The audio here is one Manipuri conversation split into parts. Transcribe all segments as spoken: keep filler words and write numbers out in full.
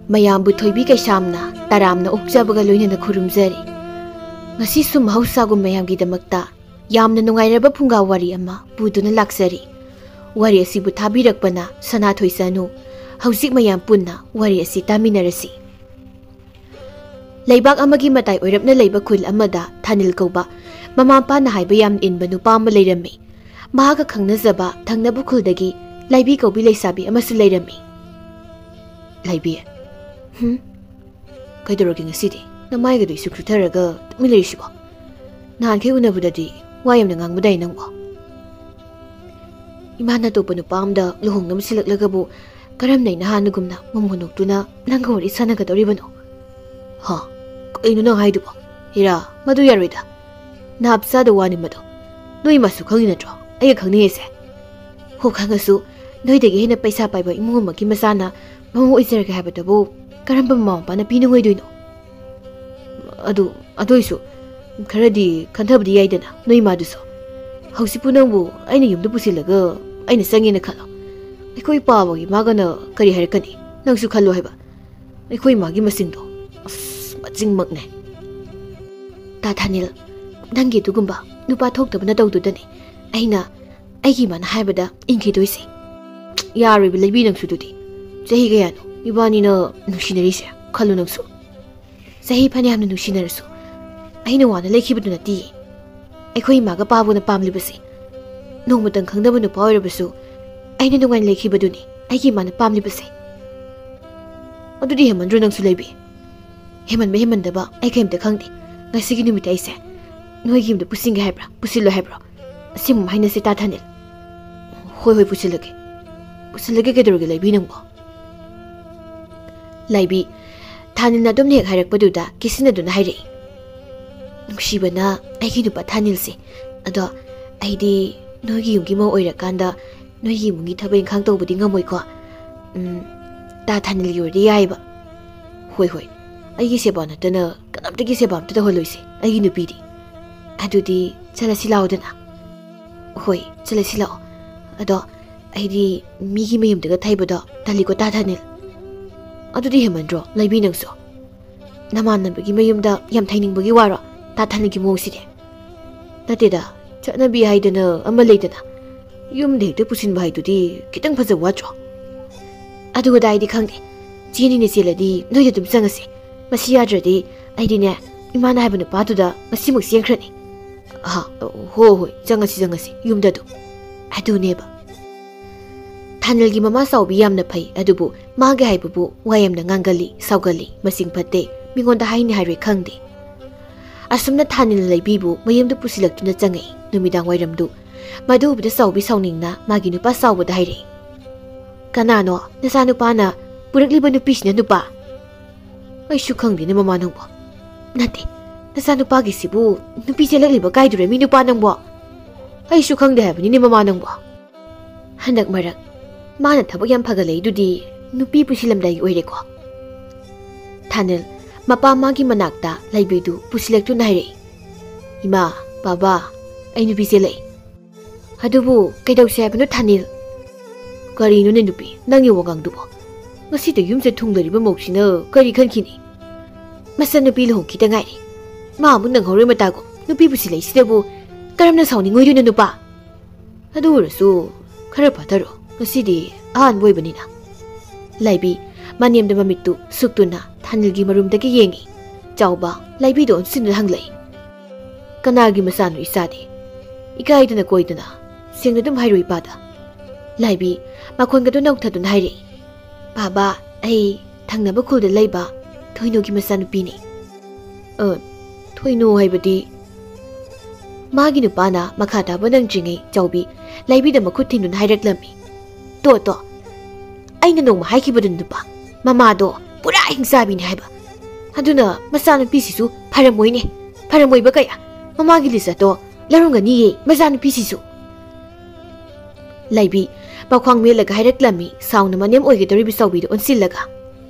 ꯃꯌꯥꯝꯕꯨ ꯊꯣꯏꯕꯤ ꯀꯩꯁꯥꯝꯅ ꯇꯔꯥꯝꯅ ꯑꯣꯛꯆꯕꯒ ꯂꯣꯏꯅꯅ ꯈꯨꯔꯨꯝꯖꯔꯤ꯫ ꯉꯁꯤꯁꯨ ꯃꯍꯧꯁꯥꯒꯨꯝ ꯃꯌꯥꯝꯒꯤꯗꯃꯛꯇ ꯌꯥꯝꯅ ꯅꯨꯡꯉꯥꯏꯔꯕ ꯐꯨꯡꯒꯥ ꯋꯥꯔꯤ ꯑꯃ ꯄꯨꯗꯨꯅ ꯂꯥꯛꯆꯔꯤ꯫ ꯋꯥꯔꯤ ꯑꯁꯤꯕꯨ ꯊꯥꯕꯤꯔꯛꯄꯅ ꯁꯅꯥꯊꯣꯏ ꯆꯅꯨ꯫ ꯍꯧꯖꯤꯛ ꯃꯌꯥꯝ ꯄꯨꯟꯅ ꯋꯥꯔꯤ ꯑꯁꯤ ꯇꯥꯃꯤꯟꯅꯔꯁꯤ꯫ ꯂꯩꯕꯥꯛ ꯑꯃꯒꯤ ꯃꯇꯥꯏ ꯑꯣꯏꯔꯞꯅ ꯂꯩꯕ ꯈꯨꯜ ꯑꯃꯗ ꯊꯥꯅꯤꯜ ꯀꯧꯕ ꯃꯃꯥ ꯃꯄꯥꯅ ꯍꯥꯏꯕ ꯌꯥꯝ ꯏꯟꯕ ꯅꯨꯄꯥ ꯑꯃ ꯂꯩꯔꯝꯃꯤ꯫ ꯃꯍꯥꯛꯀ ꯈꯪꯅꯖꯕ ꯊꯪꯅꯕ ꯈꯨꯜꯗꯒꯤ ꯂꯥꯏꯕꯤ ꯀꯧꯕꯤ ꯂꯩꯁꯥꯕꯤ ꯑꯃꯁꯨ ꯂꯩꯔꯝꯃꯤ꯫ "ꯂꯥꯏꯕꯤ, ꯍꯨꯝ? ꯀꯩꯗꯧꯔꯒꯦ ꯉꯁꯤꯗꯤ? ꯅꯃꯥꯏꯒꯗꯣ ꯏꯁꯨ ꯈꯨꯊꯔꯒ ꯇꯨꯃꯤꯟ ꯂꯩꯔꯤꯁꯤꯕꯣ? ꯅꯍꯥꯟꯈꯩ ꯎꯅꯕꯗꯗꯤ ꯋꯥ ꯌꯥꯝꯅ ꯉꯥꯡꯕꯗꯥꯏ ꯅꯪꯕꯣ?" "ꯏꯃꯥꯅ ꯑꯇꯣꯞꯄ ꯅꯨꯄꯥ ꯑꯃꯗ ꯂꯨꯍꯣꯡꯅꯕ ꯁꯤꯜꯂꯛꯂꯒꯕꯨ ꯀꯔꯝꯅ ꯑꯩꯅ ꯍꯥꯟꯅꯒꯨꯝꯅ ꯃꯃꯣꯟ ꯅꯣꯛꯇꯨꯅ ꯅꯪꯒ ꯋꯥꯔꯤ ꯁꯥꯟꯅꯒꯗꯧꯔꯤꯕꯅꯣ?" "ꯍꯥ? ꯀꯩꯅꯣ ꯅꯪ ꯍꯥꯏꯗꯨꯕꯣ? ꯍꯤꯔꯥ, ꯃꯗꯨ ꯌꯥꯔꯣꯏꯗ꯫ ꯅꯥꯞ ꯆꯥꯗ ꯋꯥꯅꯤ ꯃꯗꯨ꯫ ꯅꯣꯏ ꯏꯃꯥꯁꯨ ꯈꯪꯉꯤ ꯅꯠꯇ꯭ꯔꯣ ꯑꯩꯒ ꯈꯪꯅꯩ ꯍꯥꯏꯁꯦ? ꯍꯣ, ꯈꯪꯉꯁꯨ ꯅꯣꯏꯗꯒꯤ ꯍꯦꯟꯅ ꯄꯩꯁꯥ ꯄꯥꯏꯕ ꯏꯃꯨꯡ ꯑꯃꯒꯤ ꯃꯆꯥꯅ ꯃꯃꯧ ꯑꯣꯏꯖꯔꯒꯦ ꯍꯥꯏꯕꯗꯕꯨ ꯀꯔꯝꯕ ꯃꯃꯥ ꯃꯄꯥꯅ ꯄꯤꯅꯤꯡꯉꯣꯏꯗꯣꯏꯅꯣ?" "ꯑꯗꯨ, ꯑꯗꯨ ꯑꯣꯏꯁꯨ ꯈꯔꯗꯤ ꯈꯟꯊꯕꯗꯤ ꯌꯥꯏꯗꯅ ꯅꯣꯏ ꯏꯃꯥꯗꯨꯁꯨ꯫ ꯍꯧꯖꯤꯛꯄꯨ ꯅꯪꯕꯨ ꯑꯩꯅ ꯌꯨꯝꯗ ꯄꯨꯁꯤꯜꯂꯒ ꯑꯩꯅ ꯆꯪꯉꯦꯅ ꯈꯜꯂꯣ꯫ ꯑꯩꯈꯣꯏ ꯄꯥꯕꯒꯤ ꯃꯥꯒꯅ ꯀꯔꯤ ꯍꯥꯏꯔꯛꯀꯅꯤ? ꯅꯪꯁꯨ ꯈꯜꯂꯣ ꯍꯥꯏꯕ꯫ ꯑꯩꯈꯣꯏ ꯏꯃꯥꯒꯤ ꯃꯆꯤꯡꯗꯣ, ꯑꯁ, ꯃꯆꯤꯡꯃꯛꯅꯦ꯫ ꯇꯥ ꯊꯥꯅꯤꯜ, ꯅꯪꯒꯤ ꯑꯗꯨꯒꯨꯝꯕ ꯅꯨꯄꯥ ꯊꯣꯛꯇꯕꯅ ꯇꯧꯗꯨꯗꯅꯦ ꯑꯩꯅ ꯑꯩꯒꯤ ꯏꯃꯥꯅ ꯍꯥꯏꯕꯗ ꯏꯟꯈꯤꯗꯣꯏꯁꯦ꯫ ꯌꯥꯔꯣꯏꯕ ꯂꯩꯕꯤ ꯅꯪꯁꯨ ꯑꯗꯨꯗꯤ꯫ ꯆꯍꯤ ꯀꯌꯥꯅꯣ ꯏꯕꯥꯅꯤꯅ ꯅꯨꯡꯁꯤꯅꯔꯤꯁꯦ? ꯈꯜꯂꯨ ꯅꯪꯁꯨ꯫ ꯆꯍꯤ ꯐꯅꯌꯥꯝꯅ ꯅꯨꯡꯁꯤꯅꯔꯁꯨ ꯑꯩꯅ ꯋꯥꯅ ꯂꯩꯈꯤꯕꯗꯨ ꯅꯠꯇꯤꯌꯦ꯫ ꯑꯩꯈꯣꯏ ꯏꯃꯥꯒ ꯄꯥꯕꯨꯅ ꯄꯥꯝꯂꯤꯕꯁꯦ ꯅꯣꯡꯃꯇꯪ ꯈꯪꯗꯕ ꯅꯨꯄꯥ ꯑꯣꯏꯔꯕꯁꯨ ꯑꯩꯅ ꯅꯨꯡꯉꯥꯏꯅ ꯂꯩꯈꯤꯕꯗꯨꯅꯤ ꯑꯩꯒꯤ ꯏꯃꯥꯅ ꯄꯥꯝꯂꯤꯕꯁꯦ꯫ ꯑꯗꯨꯗꯤ ꯍꯦꯃꯟꯗ꯭ꯔꯣ ꯅꯪꯁꯨ ꯂꯩꯕꯤ? ꯍꯦꯃꯟꯕ ꯍꯦꯃꯟꯗꯕ ꯑꯩ ꯀꯩꯝꯇ ꯈꯪꯗꯦ꯫ ꯉꯁꯤꯒꯤ ꯅꯨꯃꯤꯠꯇ ꯑꯩꯁꯦ ꯅꯣꯏꯒꯤ ꯌꯨꯝꯗ ꯄꯨꯁꯤꯟꯒꯦ ꯍꯥꯏꯕ꯭ꯔꯥ, ꯄꯨꯁꯤꯜꯂꯣ ꯍꯥꯏꯕ꯭ꯔꯣ? ꯑꯁꯤꯃꯨꯛ ꯍꯥꯏꯅꯁꯦ ꯇꯥ ꯊꯥꯅꯤꯜ꯫ ꯍꯣꯏ, ꯍꯣꯏ, ꯄꯨꯁꯤꯜꯂꯒꯦ꯫ ꯄꯨꯁꯤꯜꯂꯒꯦ ꯀꯩꯗꯧꯔꯒꯦ ꯂꯩꯕꯤ ꯅꯪꯕꯣ? ꯂꯥꯏꯕꯤ, ꯊꯥꯅꯤꯜꯅ ꯑꯗꯨꯝ ꯍꯦꯛ ꯍꯥꯏꯔꯛꯄꯗꯨꯗ ꯀꯤꯁꯤꯟꯅꯗꯨꯅ ꯍꯥꯏꯔꯛꯏ꯫ ꯅꯨꯡꯁꯤꯕꯅ ꯑꯩꯒꯤ ꯅꯨꯄꯥ ꯊꯥꯅꯤꯜꯁꯦ꯫ ꯑꯗꯣ ꯑꯩꯗꯤ ꯅꯣꯏꯒꯤ ꯌꯨꯝꯒꯤ ꯃꯧ ꯑꯣꯏꯔꯀꯥꯟꯗ ꯅꯣꯏꯒꯤ ꯏꯃꯨꯡꯒꯤ ꯊꯕꯛ ꯏꯪꯈꯥꯡ ꯇꯧꯕꯗꯤ ꯉꯝꯃꯣꯏꯀꯣ꯫ ꯎꯝ, ꯇꯥ ꯊꯥꯅꯤꯜꯒꯤ ꯑꯣꯏꯔꯗꯤ ꯌꯥꯏꯕ꯫ ꯍꯣꯏ, ꯍꯣꯏ, ꯑꯩꯒꯤ ꯁꯦꯕꯥ ꯅꯠꯇꯅ ꯀꯅꯥꯝꯇꯒꯤ ꯁꯦꯕꯥ ꯑꯝꯇ ꯇꯧꯍꯜꯂꯣꯏꯁꯦ ꯑꯩꯒꯤ ꯅꯨꯄꯤꯗꯤ꯫ ꯑꯗꯨꯗꯤ ꯆꯠꯂꯁꯤ ꯂꯥꯛꯑꯣꯗꯅ꯫ ꯍꯣꯏ, ꯆꯠꯂꯁꯤ ꯂꯥꯛꯑꯣ꯫ ꯑꯗꯣ ꯑꯩꯗꯤ ꯃꯤꯒꯤ ꯃꯌꯨꯝꯗꯒ ꯊꯩꯕꯗꯣ ꯇꯜꯂꯤꯀꯣ ꯇꯥ ꯊꯥꯅꯤꯜ꯫ ꯑꯗꯨꯗꯤ ꯍꯦꯟꯃꯟꯗ꯭ꯔꯣ, ꯂꯩꯕꯤ ꯅꯪꯁꯨ? ꯅꯃꯥꯟꯅꯕꯒꯤ ꯃꯌꯨꯝꯗ ꯌꯥꯝ ꯊꯩꯅꯤꯡꯕꯒꯤ ꯋꯥꯔꯣ ꯇꯥ ꯊꯥꯅꯤꯜꯒꯤ ꯃꯑꯣꯡꯁꯤꯗꯤ? ꯅꯠꯇꯦꯗ, ꯆꯠꯅꯕꯤ ꯍꯥꯏꯗꯅ ꯑꯃ ꯂꯩꯗꯅ, ꯌꯨꯝꯗ ꯍꯦꯛꯇ ꯄꯨꯁꯤꯟꯕ ꯍꯥꯏꯗꯨꯗꯤ ꯈꯤꯇꯪ ꯐꯖꯕ ꯋꯥꯠꯇ꯭ꯔꯣ? ꯑꯗꯨ ꯑꯗꯥꯏꯗꯤ ꯈꯪꯗꯦ, ꯆꯦꯅꯤꯅ ꯆꯦꯜꯂꯗꯤ ꯅꯣꯏꯗ ꯑꯗꯨꯝ ꯆꯪꯉꯁꯤ꯫ ꯃꯁꯤ ꯌꯥꯗ꯭ꯔꯗꯤ ꯑꯩꯗꯤꯅꯦ, ꯏꯃꯥꯅ ꯍꯥꯏꯕ ꯅꯨꯄꯥꯗꯨꯗ ꯉꯁꯤꯃꯛ ꯆꯦꯟꯈ꯭ꯔꯅꯤ꯫ ꯑꯍꯥ, ꯍꯣ ꯍꯣꯏ, ꯆꯪꯉꯁꯤ ꯆꯪꯉꯁꯤ ꯌꯨꯝꯗ ꯑꯗꯨꯝ꯫ ꯑꯗꯨꯅꯦꯕ꯫ ꯊꯥꯅꯤꯜꯒꯤ ꯃꯃꯥ ꯆꯥꯎꯕꯤ ꯌꯥꯝꯅ ꯐꯩ, ꯑꯗꯨꯕꯨ ꯃꯥꯒꯤ ꯍꯥꯏꯕꯕꯨ ꯋꯥ ꯌꯥꯝꯅ ꯉꯥꯡꯒꯜꯂꯤ, ꯁꯥꯎꯒꯜꯂꯤ, ꯃꯁꯤꯡ ꯐꯠꯇꯦ, ꯃꯤꯉꯣꯟꯗ ꯍꯥꯏꯅꯤ ꯍꯥꯏꯔꯣꯏ ꯈꯪꯗꯦ꯫ ꯑꯁꯨꯝꯅ ꯊꯥꯅꯤꯜꯅ ꯂꯩꯕꯤꯕꯨ ꯃꯌꯨꯝꯗ ꯄꯨꯁꯤꯜꯂꯛꯇꯨꯅ ꯆꯪꯉꯛꯏ꯫ ꯅꯨꯃꯤꯗꯥꯡ ꯋꯥꯏꯔꯝꯗꯨ ꯃꯗꯨ ꯎꯕꯗ ꯆꯥꯎꯕꯤ ꯁꯥꯎꯅꯤꯡꯅ ꯃꯥꯒꯤ ꯅꯨꯄꯥ ꯆꯥꯎꯕꯗ ꯍꯥꯏꯔꯛꯏ, "ꯀꯅꯥꯅꯣ ꯅꯆꯥꯅꯨꯄꯥꯅ ꯄꯨꯔꯛꯂꯤꯕ ꯅꯨꯄꯤꯁꯤꯅ ꯅꯨꯄꯥ?" "ꯑꯩꯁꯨ ꯈꯪꯗꯦꯅꯦ ꯃꯃꯥ ꯅꯪꯕꯣ꯫" "ꯅꯠꯇꯦ, ꯅꯆꯥꯅꯨꯄꯥꯒꯤꯁꯤꯕꯨ ꯅꯨꯄꯤ ꯆꯦꯜꯂꯛꯂꯤꯕ ꯀꯥꯏꯗꯨꯔꯦ ꯃꯤ ꯅꯨꯄꯥ ꯅꯪꯕꯣ?" "ꯑꯩꯁꯨ ꯈꯪꯗꯦ ꯍꯥꯏꯕꯅꯤꯅꯦ ꯃꯃꯥ ꯅꯪꯕꯣ꯫" ꯍꯟꯗꯛ ꯃꯔꯛ ꯃꯥꯅ ꯊꯕꯛ ꯌꯥꯝ ꯐꯒꯠꯂꯛꯏꯗꯨꯗꯤ ꯅꯨꯄꯤ ꯄꯨꯁꯤꯜꯂꯝꯗꯥꯏꯒꯤ ꯑꯣꯏꯔꯦꯀꯣ꯫ ꯊꯥꯅꯤꯜ ꯃꯄꯥ ꯃꯥꯒꯤ ꯃꯅꯥꯛꯇ ꯂꯩꯕꯤꯗꯨ ꯄꯨꯁꯤꯜꯂꯛꯇꯨꯅ ꯍꯥꯏꯔꯛꯏ, "ꯏꯃꯥ, ꯕꯥꯕꯥ, ꯑꯩ ꯅꯨꯄꯤ ꯆꯦꯜꯂꯛꯏ꯫" "ꯑꯗꯨꯕꯨ ꯀꯩꯗꯧꯁꯦ ꯍꯥꯏꯕꯅꯣ ꯊꯥꯅꯤꯜ?" "ꯀꯔꯤꯅꯣꯅꯦ ꯅꯨꯄꯤ, ꯅꯪꯒꯤ ꯋꯥꯉꯥꯡꯗꯨꯕꯣ? ꯉꯁꯤꯗ ꯌꯨꯝꯁꯦ ꯊꯨꯡꯂꯔꯤꯕ ꯃꯧꯁꯤꯅ ꯀꯔꯤ ꯈꯟꯈꯤꯅꯤ? ꯃꯆꯟꯅꯨꯄꯤ ꯂꯨꯍꯣꯡꯈꯤꯗ ꯉꯥꯏꯔꯤ, ꯃꯥ ꯑꯃꯨꯛ ꯅꯪꯍꯧꯔꯣꯏ ꯃꯇꯥꯒꯨꯝ ꯅꯨꯄꯤ ꯄꯨꯁꯤꯜꯂꯛꯏꯁꯤꯗꯕꯨ ꯀꯔꯝꯅ ꯁꯥꯎꯅꯤꯡꯉꯣꯏꯗꯣꯏꯅꯣ ꯅꯨꯄꯥ? ꯑꯗꯨ ꯑꯣꯏꯔꯁꯨ ꯈꯔ ꯐꯥꯊꯔꯣ, ꯉꯁꯤꯗꯤ ꯑꯍꯥꯟꯕ ꯑꯣꯏꯕꯅꯤꯅ꯫" ꯂꯥꯏꯕꯤ ꯃꯅꯦꯝꯗ ꯃꯃꯤꯠꯇꯨ ꯁꯨꯛꯇꯨꯅ ꯊꯥꯅꯤꯜꯒꯤ ꯃꯔꯨꯝꯗꯒꯤ ꯌꯦꯡꯉꯤ꯫ ꯆꯥꯎꯕ ꯂꯥꯏꯕꯤꯗ ꯑꯣꯟꯁꯤꯟꯗꯨꯅ ꯍꯪꯂꯛꯏ, "ꯀꯅꯥꯒꯤ ꯃꯆꯥꯅꯣ ꯏꯆꯥꯗꯤ? ꯏꯀꯥꯏꯗꯅ ꯀꯣꯏꯗꯅ ꯁꯦꯡꯅ ꯑꯗꯨꯝ ꯍꯥꯏꯔꯣ ꯏꯄꯥꯗ꯫" ꯂꯥꯏꯕꯤ ꯃꯈꯣꯟꯒꯗꯨ ꯅꯧꯊꯗꯨꯅ ꯍꯥꯏꯔꯛꯏ, "ꯕꯥꯕꯥ, ꯑꯩ ꯊꯪꯅꯕ ꯈꯨꯜꯗ ꯂꯩꯕ ꯊꯣꯏꯅꯨꯒꯤ ꯃꯆꯥꯅꯨꯄꯤꯅꯤ꯫" "ꯑ, ꯊꯣꯏꯅꯨ ꯍꯥꯏꯕꯗꯤ?" ꯃꯥꯒꯤ ꯅꯨꯄꯥꯅ ꯃꯈꯥ ꯇꯥꯕ ꯅꯪꯗ꯭ꯔꯤꯉꯩ ꯆꯥꯎꯕꯤ ꯂꯥꯏꯕꯤꯗ ꯃꯈꯨꯠ ꯊꯤꯟꯗꯨꯅ ꯍꯥꯏꯔꯛꯂꯝꯃꯤ, "ꯇꯣ, ꯇꯣ, ꯑꯩꯅ ꯅꯣꯡꯃ ꯍꯥꯏꯈꯤꯕꯗꯨ ꯅꯨꯄꯥ, ꯃꯃꯥꯗꯣ ꯄꯨꯔꯥ ꯍꯤꯡꯆꯥꯕꯤꯅꯤ ꯍꯥꯏꯕ꯫ ꯑꯗꯨꯅ ꯃꯆꯥꯅꯨꯄꯤꯁꯤꯁꯨ ꯐꯔꯝꯃꯣꯏꯅꯦ, ꯐꯔꯝꯃꯣꯏꯕ ꯀꯌꯥ꯫ ꯃꯃꯥꯒꯤ ꯂꯤꯆꯠꯇꯣ ꯂꯧꯔꯝꯒꯅꯤꯌꯦ ꯃꯆꯥꯅꯨꯄꯤꯁꯤꯁꯨ꯫" ꯂꯩꯕꯤ ꯃꯈ꯭ꯋꯥꯡ ꯃꯦꯠꯂꯒ ꯍꯥꯏꯔꯛꯂꯝꯃꯤ, ꯁꯥꯎꯅ ꯃꯅꯦꯝ ꯑꯣꯏꯒꯗꯧꯔꯤꯕ ꯆꯥꯎꯕꯤꯗ ꯑꯣꯟꯁꯤꯜꯂꯒ꯫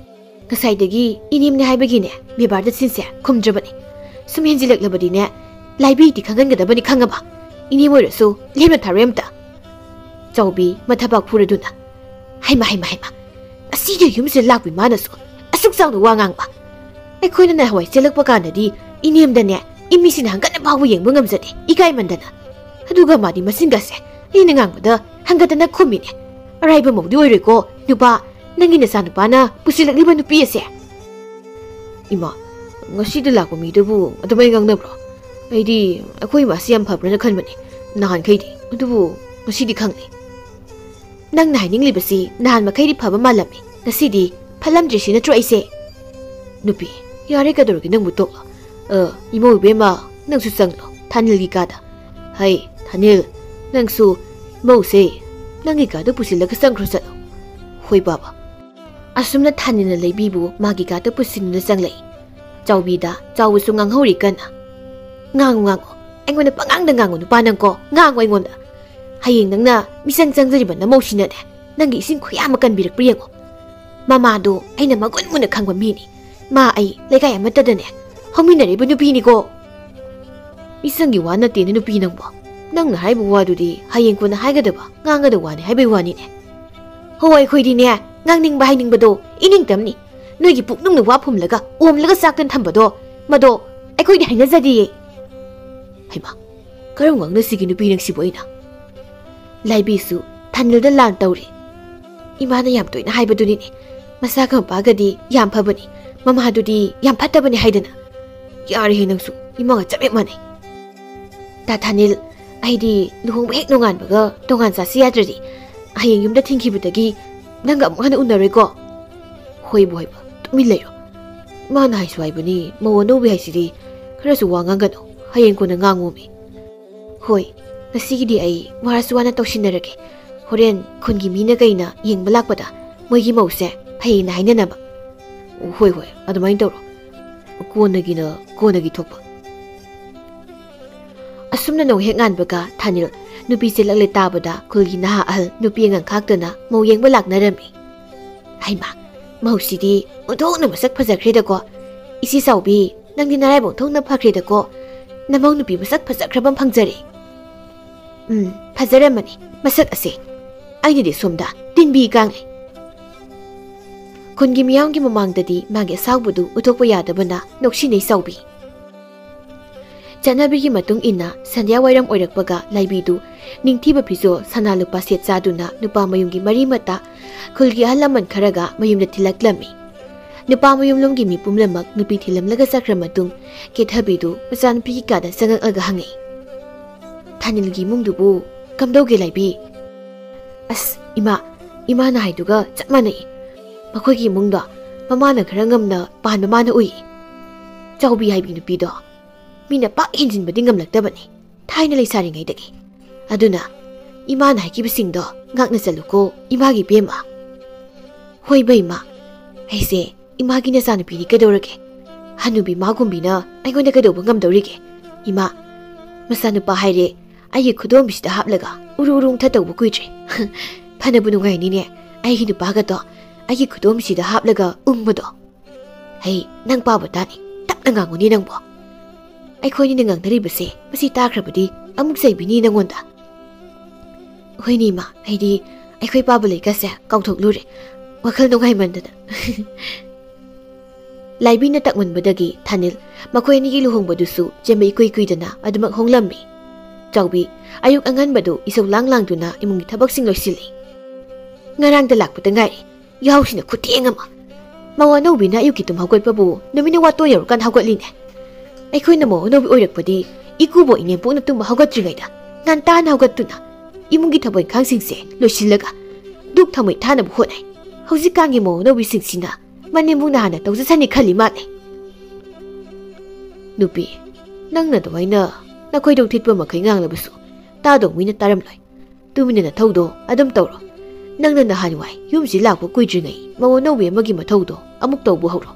"ꯉꯁꯥꯏꯗꯒꯤ ꯏꯅꯦꯝꯅꯦ ꯍꯥꯏꯕꯒꯤꯅꯦ ꯕꯦꯕꯥꯔꯗ ꯁꯤꯟꯁꯦ ꯈꯨꯝꯗ꯭ꯔꯕꯅꯤ꯫ ꯁꯨꯝ ꯍꯦꯟꯖꯤꯜꯂꯛꯂꯕꯗꯤꯅꯦ ꯂꯥꯏꯕꯤꯗꯤ ꯈꯪꯍꯟꯒꯗꯕꯅꯤ ꯈꯪꯉꯕ? ꯏꯅꯦꯝ ꯑꯣꯏꯔꯁꯨ ꯂꯦꯝꯅ ꯊꯥꯔꯣꯏ ꯑꯝꯇ꯫" ꯆꯥꯎꯕꯤ ꯃꯊꯕꯥꯛ ꯐꯨꯔꯗꯨꯅ, "ꯍꯩꯃ, ꯍꯩꯃ, ꯍꯩꯃ, ꯑꯁꯤꯒꯤ ꯌꯨꯝꯁꯤꯗ ꯂꯥꯛꯄꯤ ꯃꯥꯅꯁꯨ ꯑꯁꯨꯛ ꯆꯥꯎꯅ ꯋꯥ ꯉꯥꯡꯕ꯫ ꯑꯩꯈꯣꯏꯅ ꯅꯍꯥꯟꯋꯥꯏ ꯆꯦꯜꯂꯛꯄ ꯀꯥꯟꯗꯗꯤ ꯏꯅꯦꯝꯗꯅꯦ ꯏꯃꯤꯁꯤꯅ ꯍꯪꯒꯠꯅ ꯐꯥꯎꯕ ꯌꯦꯡꯕ ꯉꯝꯖꯗꯦ, ꯏꯀꯥꯏꯃꯟꯗꯅ꯫ ꯑꯗꯨꯒ ꯃꯥꯗꯤ ꯃꯆꯤꯟꯒꯁꯦ ꯑꯩꯅ ꯉꯥꯡꯕꯗ ꯍꯪꯒꯠꯇꯅ ꯈꯨꯝꯃꯤꯅꯦ꯫ ꯑꯔꯥꯏꯕ ꯃꯧꯗꯤ ꯑꯣꯏꯔꯣꯏꯀꯣ, ꯅꯨꯄꯥ, ꯅꯪꯒꯤ ꯅꯆꯥꯅꯨꯄꯥꯅ ꯄꯨꯁꯤꯜꯂꯛꯂꯤꯕ ꯅꯨꯄꯤ ꯑꯁꯦ꯫ ꯏꯃꯥ, ꯉꯁꯤꯗ ꯂꯥꯛꯄ ꯃꯤꯗꯨꯕꯨ ꯑꯗꯨꯃꯥꯏꯅ ꯉꯥꯡꯅꯕ꯭ꯔꯣ? ꯑꯩꯗꯤ ꯑꯩꯈꯣꯏ ꯏꯃꯥꯁꯤ ꯌꯥꯝ ꯐꯕ꯭ꯔꯥꯅ ꯈꯟꯕꯅꯤ ꯅꯍꯥꯟꯈꯩꯗꯤ, ꯑꯗꯨꯕꯨ ꯉꯁꯤꯗꯤ ꯈꯪꯂꯦ꯫ ꯅꯪꯅ ꯍꯥꯏꯅꯤꯡꯂꯤꯕꯁꯤ ꯅꯍꯥꯟ ꯃꯈꯩꯗꯤ ꯐꯕ ꯃꯥꯜꯂꯝꯃꯤ, ꯉꯁꯤꯗꯤ ꯐꯠꯂꯝꯗ꯭ꯔꯤꯁꯤ ꯅꯠꯇ꯭ꯔꯣ ꯑꯩꯁꯦ? ꯅꯨꯄꯤ, ꯌꯥꯔꯦ, ꯀꯩꯗꯧꯔꯒꯦ ꯅꯪꯕꯨ? ꯇꯣꯛꯂꯣ꯫ ꯑ, ꯏꯃꯧ ꯏꯕꯦꯝꯃ, ꯅꯪꯁꯨ ꯆꯪꯂꯣ ꯊꯥꯅꯤꯜꯒꯤ ꯀꯥꯗ꯫ ꯍꯩ, ꯊꯥꯅꯤꯜ, ꯅꯪꯁꯨ ꯃꯧꯁꯦ ꯅꯪꯒꯤ ꯀꯥꯗ ꯄꯨꯁꯤꯜꯂꯒ ꯆꯪꯈ꯭ꯔꯣ ꯆꯠꯂꯣ꯫ ꯍꯣꯏ ꯕꯥꯕꯥ꯫ ꯑꯁꯨꯝꯅ ꯊꯥꯅꯤꯜꯅ ꯂꯩꯕꯤꯕꯨ ꯃꯥꯒꯤ ꯀꯥꯗ ꯄꯨꯁꯤꯟꯗꯨꯅ ꯆꯪꯂꯛꯏ꯫ ꯆꯥꯎꯕꯤꯗ ꯆꯥꯎꯕꯁꯨ ꯉꯥꯡꯍꯧꯔꯤ ꯀꯟꯅ꯫ "ꯉꯥꯡꯉꯨ, ꯉꯥꯡꯉꯨ, ꯑꯩꯉꯣꯟꯗ ꯄꯉꯥꯡꯗ ꯉꯥꯡꯉꯨ ꯅꯨꯄꯥ ꯅꯪꯀꯣ, ꯉꯥꯡꯉꯨ ꯑꯩꯉꯣꯟꯗ꯫ ꯍꯌꯦꯡ ꯅꯪꯅ ꯃꯤꯆꯪ ꯆꯪꯖꯔꯤꯕ ꯅꯃꯧꯁꯤꯅꯅꯦ, ꯅꯪꯒꯤ ꯏꯁꯤꯡ ꯈꯨꯌꯥ ꯑꯃ ꯀꯟꯕꯤꯔꯛꯄ꯭ꯔꯥ ꯌꯦꯡꯉꯣ꯫ ꯃꯃꯥꯗꯣ ꯑꯩꯅ ꯃꯒꯨꯟ ꯃꯨꯟꯅ ꯈꯪꯕ ꯃꯤꯅꯤ꯫ ꯃꯥ ꯑꯩ ꯂꯩꯀꯥꯏ ꯑꯃꯠꯇꯗꯅꯦ ꯍꯧꯃꯤꯟꯅꯔꯤꯕ ꯅꯨꯄꯤꯅꯤꯀꯣ꯫" "ꯃꯤꯆꯪꯒꯤ ꯋꯥ ꯅꯠꯇꯦꯅꯦ ꯅꯨꯄꯤ ꯅꯪꯕꯣ꯫ ꯅꯪꯅ ꯍꯥꯏꯕ ꯋꯥꯗꯨꯗꯤ ꯍꯌꯦꯡ ꯀꯣꯟꯅ ꯍꯥꯏꯒꯗꯕ, ꯉꯥꯡꯒꯗꯕ ꯋꯥꯅꯤ ꯍꯥꯏꯕꯩ ꯋꯥꯅꯤꯅꯦ꯫" "ꯍꯣ, ꯑꯩꯈꯣꯏꯗꯤꯅꯦ, ꯉꯥꯡꯅꯤꯡꯕ ꯍꯥꯏꯅꯤꯡꯕꯗꯣ ꯏꯅꯤꯡꯇꯝꯅꯤ꯫ ꯅꯣꯏꯒꯤ ꯄꯨꯛꯅꯨꯡꯅ ꯋꯥ ꯐꯨꯝꯂꯒ ꯑꯣꯝꯂꯒ ꯆꯥꯛꯇꯅ ꯊꯝꯕꯗꯣ, ꯃꯗꯣ ꯑꯩꯈꯣꯏꯗꯤ ꯍꯩꯅꯖꯗꯤꯌꯦ꯫" ꯍꯩꯃꯥ, ꯀꯔꯝ ꯉꯥꯡꯅꯁꯤꯒꯦ ꯅꯨꯄꯤ ꯅꯪꯁꯤꯕꯨ ꯑꯩꯅ? ꯂꯥꯏꯕꯤꯁꯨ ꯊꯥꯅꯤꯜꯗ ꯂꯥꯟ ꯇꯧꯔꯤ꯫ "ꯏꯃꯥꯅ ꯌꯥꯝ ꯇꯣꯏꯅ ꯍꯥꯏꯕꯗꯨꯅꯤꯅꯦ, ꯃꯆꯥꯒ ꯃꯄꯥꯒꯗꯤ ꯌꯥꯝ ꯐꯕꯅꯤ, ꯃꯃꯥꯗꯨꯗꯤ ꯌꯥꯝ ꯐꯠꯇꯕꯅꯤ ꯍꯥꯏꯗꯅ꯫ ꯌꯥꯔꯦꯍꯦ ꯅꯪꯁꯨ, ꯏꯃꯥꯒ ꯆꯞ ꯍꯦꯛ ꯃꯥꯟꯅꯩ꯫ ꯇꯥ ꯊꯥꯅꯤꯜ, ꯑꯩꯗꯤ ꯂꯨꯍꯣꯡꯕ ꯍꯦꯛ ꯅꯣꯡꯉꯥꯟꯕꯒ ꯇꯣꯉꯥꯟ ꯆꯥꯁꯤ ꯌꯥꯗ꯭ꯔꯗꯤ, ꯍꯌꯦꯡ ꯌꯨꯝꯗ ꯊꯤꯡꯈꯤꯕꯗꯒꯤ ꯅꯪꯒ ꯑꯃꯨꯛ ꯍꯟꯅ ꯎꯅꯔꯣꯏꯀꯣ꯫" "ꯍꯣꯏꯕꯨ ꯍꯣꯏꯕ, ꯇꯨꯃꯤꯟ ꯂꯩꯔꯣ꯫ ꯃꯥꯅ ꯍꯥꯏꯁꯨ ꯍꯥꯏꯕꯅꯤ, ꯃꯧ ꯑꯅꯧꯕꯤ ꯍꯥꯏꯁꯤꯗꯤ ꯈꯔꯁꯨ ꯋꯥ ꯉꯥꯡꯒꯅꯨ, ꯍꯌꯦꯡ ꯀꯣꯟꯅ ꯉꯥꯡꯉꯣꯃꯤ꯫" "ꯍꯣꯏ, ꯉꯁꯤꯒꯤꯗꯤ ꯑꯩ ꯋꯥꯔꯁꯨ ꯋꯥꯅ ꯇꯧꯁꯤꯟꯅꯔꯒꯦ꯫ ꯍꯣꯔꯦꯟ ꯈꯨꯟꯒꯤ ꯃꯤꯅ ꯀꯩꯅ ꯌꯦꯡꯕ ꯂꯥꯛꯄꯗ ꯃꯣꯏꯒꯤ ꯃꯧꯁꯦ ꯐꯩꯌꯦꯅ ꯍꯥꯏꯅꯅꯕ꯫" "ꯍꯣꯏ, ꯍꯣꯏ, ꯑꯗꯨꯃꯥꯏꯅ ꯇꯧꯔꯣ꯫ ꯀꯣꯟꯅꯒꯤꯅ ꯀꯣꯟꯅꯒꯤ ꯊꯣꯛꯄ꯫" ꯑꯁꯨꯝꯅ ꯅꯣꯡ ꯍꯦꯛ ꯉꯥꯟꯕꯒ ꯊꯥꯅꯤꯜ ꯅꯨꯄꯤ ꯆꯦꯜꯂꯛꯂꯦ ꯇꯥꯕꯗ ꯈꯨꯜꯒꯤ ꯅꯍꯥ ꯑꯍꯜ ꯅꯨꯄꯤ ꯑꯉꯥꯡ ꯈꯥꯛꯇꯅ ꯃꯧ ꯌꯦꯡꯕ ꯂꯥꯛꯅꯔꯝꯃꯤ꯫ "ꯍꯩꯃꯥ, ꯃꯧꯁꯤꯗꯤ ꯑꯣꯟꯊꯣꯛꯅ ꯃꯁꯛ ꯐꯖꯈ꯭ꯔꯦꯗꯀꯣ꯫ ꯏꯆꯦ ꯆꯥꯎꯕꯤ, ꯅꯪꯗꯤ ꯅꯔꯥꯏꯕꯛ ꯑꯣꯟꯊꯣꯛꯅ ꯐꯈ꯭ꯔꯦꯗꯀꯣ꯫ ꯅꯃꯧ ꯅꯨꯄꯤ ꯃꯁꯛ ꯐꯖꯈ꯭ꯔꯕ ꯑꯃ ꯐꯪꯖꯔꯦ꯫" "ꯎꯝ, ꯐꯖꯔꯝꯃꯅꯤ ꯃꯁꯛ ꯑꯁꯦ꯫ ꯑꯩꯅꯗꯤ ꯁꯣꯝꯗ ꯇꯤꯟꯕꯤ ꯀꯥꯡꯂꯦ꯫" ꯈꯨꯟꯒꯤ ꯃꯤꯌꯥꯝꯒꯤ ꯃꯃꯥꯡꯗꯗꯤ ꯃꯥꯒꯤ ꯑꯁꯥꯎꯕꯗꯨ ꯎꯠꯊꯣꯛꯄ ꯌꯥꯗꯕꯅ ꯅꯣꯛꯁꯤꯟꯅꯩ ꯆꯥꯎꯕꯤ꯫ ꯆꯠꯅꯕꯤꯒꯤ ꯃꯇꯨꯡ ꯏꯟꯅ ꯁꯟꯙ꯭ꯌꯥ ꯋꯥꯏꯔꯝ ꯑꯣꯏꯔꯛꯄꯒ ꯂꯥꯏꯕꯤꯗꯨ ꯅꯤꯡꯊꯤꯕ ꯐꯤꯖꯣꯜ ꯁꯅꯥ ꯂꯨꯄꯥ ꯁꯦꯠ ꯆꯥꯗꯨꯅ ꯅꯨꯄꯥ ꯃꯌꯨꯝꯒꯤ ꯃꯔꯤ ꯃꯇꯥ, ꯈꯨꯜꯒꯤ ꯑꯍꯜ ꯂꯃꯟ ꯈꯔꯒ ꯃꯌꯨꯝꯗ ꯊꯤꯜꯂꯛꯂꯝꯃꯤ꯫ ꯅꯨꯄꯥ ꯃꯌꯨꯝꯂꯣꯝꯒꯤ ꯃꯤ ꯄꯨꯝꯅꯃꯛ ꯅꯨꯄꯤ ꯊꯤꯜꯂꯝꯂꯒ ꯆꯠꯈ꯭ꯔ ꯃꯇꯨꯡ ꯀꯦꯊꯕꯤꯗꯨ ꯃꯆꯥꯅꯨꯄꯤꯒꯤ ꯀꯥꯗ ꯆꯪꯉꯛꯂꯒ ꯍꯪꯉꯛꯏ, "ꯊꯥꯅꯤꯜꯒꯤ ꯏꯃꯨꯡꯗꯨꯕꯨ ꯀꯝꯗꯧꯒꯦ ꯂꯥꯏꯕꯤ?" "ꯑꯁ ꯏꯃꯥ, ꯏꯃꯥꯅ ꯍꯥꯏꯗꯨꯒ ꯆꯞ ꯃꯥꯟꯅꯩ꯫ ꯃꯈꯣꯏꯒꯤ ꯏꯃꯨꯡꯗꯣ ꯃꯃꯥꯅ ꯈꯔ ꯉꯝꯅ ꯄꯥꯟꯕ ꯃꯥꯅ ꯎꯏ꯫ ꯆꯥꯎꯕꯤ ꯍꯥꯏꯕꯤ ꯅꯨꯄꯤꯗꯣ ꯃꯤꯅ ꯄꯥꯛ ꯍꯦꯟꯖꯤꯟꯕꯗꯤ ꯉꯝꯂꯛꯇꯕꯅꯤ ꯊꯥꯏꯅ ꯂꯩꯁꯥꯔꯤꯉꯩꯗꯒꯤ꯫ ꯑꯗꯨꯅ ꯏꯃꯥꯅ ꯍꯥꯏꯈꯤꯕꯁꯤꯡꯗꯣ ꯉꯥꯛꯅ ꯆꯠꯂꯨꯀꯣ ꯏꯃꯥꯒꯤ ꯄꯦꯝꯃ꯫" "ꯍꯣꯏ ꯕꯩꯃ, ꯑꯩꯁꯦ ꯏꯃꯥꯒꯤ ꯅꯆꯥꯅꯨꯄꯤꯅꯤ ꯀꯩꯗꯧꯔꯒꯦ? ꯍꯅꯨꯕꯤ ꯃꯥꯒꯨꯝꯕꯤꯅ ꯑꯩꯉꯣꯟꯗ ꯀꯩꯗꯧꯕ ꯉꯝꯗꯧꯔꯤꯒꯦ? ꯏꯃꯥ, ꯃꯆꯥꯅꯨꯄꯥ ꯍꯥꯏꯔꯦ ꯑꯩꯒꯤ ꯈꯨꯗꯣꯝꯕꯤꯁꯤꯗ ꯍꯥꯞꯂꯒ ꯎꯔꯨ ꯎꯔꯨ ꯊꯠꯇꯧꯕ ꯀꯨꯏꯗ꯭ꯔꯦ꯫ ꯐꯅꯕꯨ ꯅꯨꯡꯉꯥꯏꯅꯤꯅꯦ ꯑꯩꯒꯤ ꯅꯨꯄꯥꯒꯗꯣ ꯑꯩꯒꯤ ꯈꯨꯗꯣꯝꯕꯤꯁꯤꯗ ꯍꯥꯞꯂꯒ ꯎꯪꯕꯗꯣ꯫ ꯍꯩ, ꯅꯪ ꯄꯥꯕ ꯇꯥꯅꯤ, ꯇꯞꯅ ꯉꯥꯡꯉꯨꯅꯦ ꯅꯪꯕꯣ꯫ ꯑꯩꯈꯣꯏꯅꯤꯅ ꯉꯥꯡꯅꯔꯤꯕꯁꯦ ꯃꯁꯤ ꯇꯥꯈ꯭ꯔꯕꯗꯤ ꯑꯃꯨꯛ ꯆꯩꯕꯤꯅꯤ ꯅꯪꯉꯣꯟꯗ꯫" "ꯍꯣꯏꯅꯦ ꯏꯃꯥ, ꯑꯩꯗꯤ ꯑꯩꯈꯣꯏ ꯄꯥꯕ ꯂꯩꯀꯥꯁꯦ ꯀꯥꯎꯊꯣꯛꯂꯨꯔꯦ, ꯋꯥꯈꯜ ꯅꯨꯡꯉꯥꯏꯃꯟꯗꯅ꯫" ꯂꯥꯏꯕꯤꯅ ꯇꯛꯃꯟꯕꯗꯒꯤ ꯊꯥꯅꯤꯜ ꯃꯈꯣꯏ ꯑꯅꯤꯒꯤ ꯂꯨꯍꯣꯡꯕꯗꯨꯁꯨ ꯆꯦꯟꯕ ꯏꯀꯨꯏ ꯀꯨꯏꯗꯅ ꯑꯗꯨꯃꯛ ꯍꯣꯡꯂꯝꯃꯤ꯫ ꯆꯥꯎꯕꯤ ꯑꯌꯨꯛ ꯑꯉꯟꯕꯗꯨ ꯏꯁꯧ ꯂꯥꯡ ꯂꯥꯡꯗꯨꯅ ꯏꯃꯨꯡꯒꯤ ꯊꯕꯛꯁꯤꯡ ꯂꯣꯏꯁꯤꯜꯂꯤ꯫ "ꯉꯔꯥꯡꯗ ꯂꯥꯛꯄꯗ ꯉꯥꯏꯔꯤ, ꯌꯥꯍꯧꯁꯤꯅ ꯈꯨꯊꯦꯡ ꯑꯃ꯫ ꯃꯧ ꯑꯅꯧꯕꯤꯅ ꯑꯌꯨꯛꯀꯤ ꯇꯨꯝ ꯍꯧꯒꯠꯄꯕꯨ ꯅꯨꯃꯤꯠꯅ ꯋꯥꯇꯣꯟ ꯌꯧꯔꯀꯥꯟꯗ ꯍꯧꯒꯠꯂꯤꯅꯦ꯫ ꯑꯩꯈꯣꯏꯅ ꯃꯧ ꯑꯅꯧꯕꯤ ꯑꯣꯏꯔꯛꯄꯗꯤ ꯏꯀꯨꯕꯣꯛ ꯏꯅꯦꯝꯄꯣꯛꯅ ꯇꯨꯝꯕ ꯍꯧꯒꯠꯇ꯭ꯔꯤꯉꯩꯗ ꯉꯟꯇꯥꯅ ꯍꯧꯒꯠꯇꯨꯅ ꯏꯃꯨꯡꯒꯤ ꯊꯕꯛ ꯏꯪꯈꯥꯡꯁꯤꯡꯁꯦ ꯂꯣꯏꯁꯤꯜꯂꯒ ꯙꯨꯛ ꯊꯥꯎꯃꯩ ꯊꯥꯅꯕ ꯍꯣꯠꯅꯩ꯫ ꯍꯧꯖꯤꯛꯀꯥꯟꯒꯤ ꯃꯧ ꯑꯅꯧꯕꯤꯁꯤꯡꯁꯤꯅ ꯃꯅꯦꯝꯕꯣꯛꯅ ꯍꯥꯟꯅ ꯇꯧꯖꯁꯅꯤ ꯈꯜꯂꯤ ꯃꯥꯜꯂꯦ꯫" "ꯅꯨꯄꯤ, ꯅꯪꯅ ꯑꯗꯨꯃꯥꯏꯅ ꯅꯈꯣꯏꯗꯧ ꯊꯤꯠꯄ ꯃꯈꯩ ꯉꯥꯡꯂꯕꯁꯨ ꯇꯥꯗꯧ ꯃꯤꯅ ꯇꯥꯔꯝꯂꯣꯏ꯫ ꯇꯨꯃꯤꯟꯅ ꯅꯊꯧꯗꯣ ꯑꯗꯨꯝ ꯇꯧꯔꯣ꯫ ꯅꯪꯅ ꯅꯍꯥꯟꯋꯥꯏ ꯌꯨꯝꯁꯤ ꯂꯥꯛꯄ ꯀꯨꯏꯗ꯭ꯔꯤꯉꯩ ꯃꯧ ꯑꯅꯧꯕꯤ ꯑꯃꯒꯤ ꯃꯊꯧꯗꯣ ꯑꯃꯨꯛ ꯇꯧꯕ ꯍꯧꯔꯣ꯫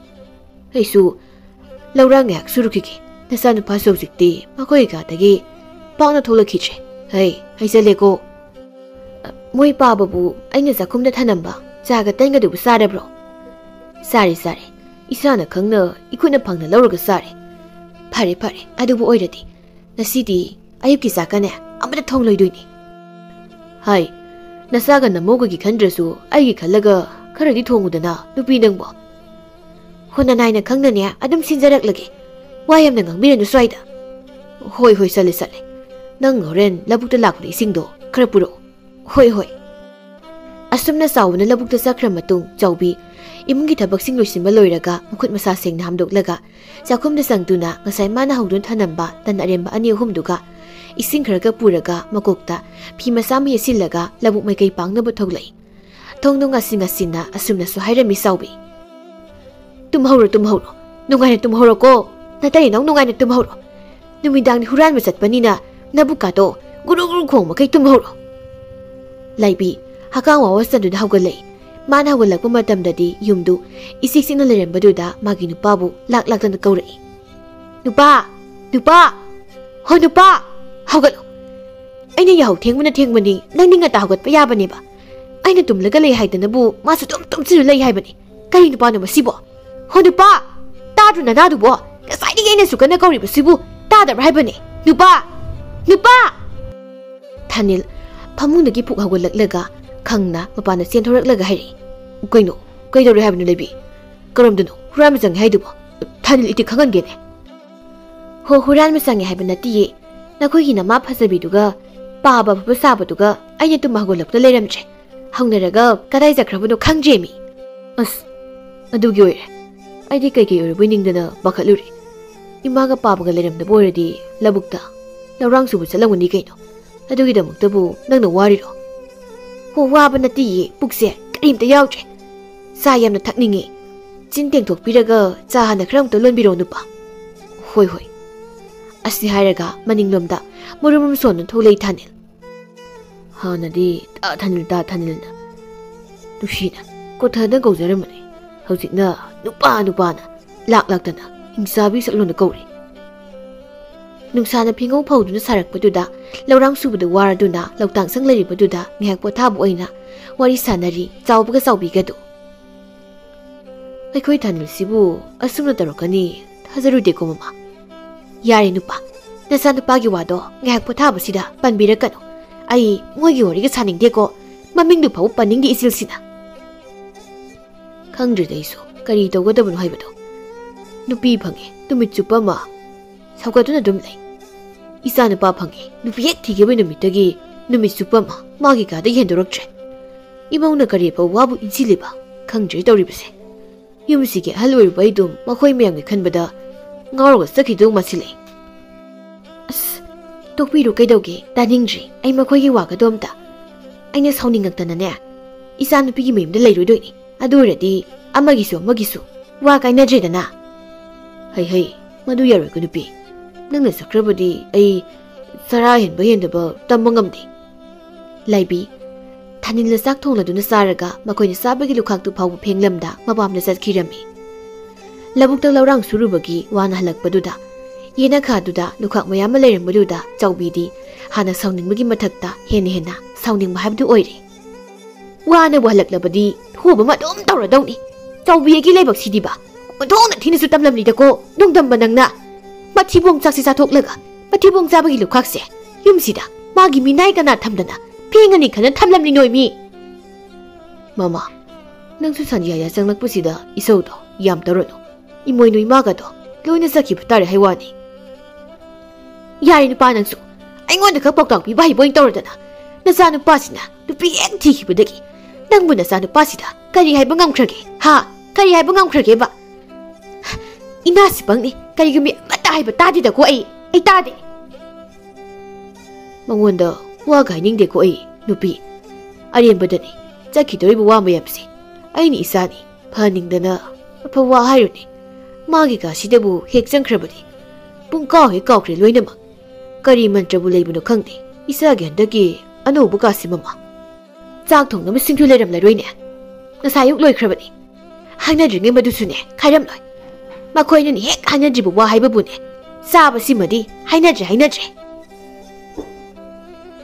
ꯑꯩꯁꯨ ꯂꯧꯔꯥꯡ ꯉꯥꯏꯍꯥꯛ ꯁꯨꯔꯨꯈꯤꯒꯦ꯫ ꯅꯆꯥꯅꯨꯄꯥꯁꯨ ꯍꯧꯖꯤꯛꯇꯤ ꯃꯈꯣꯏ ꯀꯥꯗꯒꯤ ꯄꯥꯛꯅ ꯊꯣꯛꯂꯛꯈꯤꯗ꯭ꯔꯦ꯫ ꯍꯩ, ꯍꯩꯖꯜꯂꯦꯀꯣ꯫" "ꯃꯣꯏ ꯄꯥꯕꯕꯨ ꯑꯩꯅ ꯆꯥꯛꯈꯨꯝꯗ ꯊꯅꯝꯕ ꯆꯥꯒ ꯇꯟꯒꯗꯨꯕꯨ ꯆꯥꯔꯕ꯭ꯔꯣ?" "ꯆꯥꯔꯦ, ꯆꯥꯔꯦ꯫ ꯏꯁꯥꯅ ꯈꯪꯅ ꯏꯈꯨꯠꯅ ꯐꯪꯅ ꯂꯧꯔꯒ ꯆꯥꯔꯦ꯫" "ꯐꯔꯦ, ꯐꯔꯦ, ꯑꯗꯨꯕꯨ ꯑꯣꯏꯔꯗꯤ ꯉꯁꯤꯗꯤ ꯑꯌꯨꯛꯀꯤ ꯆꯥꯛꯀꯅꯦ ꯑꯃꯠꯇ ꯊꯣꯡꯂꯣꯏꯗꯣꯏꯅꯤ꯫" "ꯍꯥꯏ, ꯅꯆꯥꯒ ꯅꯃꯧꯒꯒꯤ ꯈꯟꯗ꯭ꯔꯁꯨ ꯑꯩꯒꯤ ꯈꯜꯂꯒ ꯈꯔꯗꯤ ꯊꯣꯡꯉꯨꯗꯅ, ꯅꯨꯄꯤ ꯅꯪꯕꯣ꯫ ꯍꯣ, ꯅꯅꯥꯏꯅ ꯈꯪꯅꯅꯦ ꯑꯗꯨꯝ ꯁꯤꯟꯖꯔꯛꯂꯒꯦ꯫ ꯋꯥ ꯌꯥꯝꯅ ꯉꯥꯡꯕꯤꯔꯅꯨ ꯁ꯭ꯋꯥꯏꯗ꯫ ꯍꯣꯏ, ꯍꯣꯏ, ꯆꯠꯂꯦ, ꯆꯠꯂꯦ꯫ ꯅꯪ ꯍꯣꯔꯦꯟ ꯂꯧꯕꯨꯛꯇ ꯂꯥꯛꯄꯗ ꯏꯁꯤꯡꯗꯣ ꯈꯔ ꯄꯨꯔꯛꯎ꯫ ꯍꯣꯏ, ꯍꯣꯏ꯫ ꯑꯁꯨꯝꯅ ꯆꯥꯎꯕꯅ ꯂꯧꯕꯨꯛꯇ ꯆꯠꯈ꯭ꯔ ꯃꯇꯨꯡ, ꯆꯥꯎꯕꯤ ꯏꯃꯨꯡꯒꯤ ꯊꯕꯛꯁꯤꯡ ꯂꯣꯏꯁꯤꯟꯕ ꯂꯣꯏꯔꯒ ꯃꯈꯨꯠ ꯃꯁꯥ ꯁꯦꯡꯅ ꯍꯥꯝꯗꯣꯛꯂꯒ ꯆꯥꯛꯈꯨꯝꯗ ꯆꯪꯗꯨꯅ ꯉꯁꯥꯏ ꯃꯥꯅ ꯍꯧꯗꯨꯅ ꯊꯅꯝꯕ ꯇꯟ ꯑꯔꯦꯝꯕ ꯑꯅꯤ ꯑꯍꯨꯝꯗꯨꯒ ꯏꯁꯤꯡ ꯈꯔꯒ ꯄꯨꯔꯒ ꯃꯀꯣꯛꯇ ꯐꯤ ꯃꯆꯥ ꯑꯃ ꯌꯦꯠꯁꯤꯜꯂꯒ ꯂꯧꯕꯨꯛ ꯃꯥꯏꯀꯩ ꯄꯥꯡꯅꯕ ꯊꯣꯛꯂꯛꯏ꯫ ꯊꯣꯡꯗꯣ ꯉꯥꯁꯤ ꯉꯥꯁꯤꯅ ꯑꯁꯨꯝꯅꯁꯨ ꯍꯥꯏꯔꯝꯃꯤ ꯆꯥꯎꯕꯤ꯫ "ꯇꯨꯝꯍꯧꯔꯣ, ꯇꯨꯝꯍꯧꯔꯣ꯫ ꯅꯨꯡꯉꯥꯏꯅ ꯇꯨꯝꯍꯧꯔꯣꯀꯣ꯫ ꯅꯇꯩ ꯅꯥꯎ ꯅꯨꯡꯉꯥꯏꯅ ꯇꯨꯝꯍꯧꯔꯣ꯫ ꯅꯨꯃꯤꯗꯥꯡꯗꯤ ꯍꯨꯔꯥꯟꯕ ꯆꯠꯄꯅꯤꯅ ꯅꯕꯨꯛꯀꯥꯗꯣ ꯒꯨꯔꯨ ꯒꯨꯔꯨ ꯈꯣꯡ ꯃꯈꯩ ꯇꯨꯝꯍꯧꯔꯣ꯫" ꯂꯥꯏꯕꯤ ꯍꯀꯥꯝ ꯋꯥꯋ ꯆꯟꯗꯨꯅ ꯍꯧꯒꯠꯂꯛꯏ꯫ ꯃꯥꯅ ꯍꯧꯒꯠꯂꯛꯄ ꯃꯇꯝꯗꯗꯤ ꯌꯨꯝꯗꯨ ꯏꯆꯤꯛ ꯆꯤꯛꯅ ꯂꯩꯔꯝꯕꯗꯨꯗ ꯃꯥꯒꯤ ꯅꯨꯄꯥꯕꯨ ꯂꯥꯛ ꯂꯥꯛꯇꯅ ꯀꯧꯔꯛꯏ꯫ "ꯅꯨꯄꯥ! ꯅꯨꯄꯥ! ꯍꯣ ꯅꯨꯄꯥ! ꯍꯧꯒꯠꯂꯣ! ꯑꯩꯅ ꯌꯥꯍꯧ ꯊꯦꯡꯕꯅ ꯊꯦꯡꯕꯅꯤ, ꯅꯪꯗꯤ ꯉꯟꯇꯥ ꯍꯧꯒꯠꯄ ꯌꯥꯕꯅꯦꯕ꯫ ꯑꯩꯅ ꯇꯨꯝꯂꯒ ꯂꯩ ꯍꯥꯏꯗꯅꯕꯨ ꯃꯥꯁꯨ ꯑꯗꯨꯝ ꯇꯨꯝꯁꯤꯜꯂ ꯂꯩ ꯍꯥꯏꯕꯅꯤ꯫ ꯀꯔꯤ ꯅꯨꯄꯥꯅꯣ ꯃꯁꯤꯕꯣ? ꯍꯣ ꯅꯨꯄꯥ! ꯇꯥꯗ꯭ꯔꯣ ꯅꯅꯥꯗꯨꯕꯣ? ꯉꯁꯥꯏꯗꯒꯤ ꯑꯩꯅꯁꯨ ꯀꯟꯅ ꯀꯧꯔꯤꯕꯁꯤꯕꯨ ꯇꯥꯗꯕ꯭ꯔꯥ ꯍꯥꯏꯕꯅꯤ? ꯅꯨꯄꯥ! ꯅꯨꯄꯥ!" ꯊꯥꯅꯤꯜ ꯐꯃꯨꯡꯗꯒꯤ ꯐꯨꯛ ꯍꯧꯒꯠꯂꯛꯂꯒ ꯈꯪꯅ ꯃꯄꯥꯟꯗ ꯆꯦꯟꯊꯣꯔꯛꯂꯒ ꯍꯥꯏꯔꯛꯏ꯫ "ꯀꯩꯅꯣ? ꯀꯩꯗꯧꯔꯦ ꯍꯥꯏꯕꯅꯣ ꯂꯩꯕꯤ? ꯀꯔꯝꯗꯅꯣ ꯍꯨꯔꯥꯟꯕ ꯆꯪꯉꯦ ꯍꯥꯏꯗꯨꯕꯣ? ꯊꯥꯅꯤꯜ, ꯏꯇꯤꯛ ꯈꯪꯍꯟꯒꯦꯅꯦ꯫" "ꯍꯣ, ꯍꯨꯔꯥꯟꯕ ꯆꯪꯉꯦ ꯍꯥꯏꯕ ꯅꯠꯇꯤꯌꯦ꯫ ꯅꯈꯣꯏꯒꯤ ꯅꯃꯥ ꯐꯖꯕꯤꯗꯨꯒ ꯄꯥꯕ ꯑꯐꯕ ꯁꯥꯕꯗꯨꯒ ꯑꯩꯅ ꯇꯨꯝꯕ ꯍꯧꯒꯠꯂꯛꯄꯗ ꯂꯩꯔꯝꯗ꯭ꯔꯦ꯫ ꯍꯧꯅꯔꯒ ꯀꯗꯥꯏ ꯆꯠꯈ꯭ꯔꯕꯅꯣ ꯈꯪꯗ꯭ꯔꯦꯃꯤ꯫" "ꯑꯁ, ꯑꯗꯨꯒꯤ ꯑꯣꯏꯔꯦ꯫ ꯑꯩꯗꯤ ꯀꯩꯀꯩ ꯑꯣꯏꯔꯕꯣꯏ ꯅꯤꯡꯗꯅ ꯄꯥꯈꯠꯂꯨꯔꯦ꯫ ꯏꯃꯥꯒ ꯄꯥꯕꯒ ꯂꯩꯔꯝꯗꯕ ꯑꯣꯏꯔꯗꯤ ꯂꯧꯕꯨꯛꯇ ꯂꯧꯔꯥꯡ ꯁꯨꯕ ꯆꯠꯂꯝꯒꯅꯤ ꯀꯩꯅꯣ꯫ ꯑꯗꯨꯒꯤꯗꯃꯛꯇꯕꯨ ꯅꯪꯅ ꯋꯥꯔꯤꯔꯣ?" "ꯍꯣ, ꯋꯥꯕ ꯅꯠꯇꯤꯌꯦ, ꯄꯨꯛꯁꯦ ꯀꯔꯤꯝꯇ ꯌꯥꯎꯗ꯭ꯔꯦ꯫ ꯆꯥ ꯌꯥꯝꯅ ꯊꯛꯅꯤꯡꯉꯦ꯫ ꯆꯤꯟ ꯇꯦꯡꯊꯣꯛꯄꯤꯔꯒ ꯆꯥ ꯍꯥꯟꯅ ꯈꯔ ꯑꯃꯨꯛꯇ ꯂꯣꯟꯕꯤꯔꯣ ꯅꯨꯄꯥ꯫" "ꯍꯣꯏ, ꯍꯣꯏ꯫" ꯑꯁꯤ ꯍꯥꯏꯔꯒ ꯃꯅꯤꯡꯂꯣꯝꯗ ꯃꯨꯔꯨꯝ ꯃꯨꯔꯨꯝ ꯁꯣꯟꯗꯨꯅ ꯊꯣꯛꯂꯛꯏ ꯊꯥꯅꯤꯜ꯫ ꯍꯥꯟꯅꯗꯤ "ꯇꯥ ꯊꯥꯅꯤꯜ, ꯇꯥ ꯊꯥꯅꯤꯜꯅ" ꯅꯨꯡꯁꯤꯅ ꯀꯣꯊꯗ ꯀꯧꯖꯔꯝꯕꯅꯤ꯫ ꯍꯧꯖꯤꯛꯅ "ꯅꯨꯄꯥ, ꯅꯨꯄꯥꯅ" ꯂꯥꯛ ꯂꯥꯛꯇꯅ ꯍꯤꯡꯆꯥꯕꯤ ꯁꯛꯂꯣꯟꯗ ꯀꯧꯔꯤ꯫ ꯅꯨꯡꯁꯥꯅ ꯐꯤꯉꯧ ꯐꯧꯗꯨꯅ ꯁꯥꯔꯛꯄꯗꯨꯗ ꯂꯧꯔꯥꯡ ꯁꯨꯕꯗ ꯋꯥꯔꯗꯨꯅ ꯂꯧꯇꯥꯡ ꯁꯪ ꯂꯩꯔꯤꯕꯗꯨꯗ ꯉꯥꯏꯍꯥꯛ ꯄꯣꯊꯥꯕ ꯑꯣꯏꯅ ꯋꯥꯔꯤ ꯁꯥꯟꯅꯔꯤ ꯆꯥꯎꯕꯒ ꯆꯥꯎꯕꯤꯒꯗꯨ꯫ "ꯑꯩꯈꯣꯏ ꯊꯥꯅꯤꯜꯁꯤꯕꯨ ꯑꯁꯨꯝꯅ ꯇꯧꯔꯛꯀꯅꯤ ꯊꯥꯖꯔꯨꯗꯦꯀꯣ ꯃꯃꯥ꯫" "ꯌꯥꯔꯦ ꯅꯨꯄꯥ, ꯅꯆꯥꯅꯨꯄꯥꯒꯤ ꯋꯥꯗꯣ ꯉꯥꯏꯍꯥꯛ ꯄꯣꯊꯥꯕꯁꯤꯗ ꯄꯟꯕꯤꯔꯛꯀꯅꯨ꯫ ꯑꯩ ꯃꯣꯏꯒꯤ ꯋꯥꯔꯤꯒ ꯁꯥꯅꯤꯡꯗꯦꯀꯣ꯫ ꯃꯃꯤꯡꯗꯨ ꯐꯥꯎꯕ ꯄꯟꯅꯤꯡꯗꯦ ꯏꯆꯤꯜꯁꯤꯅ꯫" ꯈꯪꯗ꯭ꯔꯦꯗ ꯑꯩꯁꯨ ꯀꯔꯤ ꯇꯧꯒꯗꯕꯅꯣ ꯍꯥꯏꯕꯗꯣ꯫ ꯅꯨꯄꯤ ꯐꯪꯉꯦ, ꯅꯨꯃꯤꯠ ꯆꯨꯞꯄ ꯑꯃ ꯁꯧꯒꯠꯇꯨꯅ ꯑꯗꯨꯝ ꯂꯩ꯫ ꯏꯆꯥ ꯅꯨꯄꯥ ꯐꯪꯉꯦ, ꯅꯨꯄꯤ ꯍꯦꯛ ꯊꯤꯈꯤꯕ ꯅꯨꯃꯤꯠꯇꯒꯤ ꯅꯨꯃꯤꯠ ꯆꯨꯞꯄ ꯑꯃ ꯃꯥꯒꯤ ꯀꯥꯗꯒꯤ ꯍꯦꯟꯗꯣꯔꯛꯇ꯭ꯔꯦ꯫ ꯏꯃꯧꯅ ꯀꯔꯤ ꯐꯥꯎ ꯋꯥꯕꯨ ꯏꯟꯁꯤꯜꯂꯤꯕ ꯈꯪꯗ꯭ꯔꯦ ꯇꯧꯔꯤꯕꯁꯦ꯫ ꯌꯨꯝꯁꯤꯒꯤ ꯑꯍꯜ ꯑꯣꯏꯔꯨꯕ ꯑꯩꯗꯨꯝ ꯃꯈꯣꯏ ꯃꯌꯥꯝꯒꯤ ꯈꯟꯕꯗ ꯉꯥꯎꯔꯒ ꯆꯠꯈꯤꯗꯧ ꯃꯥꯁꯤꯜꯂꯦ꯫ ꯑꯁ, ꯇꯣꯛꯄꯤꯔꯣ, ꯀꯩꯗꯧꯒꯦ? ꯇꯥꯅꯤꯡꯗ꯭ꯔꯤ ꯑꯩ ꯃꯈꯣꯏꯒꯤ ꯋꯥꯒꯗꯣ ꯑꯝꯇ꯫ ꯑꯩꯅ ꯁꯥꯎꯅꯤꯡꯉꯛꯇꯅꯅꯦ, ꯏꯆꯥ ꯅꯨꯄꯤꯒꯤ ꯃꯌꯨꯝꯗ ꯂꯩꯔꯣꯏꯗꯣꯏꯅꯤ꯫ ꯑꯗꯨ ꯑꯣꯏꯔꯗꯤ ꯑꯃꯒꯤꯁꯨ ꯑꯃꯒꯤꯁꯨ ꯋꯥ ꯀꯥꯏꯅꯗ꯭ꯔꯦꯗꯅ꯫ ꯍꯩ ꯍꯩ, ꯃꯗꯨ ꯌꯥꯔꯣꯏꯀꯣ ꯅꯨꯄꯤ꯫ ꯅꯪꯅ ꯆꯠꯈ꯭ꯔꯕꯗꯤ ꯑꯩ ꯆꯔꯥ ꯍꯦꯟꯕ ꯍꯦꯟꯗꯕ ꯇꯝꯕ ꯉꯝꯗꯦ꯫ ꯂꯥꯏꯕꯤ, ꯊꯥꯅꯤꯜꯅ ꯆꯥꯛ ꯊꯣꯡꯂꯗꯨꯅ ꯆꯥꯔꯒ ꯃꯈꯣꯏꯅ ꯆꯥꯕꯒꯤ ꯂꯨꯈꯥꯛꯇꯨ ꯐꯥꯎꯕ ꯐꯦꯡꯂꯝꯗ ꯃꯄꯥꯝꯗ ꯆꯠꯈꯤꯔꯝꯃꯤ꯫ ꯂꯧꯕꯨꯛꯇ ꯂꯧꯔꯥꯡ ꯁꯨꯔꯨꯕꯒꯤ ꯋꯥꯅ ꯍꯜꯂꯛꯄꯗꯨꯗ ꯌꯦꯅꯈꯥꯗꯨꯗ ꯂꯨꯈꯥꯛ ꯃꯌꯥꯝ ꯑꯃ ꯂꯩꯔꯝꯕꯗꯨꯗ ꯆꯥꯎꯕꯤꯗꯤ ꯍꯥꯟꯅ ꯁꯥꯎꯅꯤꯡꯕꯒꯤ ꯃꯊꯛꯇ ꯍꯦꯟꯅ ꯍꯦꯟꯅ ꯁꯥꯎꯅꯤꯡꯕ ꯍꯥꯏꯕꯗꯨ ꯑꯣꯏꯔꯦ꯫ ꯋꯥꯅꯕꯨ ꯍꯜꯂꯛꯂꯕꯗꯤ ꯊꯣꯕ ꯑꯃ ꯑꯗꯨꯝ ꯇꯧꯔꯗꯧꯅꯤ꯫ ꯆꯥꯎꯕꯤ ꯑꯩꯒꯤ ꯂꯥꯏꯕꯛꯁꯤꯗꯤꯕ ꯑꯣꯟꯊꯣꯛꯅ ꯊꯤꯅꯁꯨ ꯇꯝꯂꯝꯂꯤꯗꯀꯣ, ꯅꯣꯡꯗꯝꯕ ꯅꯪꯅ꯫ ꯃꯊꯤꯕꯣꯡ ꯆꯥꯛꯁꯦ ꯆꯥꯊꯣꯛꯂꯒ ꯃꯊꯤꯕꯣꯡ ꯆꯥꯕꯒꯤ ꯂꯨꯈꯥꯛꯁꯦ ꯌꯨꯝꯁꯤꯗ ꯃꯥꯒꯤ ꯃꯤꯅꯥꯏ ꯀꯅꯥ ꯊꯝꯗꯅ ꯐꯦꯡꯉꯅꯤ ꯈꯟꯅ ꯊꯝꯂꯝꯂꯤ ꯅꯣꯏꯃꯤ꯫ ꯃꯃꯥ, ꯅꯪꯁꯨ ꯁꯟꯌꯥꯌꯥ ꯆꯪꯂꯛꯄꯁꯤꯗ ꯏꯁꯧꯗꯣ ꯌꯥꯝ ꯇꯧꯔꯅꯨ꯫ ꯏꯃꯣꯏꯅꯨ ꯏꯃꯥꯒꯗꯣ ꯂꯣꯏꯅ ꯆꯠꯈꯤꯕ ꯇꯥꯔꯦ ꯍꯥꯏ ꯋꯥꯅꯤ꯫ ꯌꯥꯔꯦ ꯅꯨꯄꯥ ꯅꯪꯁꯨ, ꯑꯩꯉꯣꯟꯗ ꯈꯛ ꯄꯥꯎꯇꯥꯛ ꯄꯤꯕ ꯍꯩꯕ ꯑꯣꯏꯅ ꯇꯧꯔꯗꯅ꯫ ꯅꯆꯥ ꯅꯨꯄꯥꯁꯤꯅ ꯅꯨꯄꯤ ꯍꯦꯛ ꯊꯤꯈꯤꯕꯗꯒꯤ ꯅꯪꯕꯨ ꯅꯆꯥ ꯅꯨꯄꯥꯁꯤꯗ ꯀꯔꯤ ꯍꯥꯏꯕ ꯉꯝꯈ꯭ꯔꯒꯦ? ꯍꯥ? ꯀꯔꯤ ꯍꯥꯏꯕ ꯉꯝꯈ꯭ꯔꯒꯦꯕ? ꯏꯃꯥꯁꯤ ꯄꯪꯅꯤ, ꯀꯔꯤꯒꯨꯝꯕꯤ ꯑꯃꯠꯇ ꯍꯥꯏꯕ ꯇꯥꯗꯦꯗꯀꯣ ꯑꯩ, ꯑꯩ ꯇꯥꯗꯦ꯫ ꯃꯉꯣꯟꯗ ꯋꯥꯒ ꯍꯥꯏꯅꯤꯡꯗꯦꯀꯣ ꯑꯩ, ꯅꯨꯄꯤ꯫ ꯑꯔꯦꯝꯕꯗꯅꯤ ꯆꯠꯈꯤꯗꯧꯔꯤꯕ ꯋꯥ ꯃꯌꯥꯝꯁꯦ꯫ ꯑꯩꯅ ꯏꯆꯥꯅꯤ, ꯐꯍꯟꯅꯤꯡꯗꯅ ꯑꯐꯕ ꯋꯥ ꯍꯥꯏꯔꯨꯅꯤ꯫ ꯃꯥꯒꯤ ꯀꯥꯁꯤꯗꯕꯨ ꯍꯦꯛ ꯆꯪꯈ꯭ꯔꯕꯗꯤ ꯄꯨꯡ ꯀꯥꯎ ꯍꯦꯛ ꯀꯥꯎꯈ꯭ꯔꯦ ꯂꯣꯏꯅꯃꯛ꯫ ꯀꯔꯤ ꯃꯟꯇ꯭ꯔꯕꯨ ꯂꯩꯕꯅꯣ ꯈꯪꯗꯦ ꯏꯆꯥꯒꯤ ꯍꯟꯗꯛꯀꯤ ꯑꯅꯧꯕ ꯀꯥꯁꯤ ꯃꯃꯥ꯫ ꯆꯥꯛ ꯊꯣꯡꯅꯕꯁꯤꯡꯁꯨ ꯂꯩꯔꯝꯂꯔꯣꯏꯅꯦ꯫ ꯉꯁꯥꯏ ꯑꯌꯨꯛ ꯂꯣꯏꯈ꯭ꯔꯕꯅꯤ꯫ ꯍꯥꯏꯅꯗ꯭ꯔꯤꯉꯩ ꯃꯗꯨꯁꯨꯅꯦ ꯈꯥꯏꯔꯝꯂꯣꯏ꯫ ꯃꯈꯣꯏ ꯑꯅꯤꯅ ꯍꯦꯛ ꯍꯥꯏꯅꯗ꯭ꯔꯤꯕ ꯋꯥ ꯍꯥꯏꯕꯕꯨꯅꯦ, ꯆꯥꯕꯁꯤꯃꯗꯤ ꯍꯥꯏꯅꯗ꯭ꯔꯦ, ꯍꯥꯏꯅꯗ꯭ꯔꯦ꯫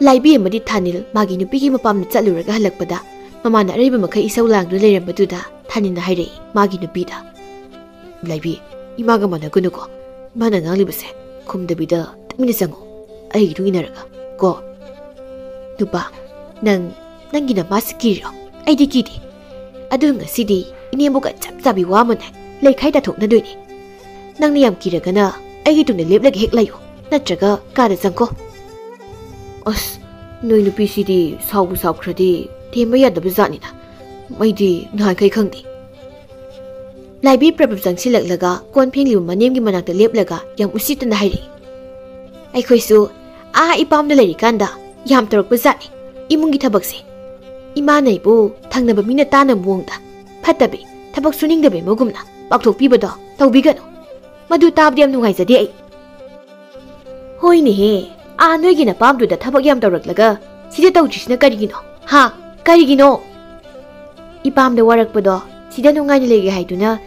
ꯂꯥꯏꯕꯤ ꯑꯃꯗꯤ ꯊꯥꯅꯤꯜ ꯃꯥꯒꯤ ꯅꯨꯄꯤꯒꯤ ꯃꯄꯥꯝꯗ ꯆꯠꯂꯨꯔꯒ ꯍꯜꯂꯛꯄꯗ ꯃꯃꯥꯅ ꯑꯔꯩꯕ ꯃꯈꯩ ꯏꯁꯧ ꯂꯥꯡꯗꯨꯅ ꯂꯩꯔꯝꯕꯗꯨꯗ ꯊꯥꯅꯤꯜꯅ ꯍꯥꯏꯔꯛꯏ ꯃꯥꯒꯤ ꯅꯨꯄꯤꯗ, "ꯂꯥꯏꯕꯤ, ꯏꯃꯥꯒ ꯃꯥꯟꯅꯒꯅꯨꯀꯣ꯫ ꯏꯃꯥꯅ ꯉꯥꯡꯂꯤꯕꯁꯦ ꯈꯨꯝꯗꯕꯤꯗ ꯇꯨꯃꯤꯟꯅ ꯆꯪꯉꯨ꯫ ꯑꯩꯒꯤ ꯏꯇꯨꯡ ꯏꯟꯅꯔꯒ ꯀꯣ꯫ ꯅꯨꯄꯥ, ꯅꯪ ꯅꯪꯒꯤ ꯅꯃꯥꯁꯤ ꯀꯤꯔꯤꯔꯣ? ꯑꯩꯗꯤ ꯀꯤꯗꯦ꯫ ꯑꯗꯨ ꯉꯁꯤꯗꯤ ꯏꯅꯦꯝꯕꯣꯛꯀ ꯆꯞ ꯆꯥꯕꯤ ꯋꯥ ꯑꯃꯅꯦ꯫ ꯂꯩꯈꯥꯏ ꯇꯥꯊꯣꯛꯅꯗꯣꯏꯅꯦ꯫ ꯅꯪꯅ ꯌꯥꯝ ꯀꯤꯔꯒꯅ ꯑꯩꯒꯤ ꯇꯨꯡꯗ ꯂꯦꯞꯂꯒ ꯍꯦꯛ ꯂꯩꯌꯨ, ꯅꯠꯇ꯭ꯔꯒ ꯀꯥꯗ ꯆꯪꯈꯣ꯫ ꯑꯁ, ꯅꯣꯏ ꯅꯨꯄꯤꯁꯤꯗꯤ ꯁꯥꯎꯕꯨ ꯁꯥꯎꯈ꯭ꯔꯗꯤ ꯊꯦꯝꯕ ꯌꯥꯗꯕ ꯖꯥꯠꯅꯤꯅ꯫ ꯑꯩꯗꯤ ꯅꯍꯥꯟꯈꯩ ꯈꯪꯗꯦ꯫ ꯂꯥꯏꯕꯤ ꯄ꯭ꯔꯞ ꯄ꯭ꯔꯞ ꯆꯪꯁꯤꯜꯂꯛꯂꯒ ꯀꯣꯟ ꯐꯦꯡꯂꯤꯕ ꯃꯅꯦꯝꯒꯤ ꯃꯅꯥꯛꯇ ꯂꯦꯞꯂꯒ ꯌꯥꯝ ꯎꯁꯤꯠꯇꯅ ꯍꯥꯏꯔꯛꯏ꯫ ꯑꯩꯈꯣꯏꯁꯨ ꯑꯥ ꯏꯄꯥꯝꯗ ꯂꯩꯔꯤꯀꯥꯟꯗ ꯌꯥꯝ ꯇꯧꯔꯛꯄ ꯖꯥꯠꯅꯤ ꯏꯃꯨꯡꯒꯤ ꯊꯕꯛꯁꯦ꯫ ꯏꯃꯥꯅ ꯑꯩꯕꯨ ꯊꯪꯅꯕ ꯃꯤꯅ ꯇꯥꯅꯕ ꯃꯑꯣꯡꯗ ꯐꯠꯇꯕꯤ, ꯊꯕꯛ ꯁꯨꯅꯤꯡꯗꯕꯤ ꯃꯒꯨꯝꯅ ꯄꯥꯛꯊꯣꯛꯄꯤꯕꯗꯣ ꯇꯧꯕꯤꯒꯅꯨ꯫ ꯃꯗꯨ ꯇꯥꯕꯗ ꯌꯥꯝ ꯅꯨꯡꯉꯥꯏꯖꯗꯦ ꯑꯩ꯫ ꯍꯣꯏꯅꯦꯍꯦ, ꯑꯥ ꯅꯣꯏꯒꯤ ꯅꯄꯥꯝꯗꯨꯗ ꯊꯕꯛ ꯌꯥꯝ ꯇꯧꯔꯛꯂꯒ ꯁꯤꯗ ꯇꯧꯗ꯭ꯔꯤꯁꯤꯅ ꯀꯔꯤꯒꯤꯅꯣ? ꯍꯥ? ꯀꯔꯤꯒꯤꯅꯣ? ꯏꯄꯥꯝꯗ ꯋꯥꯔꯛꯄꯗꯣ ꯁꯤꯗ ꯅꯨꯡꯉꯥꯏꯅ ꯂꯩꯒꯦ ꯍꯥꯏꯗꯨꯅ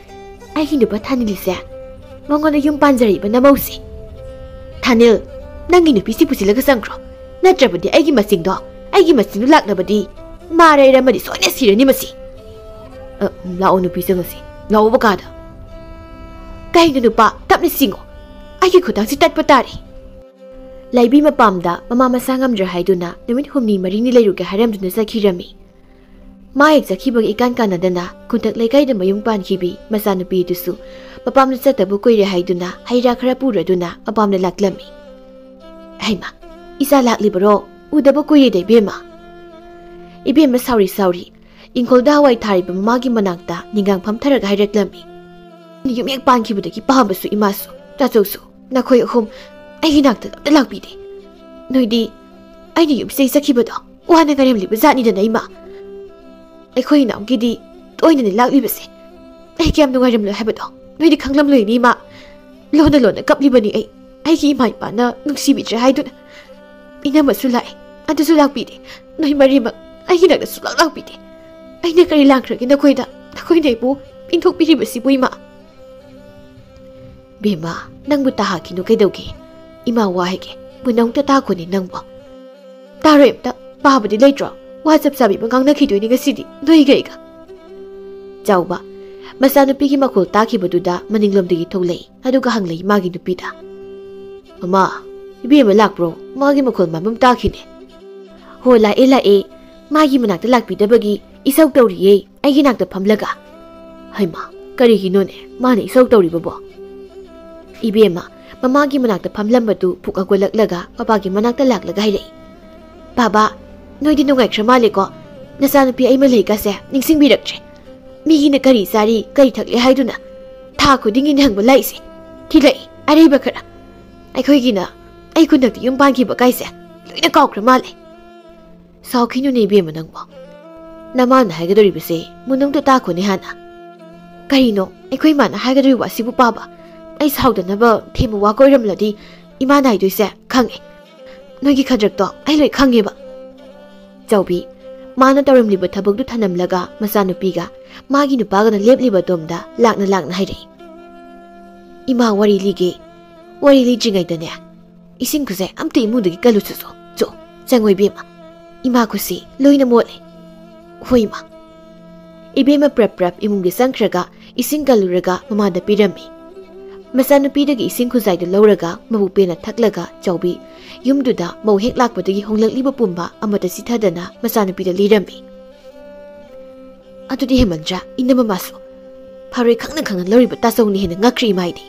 ꯑꯩꯒꯤ ꯅꯨꯄꯥ ꯊꯥꯅꯤꯜꯂꯤꯁꯦ, ꯃꯉꯣꯟꯗ ꯌꯨꯝ ꯄꯥꯟꯖꯔꯛꯏꯕ ꯅꯃꯧꯁꯦ꯫ ꯊꯥꯅꯤꯜ, ꯅꯪꯒꯤ ꯅꯨꯄꯤꯁꯤ ꯄꯨꯁꯤꯜꯂꯒ ꯆꯪꯈ꯭ꯔꯣ, ꯅꯠꯇ꯭ꯔꯕꯗꯤ ꯑꯩꯒꯤ ꯃꯆꯤꯡꯗꯣ, ꯑꯩꯒꯤ ꯃꯆꯤꯡꯗꯣ ꯂꯥꯛꯂꯕꯗꯤ ꯃꯥ ꯂꯩꯔꯝꯃꯗꯤ ꯁꯣꯏꯅ ꯁꯤꯔꯅꯤ ꯃꯁꯤ꯫ ꯑ, ꯂꯥꯛꯑꯣ ꯅꯨꯄꯤ, ꯆꯪꯉꯁꯤ꯫ ꯂꯥꯛꯑꯣꯕ ꯀꯥꯗ꯫ ꯀꯩꯅꯣ ꯅꯨꯄꯥ, ꯇꯞꯅ ꯆꯤꯡꯉꯣ, ꯑꯩꯒꯤ ꯈꯨꯗꯥꯡꯁꯤ ꯇꯠꯄ ꯇꯥꯔꯦ꯫ ꯂꯥꯏꯕꯤ ꯃꯄꯥꯝꯗ ꯃꯃꯥ ꯃꯁꯥ ꯉꯝꯗ꯭ꯔꯦ ꯍꯥꯏꯗꯨꯅ ꯅꯨꯃꯤꯠ ꯍꯨꯝꯅꯤ ꯃꯔꯤꯅꯤ ꯂꯩꯔꯨꯒꯦ ꯍꯥꯏꯔꯝꯗꯨꯅ ꯆꯠꯈꯤꯔꯝꯃꯤ꯫ ꯃꯥ ꯍꯦꯛ ꯆꯠꯈꯤꯕꯒ ꯏꯀꯥꯟ ꯀꯥꯟꯅꯗꯅ ꯈꯨꯟꯇꯛ ꯂꯩꯀꯥꯏꯗ ꯃꯌꯨꯝ ꯄꯥꯟꯈꯤꯕꯤ ꯃꯆꯥꯅꯨꯄꯤꯗꯨꯁꯨ ꯃꯄꯥꯝꯗ ꯆꯠꯇꯕ ꯀꯨꯏꯔꯦ ꯍꯥꯏꯗꯨꯅ ꯍꯩ ꯔꯥ ꯈꯔ ꯄꯨꯔꯗꯨꯅ ꯃꯄꯥꯝꯗ ꯂꯥꯛꯂꯝꯃꯤ꯫ ꯍꯩꯃꯥ, ꯏꯆꯥ ꯂꯥꯛꯂꯤꯕꯔꯣ? ꯎꯗꯕ ꯀꯨꯏꯔꯦꯗ ꯏꯕꯦꯝꯃ꯫ ꯏꯕꯦꯝꯃ ꯁꯥꯎꯔꯤ ꯁꯥꯎꯔꯤ ꯏꯪꯈꯣꯜꯗ ꯍꯋꯥꯏ ꯊꯥꯔꯤꯕ ꯃꯃꯥꯒꯤ ꯃꯅꯥꯛꯇ ꯅꯤꯡꯒꯥꯡ ꯐꯝꯊꯔꯒ ꯍꯥꯏꯔꯛꯂꯝꯃꯤ꯫ ꯌꯨꯝ ꯍꯦꯛ ꯄꯥꯟꯈꯤꯕꯗꯒꯤ ꯄꯥꯝꯕꯁꯨ ꯏꯃꯥꯁꯨ ꯇꯥꯆꯧꯁꯨ ꯅꯈꯣꯏ ꯑꯍꯨꯝ ꯑꯩꯒꯤ ꯅꯥꯛꯇ ꯑꯝꯇ ꯂꯥꯛꯄꯤꯗꯦ꯫ ꯅꯣꯏꯗꯤ ꯑꯩꯅ ꯌꯨꯝꯁꯤꯗꯩ ꯆꯠꯈꯤꯕꯗꯣ ꯋꯥꯅ ꯉꯥꯏꯔꯝꯂꯤꯕ ꯖꯥꯠꯅꯤꯗꯅ ꯏꯃꯥ꯫ ꯑꯩꯈꯣꯏ ꯏꯅꯥꯎꯒꯤꯗꯤ ꯇꯣꯏꯅꯅꯤ ꯂꯥꯛꯂꯤꯕꯁꯦ꯫ ꯑꯩ ꯀꯌꯥꯝ ꯅꯨꯡꯉꯥꯏꯔꯝꯂꯣꯏ ꯍꯥꯏꯕꯗꯣ ꯅꯣꯏꯗꯤ ꯈꯪꯂꯝꯂꯣꯏꯅꯦ ꯏꯃꯥ꯫ ꯂꯣꯟꯅ ꯂꯣꯟꯅ ꯀꯞꯂꯤꯕꯅꯤ ꯑꯩ, ꯑꯩꯒꯤ ꯏꯃꯥ ꯏꯄꯥꯅ ꯅꯨꯡꯁꯤꯕꯤꯗ꯭ꯔꯦ ꯍꯥꯏꯗꯨꯅ꯫ ꯏꯅꯝꯃꯁꯨ ꯂꯥꯛꯑꯦ, ꯑꯗꯨꯁꯨ ꯂꯥꯛꯄꯤꯗꯦ꯫ ꯅꯣꯏ ꯃꯔꯤꯃꯛ ꯑꯩꯒꯤ ꯅꯥꯛꯇ ꯁꯨꯡꯂꯥꯛ ꯂꯥꯛꯄꯤꯗꯦ꯫ ꯑꯩꯅ ꯀꯔꯤ ꯂꯥꯟꯈ꯭ꯔꯒꯦ ꯅꯈꯣꯏꯗ? ꯅꯈꯣꯏꯅ ꯑꯩꯕꯨ ꯄꯦꯟꯊꯣꯛꯄꯤꯔꯤꯕꯁꯤꯕꯨ ꯏꯃꯥ꯫ ꯕꯦꯝꯃ, ꯅꯪꯕꯨ ꯇꯥꯍꯥꯈꯤꯅꯨ ꯀꯩꯗꯧꯒꯦ? ꯏꯃꯥ ꯋꯥ ꯍꯥꯏꯒꯦ, ꯃꯨꯟꯅ ꯑꯃꯨꯛꯇ ꯇꯥꯈꯣꯅꯦ ꯅꯪꯕꯨ꯫ ꯇꯥꯔꯣꯏ ꯑꯝꯇ, ꯄꯥꯕꯗꯤ ꯂꯩꯇ꯭ꯔꯣ? ꯋꯥ ꯆꯞ ꯆꯥꯕꯤ ꯑꯃ ꯉꯥꯡꯅꯈꯤꯗꯣꯏꯅꯦ ꯉꯁꯤꯗꯤ ꯅꯣꯏꯒ ꯑꯩꯒ꯫ ꯆꯥꯎꯕ, ꯃꯆꯥꯅꯨꯄꯤꯒꯤ ꯃꯈꯣꯜ ꯇꯥꯈꯤꯕꯗꯨꯗ ꯃꯅꯤꯡꯂꯣꯝꯗꯒꯤ ꯊꯣꯛꯂꯛꯏ꯫ ꯑꯗꯨꯒ ꯍꯪꯂꯛꯏ ꯃꯥꯒꯤ ꯅꯨꯄꯤꯗ꯫ "ꯃꯃꯥ, ꯏꯕꯦꯝꯃ ꯂꯥꯛꯄ꯭ꯔꯣ? ꯃꯥꯒꯤ ꯃꯈꯣꯜ ꯃꯥꯟꯕ ꯑꯃ ꯇꯥꯈꯤꯅꯦ꯫" "ꯍꯣ, ꯂꯥꯛꯑꯦ, ꯂꯥꯛꯑꯦ꯫ ꯃꯥꯒꯤ ꯃꯅꯥꯛꯇ ꯂꯥꯛꯄꯤꯗꯕꯒꯤ ꯏꯁꯧ ꯇꯧꯔꯤꯌꯦ, ꯑꯩꯒꯤ ꯅꯥꯛꯇ ꯐꯝꯂꯒ꯫" "ꯍꯩꯃꯥ, ꯀꯔꯤꯒꯤꯅꯣꯅꯦ ꯃꯥꯅ ꯏꯁꯧ ꯇꯧꯔꯤꯕꯕꯣ?" ꯏꯕꯦꯝꯃ ꯃꯃꯥꯒꯤ ꯃꯅꯥꯛꯇ ꯐꯝꯂꯝꯕꯗꯨ ꯄꯨꯛ ꯍꯧꯒꯠꯂꯛꯂꯒ ꯃꯄꯥꯒꯤ ꯃꯅꯥꯛꯇ ꯂꯥꯛꯂꯒ ꯍꯥꯏꯔꯛꯏ, "ꯕꯥꯕꯥ, ꯅꯣꯏꯗꯤ ꯅꯨꯡꯉꯥꯏꯈ꯭ꯔ ꯃꯥꯜꯂꯦꯀꯣ꯫ ꯅꯆꯥꯅꯨꯄꯤ ꯑꯩꯃ ꯂꯩꯀꯥꯁꯦ ꯅꯤꯡꯁꯤꯡꯕꯤꯔꯛꯇ꯭ꯔꯦ꯫ ꯃꯤꯒꯤꯅ ꯀꯔꯤ ꯆꯥꯔꯤ, ꯀꯔꯤ ꯊꯛꯂꯤ ꯍꯥꯏꯗꯨꯅ ꯊꯥ ꯈꯨꯗꯤꯡꯒꯤ ꯅꯪꯕ ꯂꯥꯛꯏꯁꯦ꯫ ꯊꯤꯜꯂꯛꯏ ꯑꯔꯩꯕ ꯈꯔ꯫ ꯑꯩꯈꯣꯏꯒꯤꯅ ꯑꯩ ꯈꯨꯟꯗꯛꯇ ꯌꯨꯝ ꯄꯥꯟꯈꯤꯕ ꯀꯥꯏꯁꯦ ꯂꯣꯏꯅ ꯀꯥꯎꯈ꯭ꯔ ꯃꯥꯜꯂꯦ꯫" "ꯁꯥꯎꯈꯤꯅꯨꯅꯦ ꯏꯕꯦꯝꯃ ꯅꯪꯕꯣ꯫ ꯅꯃꯥꯅ ꯍꯥꯏꯒꯗꯧꯔꯤꯕꯁꯦ ꯃꯨꯟꯅꯨꯡꯗ ꯇꯥꯈꯣꯅꯦ ꯍꯥꯟꯅ꯫ ꯀꯔꯤꯅꯣ ꯑꯩꯈꯣꯏ ꯏꯃꯥꯅ ꯍꯥꯏꯒꯗꯧꯔꯤꯕ ꯋꯥꯁꯤꯕꯨ ꯄꯥꯕ? ꯑꯩ ꯁꯥꯎꯗꯅꯕ ꯊꯦꯝꯕ ꯋꯥ ꯀꯣꯏꯔꯝꯂꯗꯤ ꯏꯃꯥꯅ ꯍꯥꯏꯗꯣꯏꯁꯦ ꯈꯪꯉꯦ꯫ ꯅꯣꯏꯒꯤ ꯈꯗ꯭ꯔꯛꯇꯣ ꯑꯩ ꯂꯣꯏ ꯈꯪꯉꯦꯕ꯫" ꯆꯥꯎꯕꯤ ꯃꯥꯅ ꯇꯧꯔꯝꯂꯤꯕ ꯊꯕꯛꯇꯨ ꯊꯅꯝꯂꯒ ꯃꯆꯥꯅꯨꯄꯤꯒ ꯃꯥꯒꯤ ꯅꯨꯄꯥꯒꯅ ꯂꯦꯞꯂꯤꯕ ꯑꯗꯣꯝꯗ ꯂꯥꯛꯅ ꯂꯥꯛꯅ ꯍꯥꯏꯔꯛꯏ, "ꯏꯃꯥ, ꯋꯥꯔꯤ ꯂꯤꯒꯦ꯫ ꯋꯥꯔꯤ ꯂꯤꯗ꯭ꯔꯤꯉꯩꯗꯅꯦ ꯏꯁꯤꯡ ꯈꯨꯖꯥꯏ ꯑꯝꯇ ꯏꯃꯨꯡꯗꯒꯤ ꯀꯜꯂꯨ ꯆꯠꯁꯣ꯫ ꯆꯣ, ꯆꯪꯉꯣ ꯏꯕꯦꯝꯃ꯫ ꯏꯃꯥ ꯈꯨꯠꯁꯤ ꯂꯣꯏꯅ ꯃꯣꯠꯂꯦ꯫" "ꯍꯣꯏ ꯏꯃꯥ꯫" ꯏꯕꯦꯝꯃ ꯄ꯭ꯔꯞ ꯄ꯭ꯔꯞ ꯏꯃꯨꯡꯗ ꯆꯪꯈ꯭ꯔꯒ ꯏꯁꯤꯡ ꯀꯜꯂꯨꯔꯒ ꯃꯃꯥꯗ ꯄꯤꯔꯝꯃꯤ꯫ ꯃꯆꯥꯅꯨꯄꯤꯗꯒꯤ ꯏꯁꯤꯡ ꯈꯨꯖꯥꯏꯗꯨ ꯂꯧꯔꯒ ꯃꯕꯨꯛ ꯄꯦꯟꯅ ꯊꯛꯂꯒ ꯆꯥꯎꯕꯤ ꯌꯨꯝꯗꯨꯗ ꯃꯧ ꯍꯦꯛ ꯂꯥꯛꯄꯗꯒꯤ ꯍꯣꯡꯂꯛꯂꯤꯕ ꯄꯨꯝꯕ ꯑꯃꯠꯇ ꯆꯤꯊꯗꯅ ꯃꯆꯥꯅꯨꯄꯤꯗ ꯂꯤꯔꯝꯃꯤ꯫ "ꯑꯗꯨꯗꯤ ꯍꯦꯃꯟꯗ꯭ꯔꯥ, ꯏꯅꯝꯃ ꯃꯥꯁꯨ ꯐꯥꯔꯣꯏ ꯈꯪꯅ ꯈꯪꯅ ꯂꯧꯔꯤꯕ ꯇꯥꯆꯧꯅꯤ ꯍꯦꯟꯅ ꯉꯛꯈ꯭ꯔꯤ ꯏꯃꯥꯏꯗꯤ꯫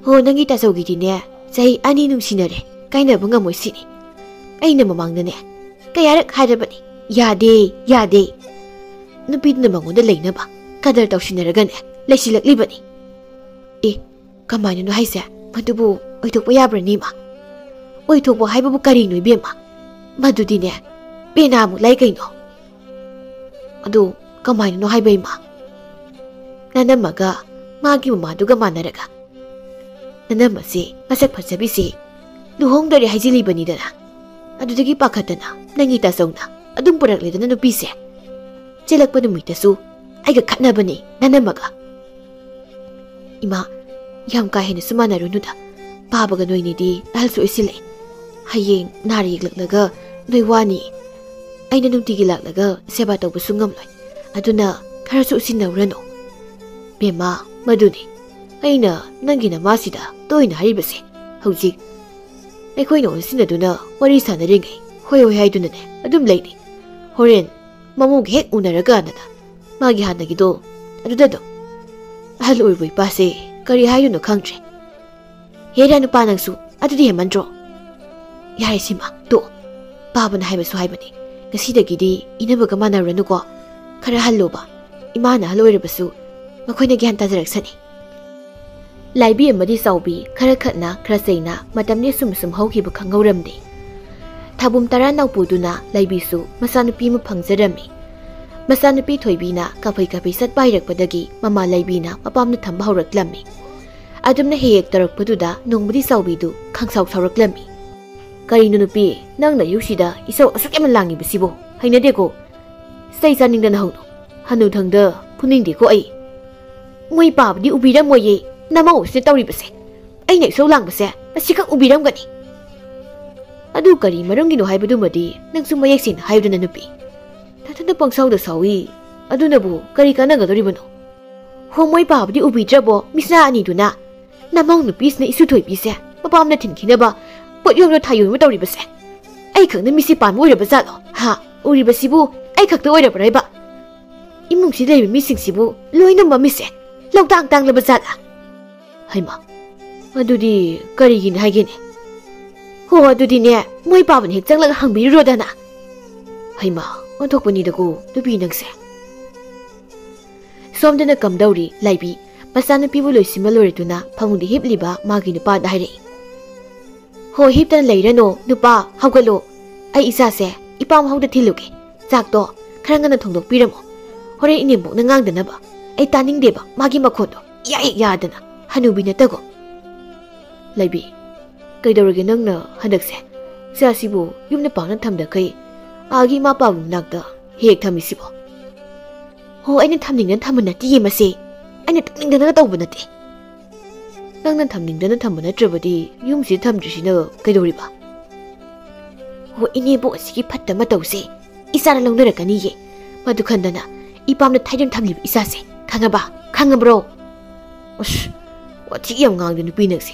ꯍꯣ, ꯅꯪꯒꯤ ꯇꯥꯆꯧꯒꯤꯗꯤꯅꯦ ꯆꯍꯤ ꯑꯅꯤ ꯅꯨꯡꯁꯤꯅꯔꯦ, ꯀꯥꯏꯅꯕ ꯉꯝꯃꯣꯏ ꯁꯤꯅꯤ꯫ ꯑꯩꯅ ꯃꯃꯥꯡꯗꯅꯦ ꯀꯌꯥꯔꯛ ꯍꯥꯏꯔꯕꯅꯤ, ꯌꯥꯗꯦ, ꯌꯥꯗꯦ꯫ ꯅꯨꯄꯤꯗꯨꯅ ꯃꯉꯣꯟꯗ ꯂꯩꯅꯕ ꯀꯗꯔ ꯇꯧꯁꯤꯟꯅꯔꯒꯅꯦ ꯂꯩꯁꯤꯜꯂꯛꯂꯤꯕꯅꯤ꯫" "ꯑꯦ, ꯀꯃꯥꯏꯅꯅꯣ ꯍꯥꯏꯁꯦ? ꯃꯗꯨꯕꯨ ꯑꯣꯏꯊꯣꯛꯄ ꯌꯥꯕ꯭ꯔꯅꯦ ꯏꯃꯥ?" "ꯑꯣꯏꯊꯣꯛꯄ ꯍꯥꯏꯕꯕꯨ ꯀꯔꯤꯅꯣ ꯏꯕꯦꯝꯃ? ꯃꯗꯨꯗꯤꯅꯦ ꯄꯦꯅꯥꯃꯨꯛ ꯂꯥꯏ ꯀꯩꯅꯣ꯫" "ꯑꯗꯨ ꯀꯃꯥꯏꯅꯅꯣ ꯍꯥꯏꯕ ꯏꯃꯥ?" "ꯅꯅꯝꯃꯒ ꯃꯥꯒꯤ ꯃꯃꯥꯗꯨꯒ ꯃꯥꯟꯅꯔꯒ ꯅꯅꯝꯃꯁꯦ ꯃꯁꯛ ꯐꯖꯕꯤꯁꯦ ꯂꯨꯍꯣꯡꯗꯣꯔꯦ ꯍꯥꯏꯖꯤꯜꯂꯤꯕꯅꯤꯗꯅ꯫ ꯑꯗꯨꯗꯒꯤ ꯄꯥꯈꯠꯇꯅ ꯅꯪꯒꯤ ꯇꯥꯆꯧꯅ ꯑꯗꯨꯝ ꯄꯨꯔꯛꯂꯦꯗꯅ ꯅꯨꯄꯤꯁꯦ꯫ ꯆꯦꯜꯂꯛꯄ ꯅꯨꯃꯤꯠꯇꯁꯨ ꯑꯩꯒ ꯈꯠꯅꯕꯅꯤ ꯅꯅꯝꯃꯒ꯫" "ꯏꯃꯥ, ꯌꯥꯝ ꯀꯥ ꯍꯦꯟꯅꯁꯨ ꯃꯥꯟꯅꯔꯨꯅꯨꯗ꯫ ꯄꯥꯕꯒ ꯅꯣꯏꯅꯤꯗꯤ ꯑꯍꯜꯁꯨ ꯑꯣꯏꯁꯤꯜꯂꯛꯑꯦ꯫ ꯍꯌꯦꯡ ꯅꯥꯔ ꯌꯦꯛꯂꯛꯂꯒ ꯅꯣꯏ ꯋꯥꯅꯤ꯫ ꯑꯩꯅ ꯅꯨꯡꯇꯤꯒꯤ ꯂꯥꯛꯂꯒ ꯁꯦꯕꯥ ꯇꯧꯕꯁꯨ ꯉꯝꯂꯣꯏ꯫ ꯑꯗꯨꯅ ꯈꯔꯁꯨ ꯎꯁꯤꯟꯅꯧꯔꯅꯨ꯫" "ꯕꯦꯝꯃ, ꯃꯗꯨꯅꯤ ꯑꯩꯅ ꯅꯪꯒꯤ ꯅꯃꯥꯁꯤꯗ ꯇꯣꯏꯅ ꯍꯥꯏꯔꯤꯕꯁꯦ꯫ ꯍꯧꯖꯤꯛ ꯑꯩꯈꯣꯏꯅ ꯑꯣꯟꯁꯤꯟꯅꯗꯨꯅ ꯋꯥꯔꯤ ꯁꯥꯟꯅꯔꯤꯉꯩ ꯍꯣꯏ ꯍꯣꯏ ꯍꯥꯏꯗꯨꯅꯅꯦ ꯑꯗꯨꯝ ꯂꯩꯅꯤ꯫ ꯍꯣꯔꯦꯟ ꯃꯃꯧꯒ ꯍꯦꯛ ꯎꯅꯔꯀꯥꯟꯗꯅ ꯃꯥꯒꯤ ꯍꯥꯟꯅꯒꯤꯗꯣ ꯑꯗꯨꯗ ꯑꯗꯨꯝ ꯑꯍꯜ ꯑꯣꯏꯔꯕ ꯏꯄꯥꯁꯦ ꯀꯔꯤ ꯍꯥꯏꯗꯣꯏꯅꯣ ꯈꯪꯗ꯭ꯔꯦ꯫ ꯍꯦꯔꯥ ꯅꯨꯄꯥ, ꯅꯪꯁꯨ ꯑꯗꯨꯗꯤ ꯍꯦꯟꯃꯟꯗ꯭ꯔꯣ? ꯌꯥꯔꯦ ꯁꯤꯃ ꯇꯣꯛꯑꯣ꯫ ꯄꯥꯕꯅ ꯍꯥꯏꯕꯁꯨ ꯍꯥꯏꯕꯅꯤ, ꯉꯁꯤꯗꯒꯤꯗꯤ ꯏꯅꯕꯒ ꯃꯥꯟꯅꯔꯨꯔꯅꯨꯀꯣ꯫ ꯈꯔ ꯍꯜꯂꯣꯕ꯫ ꯏꯃꯥꯅ ꯑꯍꯜ ꯑꯣꯏꯔꯕꯁꯨ ꯃꯈꯣꯏꯅ ꯒ꯭ꯌꯥꯟ ꯇꯥꯖꯔꯛꯁꯅꯤ꯫ ꯂꯥꯏꯕꯤ ꯑꯃꯗꯤ ꯆꯥꯎꯕꯤ ꯈꯔ ꯈꯠꯅ ꯈꯔ ꯆꯩꯅ ꯃꯇꯝꯗꯤ ꯑꯁꯨꯝ ꯑꯁꯨꯝ ꯍꯧꯈꯤꯕ ꯈꯪꯍꯧꯔꯝꯗꯦ꯫ ꯊꯥꯕꯨꯝ ꯇꯔꯥ ꯅꯥꯎꯄꯨꯗꯨꯅ ꯂꯥꯏꯕꯤꯁꯨ ꯃꯆꯥꯅꯨꯄꯤ ꯑꯃ ꯐꯪꯖꯔꯝꯃꯤ꯫ ꯃꯆꯥꯅꯨꯄꯤ ꯊꯣꯏꯕꯤꯅ ꯀꯥꯐꯩ ꯀꯥꯐꯩ ꯆꯠꯄ ꯍꯩꯔꯛꯄꯗꯒꯤ ꯃꯃꯥ ꯂꯥꯏꯕꯤꯅ ꯃꯄꯥꯝꯗ ꯊꯝꯕ ꯍꯧꯔꯛꯂꯝꯃꯤ꯫ ꯑꯗꯨꯝꯅ ꯍꯦꯛ ꯍꯦꯛ ꯇꯧꯔꯛꯄꯗꯨꯗ ꯅꯣꯡꯃꯗꯤ ꯆꯥꯎꯕꯤꯗꯨ ꯈꯪꯁꯥꯎ ꯁꯥꯎꯔꯛꯂꯝꯃꯤ꯫ "ꯀꯔꯤꯅꯣ ꯅꯨꯄꯤ, ꯅꯪꯅ ꯌꯨꯝꯁꯤꯗ ꯏꯁꯧ ꯑꯁꯨꯛ ꯌꯥꯝꯅ ꯂꯥꯡꯉꯤꯕꯁꯤꯕꯣ? ꯍꯩꯅꯗꯦꯀꯣ꯫ ꯆꯩ ꯆꯥꯅꯤꯡꯗꯅ ꯍꯧꯅꯨ꯫ ꯍꯅꯨꯊꯪꯗ ꯐꯨꯅꯤꯡꯗꯦꯀꯣ ꯑꯩ꯫ ꯃꯣꯏ ꯄꯥꯕꯗꯤ ꯎꯕꯤꯔꯝꯃꯣꯏꯌꯦ, ꯅꯃꯧ ꯑꯁꯤꯅ ꯇꯧꯔꯤꯕꯁꯦ꯫ ꯑꯩꯅ ꯏꯁꯧ ꯂꯥꯡꯕꯁꯦ ꯃꯁꯤꯈꯛ ꯎꯕꯤꯔꯝꯒꯅꯤ꯫ ꯑꯗꯨ ꯀꯔꯤ ꯃꯔꯝꯒꯤꯅꯣ ꯍꯥꯏꯕꯗꯨꯃꯗꯤ ꯅꯪꯁꯨ ꯃꯌꯦꯛ ꯁꯦꯡꯅ ꯍꯥꯏꯌꯨꯗꯅ ꯅꯨꯄꯤ꯫ ꯅꯊꯟꯗ ꯄꯪꯁꯥꯎꯗ ꯁꯥꯎꯏ꯫ ꯑꯗꯨꯅꯕꯨ ꯀꯔꯤ ꯀꯥꯟꯅꯒꯗꯧꯔꯤꯕꯅꯣ?" "ꯍꯣ, ꯃꯣꯏ ꯄꯥꯕꯗꯤ ꯎꯕꯤꯗ꯭ꯔꯕꯣ ꯃꯤꯁꯅꯥ ꯑꯅꯤꯗꯨꯅ? ꯅꯃꯧ ꯅꯨꯄꯤꯁꯤꯅ ꯏꯁꯨ ꯊꯣꯏꯕꯤꯁꯦ ꯃꯄꯥꯝꯗ ꯊꯤꯟꯈꯤꯅꯕ ꯄꯣꯠ ꯌꯣꯝꯂꯣ ꯊꯥꯌꯣꯝꯂꯣ ꯇꯧꯔꯤꯕꯁꯦ꯫ ꯑꯩ ꯈꯛꯅ ꯃꯤꯠꯁꯦ ꯄꯥꯟꯕ ꯑꯣꯏꯔꯕ ꯖꯥꯠꯂꯣ? ꯍꯥ? ꯎꯔꯤꯕꯁꯤꯕꯨ ꯑꯩ ꯈꯛꯇ ꯑꯣꯏꯔꯕ꯭ꯔꯥ ꯍꯥꯏꯕ? ꯏꯃꯨꯡꯁꯤꯗ ꯂꯩꯕ ꯃꯤꯁꯤꯡꯁꯤꯕꯨ ꯂꯣꯏꯅ ꯃꯃꯤꯠꯁꯦ ꯂꯧꯇꯥꯡ ꯇꯥꯡꯂꯕ ꯖꯥꯠꯂꯥ?" ꯍꯩꯃꯥ, ꯑꯗꯨꯗꯤ ꯀꯔꯤꯒꯤꯅꯤ ꯍꯥꯏꯒꯦꯅꯦ? "ꯍꯣ, ꯑꯗꯨꯗꯤꯅꯦ, ꯃꯣꯏ ꯄꯥꯕꯅ ꯍꯦꯛ ꯆꯪꯂꯒ ꯍꯪꯕꯤꯔꯨꯔꯣꯗꯅ꯫" ꯍꯩꯃꯥ, ꯑꯣꯟꯊꯣꯛꯄꯅꯤꯗꯀꯣ ꯅꯨꯄꯤ ꯅꯪꯁꯦ꯫ ꯁꯣꯝꯗꯅ ꯀꯝꯗꯧꯔꯤ ꯂꯥꯏꯕꯤ? ꯃꯆꯥꯅꯨꯄꯤꯕꯨ ꯂꯣꯏꯁꯤꯟꯕ ꯂꯣꯏꯔꯗꯨꯅ ꯐꯃꯨꯡꯗ ꯍꯤꯞꯂꯤꯕ ꯃꯥꯒꯤ ꯅꯨꯄꯥꯗ ꯍꯥꯏꯔꯛꯏ꯫ "ꯍꯣ, ꯍꯤꯞꯇꯅ ꯂꯩꯔꯅꯣ ꯅꯨꯄꯥ, ꯍꯧꯒꯠꯂꯣ꯫ ꯑꯩ ꯏꯆꯥꯁꯦ ꯏꯄꯥꯝ ꯍꯧꯗ ꯊꯤꯜꯂꯨꯒꯦ꯫ ꯆꯥꯛꯇꯣ ꯈꯔ ꯉꯟꯅ ꯊꯣꯡꯗꯣꯛꯄꯤꯔꯝꯃꯣ꯫ ꯍꯣꯔꯦꯟ ꯏꯅꯦꯝꯕꯣꯛꯅ ꯉꯥꯡꯗꯅꯕ꯫ ꯑꯩ ꯇꯥꯅꯤꯡꯗꯦꯕ ꯃꯥꯒꯤ ꯃꯈꯣꯟꯗꯣ ꯏꯌꯥ ꯍꯦꯛ ꯌꯥꯗꯅ꯫ ꯍꯅꯨꯕꯤ ꯅꯠꯇꯒꯨꯝ꯫" "ꯂꯩꯕꯤ, ꯀꯩꯗꯧꯔꯒꯦ ꯅꯪꯅ ꯍꯟꯗꯛꯁꯦ? ꯏꯆꯥꯁꯤꯕꯨ ꯌꯨꯝꯗ ꯄꯥꯛꯅ ꯊꯝꯗꯈꯩ ꯑꯥꯒꯤ ꯏꯃꯥ ꯄꯥꯕ ꯃꯅꯥꯛꯇ ꯍꯦꯛ ꯊꯝꯃꯤꯁꯤꯕꯣ?" "ꯍꯣ, ꯑꯩꯅ ꯊꯝꯅꯤꯡꯗꯅ ꯊꯝꯕ ꯅꯠꯇꯤꯌꯦ ꯃꯁꯦ꯫ ꯑꯩꯅ ꯇꯧꯅꯤꯡꯗꯅꯒ ꯇꯧꯕ ꯅꯠꯇꯦ꯫" "ꯅꯪꯅ ꯊꯝꯅꯤꯡꯗꯅ ꯊꯝꯕ ꯅꯠꯇ꯭ꯔꯕꯗꯤ ꯌꯨꯝꯁꯤꯗ ꯊꯝꯗ꯭ꯔꯤꯁꯤꯅ ꯀꯩꯗꯧꯔꯤꯕ?" "ꯍꯣ, ꯏꯅꯦꯕꯣꯛ ꯑꯁꯤꯒꯤ ꯐꯠꯇ ꯃꯇꯧꯁꯦ ꯏꯆꯥꯅ ꯂꯧꯅꯔꯛꯀꯅꯤꯌꯦ꯫ ꯃꯗꯨ ꯈꯟꯗꯅ ꯏꯄꯥꯝꯗ ꯊꯥꯏꯗꯨꯅ ꯊꯝꯂꯤꯕ ꯏꯆꯥꯁꯦ꯫ ꯈꯪꯉꯕ? ꯈꯪꯉꯕ꯭ꯔꯣ?" "ꯑꯁ, ꯋꯥꯊꯤ ꯌꯥꯝ ꯉꯥꯡꯗꯦ ꯅꯨꯄꯤ ꯅꯪꯁꯦ꯫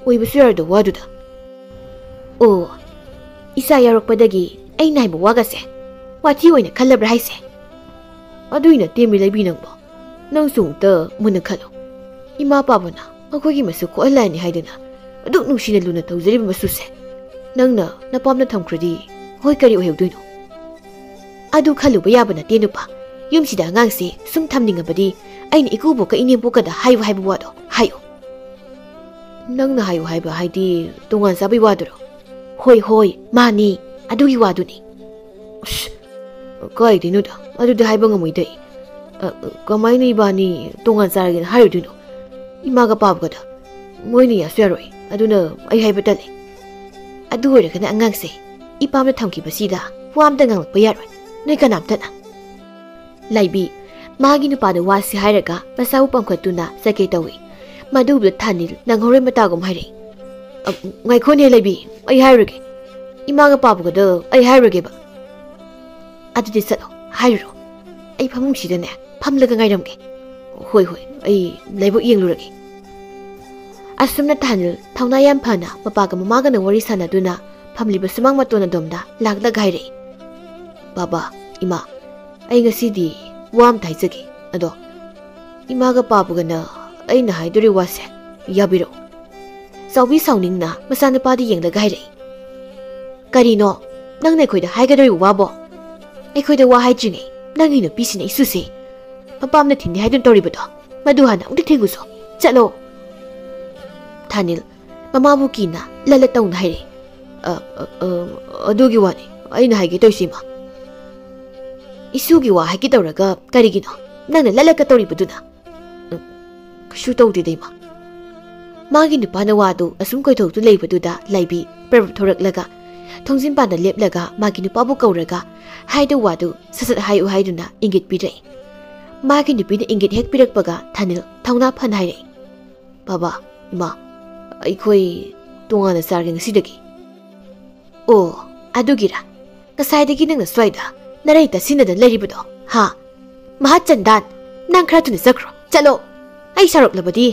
ꯑꯣꯏꯕꯁꯨ ꯌꯥꯔꯣꯏꯗꯧ ꯋꯥꯗꯨꯗ꯫" "ꯑꯣ, ꯏꯆꯥ ꯌꯥꯎꯔꯛꯄꯗꯒꯤ ꯑꯩꯅ ꯍꯥꯏꯕ ꯋꯥꯒꯁꯦ ꯋꯥꯊꯤ ꯑꯣꯏꯅ ꯈꯜꯂꯕ꯭ꯔꯥ ꯍꯥꯏꯁꯦ?" "ꯑꯗꯨꯏ ꯅꯠꯇꯦꯃꯤ ꯂꯩꯕꯤ ꯅꯪꯕꯣ꯫ ꯅꯪꯁꯨ ꯑꯃꯨꯛꯇ ꯃꯨꯟꯅ ꯈꯜꯂꯣ꯫ ꯏꯃꯥ ꯄꯥꯕꯅ ꯃꯈꯣꯏꯒꯤ ꯃꯁꯨ ꯀꯣꯛꯍꯜꯂꯛꯑꯅꯤ ꯍꯥꯏꯗꯨꯅ ꯑꯗꯨꯛ ꯅꯨꯡꯁꯤꯅ ꯂꯨꯅ ꯇꯧꯖꯔꯤꯕ ꯃꯁꯨꯁꯦ ꯅꯪꯅ ꯅꯄꯥꯝꯅ ꯊꯝꯈ꯭ꯔꯗꯤ ꯍꯣꯏ ꯀꯔꯤ ꯑꯣꯏꯍꯧꯗꯣꯏꯅꯣ? ꯑꯗꯨ ꯈꯜꯂꯨꯕ ꯌꯥꯕ ꯅꯠꯇꯦ ꯅꯨꯄꯥ꯫ ꯌꯨꯝꯁꯤꯗ ꯑꯉꯥꯡꯁꯦ ꯁꯨꯝ ꯊꯝꯅꯤꯡꯉꯕꯗꯤ ꯑꯩꯅ ꯏꯀꯨꯕꯣꯛꯀ ꯏꯅꯦꯝꯕꯣꯛꯀꯗ ꯍꯥꯏꯌꯨ ꯍꯥꯏꯕ ꯋꯥꯗꯣ ꯍꯥꯏꯌꯨ꯫ ꯅꯪꯅ ꯍꯥꯏꯌꯨ ꯍꯥꯏꯕ ꯍꯥꯏꯗꯤ ꯇꯣꯉꯥꯟ ꯆꯥꯕꯩ ꯋꯥꯗꯨꯔꯣ? ꯍꯣꯏ ꯍꯣꯏ ꯃꯥꯅꯤ, ꯑꯗꯨꯒꯤ ꯋꯥꯗꯨꯅꯤ꯫ ꯑꯁ, ꯀꯥꯏꯗꯩꯅꯣꯗ, ꯑꯗꯨꯗꯤ ꯍꯥꯏꯕ ꯉꯝꯃꯣꯏꯗ ꯑꯩ꯫ ꯑ, ꯀꯃꯥꯏꯅ ꯏꯕꯥꯅꯤ ꯇꯣꯉꯥꯟ ꯆꯥꯔꯒꯦꯅ ꯍꯥꯏꯔꯨꯗꯣꯏꯅꯣ? ꯏꯃꯥꯒ ꯄꯥꯕꯒꯗ ꯃꯣꯏꯅ ꯌꯥꯁꯨ ꯌꯥꯔꯣꯏ꯫ ꯑꯗꯨꯅ ꯑꯩ ꯍꯥꯏꯕ ꯇꯜꯂꯦ꯫ ꯑꯗꯨ ꯑꯣꯏꯔꯒꯅ ꯑꯉꯥꯡꯁꯦ ꯏꯄꯥꯝꯗ ꯊꯝꯈꯤꯕꯁꯤꯗ ꯋꯥ ꯑꯝꯇ ꯉꯥꯡꯂꯛꯄ ꯌꯥꯔꯣꯏ ꯅꯣꯏ ꯀꯅꯥꯝꯇꯅ꯫ ꯂꯥꯏꯕꯤ, ꯃꯥꯒꯤ ꯅꯨꯄꯥꯗ ꯋꯥꯁꯤ ꯍꯥꯏꯔꯒ ꯃꯁꯥꯕꯨ ꯄꯥꯝꯈꯠꯇꯨꯅ ꯆꯠꯀꯦ ꯇꯧꯏ꯫ ꯃꯗꯨ ꯎꯕꯗ ꯊꯥꯅꯤꯜ ꯅꯪꯍꯧꯔꯣꯏ ꯃꯇꯥꯒꯨꯝ ꯍꯥꯏꯔꯛꯏ꯫ "ꯑ, ꯉꯥꯏꯈꯣꯅꯦ ꯂꯥꯏꯕꯤ, ꯑꯩ ꯍꯥꯏꯔꯨꯔꯒꯦ꯫ ꯏꯃꯥꯒ ꯄꯥꯕꯒꯗ ꯑꯩ ꯍꯥꯏꯔꯨꯔꯒꯦꯕ꯫" "ꯑꯗꯨꯗꯤ ꯆꯠꯂꯣ, ꯍꯥꯏꯔꯨꯔꯣ꯫ ꯑꯩ ꯐꯃꯨꯡꯁꯤꯗꯅꯦ ꯐꯝꯂꯒ ꯉꯥꯏꯔꯝꯒꯦ꯫" "ꯍꯣꯏ ꯍꯣꯏ, ꯑꯩ ꯂꯥꯏꯕꯛ ꯌꯦꯡꯂꯨꯔꯒꯦ꯫" ꯑꯁꯨꯝꯅ ꯊꯥꯅꯤꯜ ꯊꯧꯅꯥ ꯌꯥꯝ ꯐꯅ ꯃꯄꯥꯒ ꯃꯃꯥꯒꯅ ꯋꯥꯔꯤ ꯁꯥꯟꯅꯗꯨꯅ ꯐꯝꯂꯤꯕ ꯁꯨꯃꯥꯡ ꯃꯇꯣꯟ ꯑꯗꯣꯝꯗ ꯂꯥꯛꯂꯒ ꯍꯥꯏꯔꯛꯏ꯫ "ꯕꯥꯕꯥ, ꯏꯃꯥ, ꯑꯩ ꯉꯁꯤꯗꯤ ꯋꯥ ꯑꯝꯇ ꯍꯥꯏꯖꯒꯦ꯫ ꯑꯗꯣ ꯏꯃꯥꯒ ꯄꯥꯕꯒꯅ ꯑꯩꯅ ꯍꯥꯏꯗꯣꯔꯤ ꯋꯥꯁꯦ ꯌꯥꯕꯤꯔꯛꯎ꯫" ꯆꯥꯎꯕꯤ ꯁꯥꯎꯅꯤꯡꯅ ꯃꯆꯥꯅꯨꯄꯥꯗ ꯌꯦꯡꯂꯒ ꯍꯥꯏꯔꯛꯏ꯫ "ꯀꯔꯤꯅꯣ ꯅꯪꯅ ꯑꯩꯈꯣꯏꯗ ꯍꯥꯏꯒꯗꯧꯔꯤꯕ ꯋꯥꯕꯣ? ꯑꯩꯈꯣꯏꯗ ꯋꯥ ꯍꯥꯏꯗ꯭ꯔꯤꯉꯩ ꯅꯪꯒꯤ ꯅꯨꯄꯤꯁꯤꯅ ꯏꯁꯨꯁꯦ ꯃꯄꯥꯝꯗ ꯊꯤꯟꯅꯤ ꯍꯥꯏꯗꯨꯅ ꯇꯧꯔꯤꯕꯗꯣ, ꯃꯗꯨ ꯍꯥꯟꯅ ꯑꯃꯨꯛꯇ ꯊꯤꯡꯉꯨꯁꯣ꯫ ꯆꯠꯂꯣ꯫" ꯊꯥꯅꯤꯜ ꯃꯃꯥꯕꯨ ꯀꯤꯅ ꯂꯠꯂ ꯇꯧꯅ ꯍꯥꯏꯔꯛꯏ꯫ "ꯑ, ꯑ, ꯑ, ꯑꯗꯨꯒꯤ ꯋꯥꯅꯤ ꯑꯩꯅ ꯍꯥꯏꯒꯦ ꯇꯧꯔꯤꯁꯤ, ꯏꯃꯥ꯫" "ꯏꯁꯨꯒꯤ ꯋꯥ ꯍꯥꯏꯒꯦ ꯇꯧꯔꯒ ꯀꯔꯤꯒꯤꯅꯣ ꯅꯪꯅ ꯂꯠꯂꯛꯀ ꯇꯧꯔꯤꯕꯗꯨꯅ?" "ꯎꯝ, ꯀꯩꯁꯨ ꯇꯧꯗꯦꯗ, ꯏꯃꯥ꯫" ꯃꯥꯒꯤ ꯅꯨꯄꯥꯅ ꯋꯥꯗꯨ ꯑꯁꯨꯝ ꯀꯣꯏꯊꯣꯛꯇꯨ ꯂꯩꯕꯗꯨꯗ ꯂꯥꯏꯕꯤ ꯄ꯭ꯔꯚꯨ ꯊꯣꯔꯛꯂꯒ ꯊꯣꯡꯖꯤꯟ ꯄꯥꯟꯗ ꯂꯦꯞꯂꯒ ꯃꯥꯒꯤ ꯅꯨꯄꯥꯕꯨ ꯀꯧꯔꯒ ꯍꯥꯏꯗꯧ ꯋꯥꯗꯨ ꯁꯠ ꯁꯠ ꯍꯥꯏꯌꯨ ꯍꯥꯏꯗꯨꯅ ꯏꯪꯒꯤꯠ ꯄꯤꯔꯛꯏ꯫ ꯃꯥꯒꯤ ꯅꯨꯄꯤꯅ ꯏꯪꯒꯤꯠ ꯍꯦꯛ ꯄꯤꯔꯛꯄꯒ ꯊꯥꯅꯤꯜ ꯊꯧꯅꯥ ꯐꯅ ꯍꯥꯏꯔꯛꯏ꯫ "ꯕꯥꯕꯥ, ꯏꯃꯥ, ꯑꯩꯈꯣꯏ ꯇꯣꯉꯥꯟꯅ ꯆꯥꯔꯒꯦ ꯉꯁꯤꯗꯒꯤ꯫" "ꯑꯣ, ꯑꯗꯨꯒꯤꯔꯥ? ꯉꯁꯥꯏꯗꯒꯤ ꯅꯪꯅ ꯁ꯭ꯋꯥꯏꯗ ꯅꯔꯩ ꯇꯠꯁꯤꯟꯅꯗꯅ ꯂꯩꯔꯤꯕꯗꯣ, ꯍꯥ? ꯃꯍꯥ ꯆꯟꯗꯥꯟ, ꯅꯪ ꯈꯔ ꯊꯨꯅ ꯆꯠꯈ꯭ꯔꯣ, ꯆꯠꯂꯣ꯫ ꯑꯩ ꯁꯥꯎꯔꯛꯂꯕꯗꯤ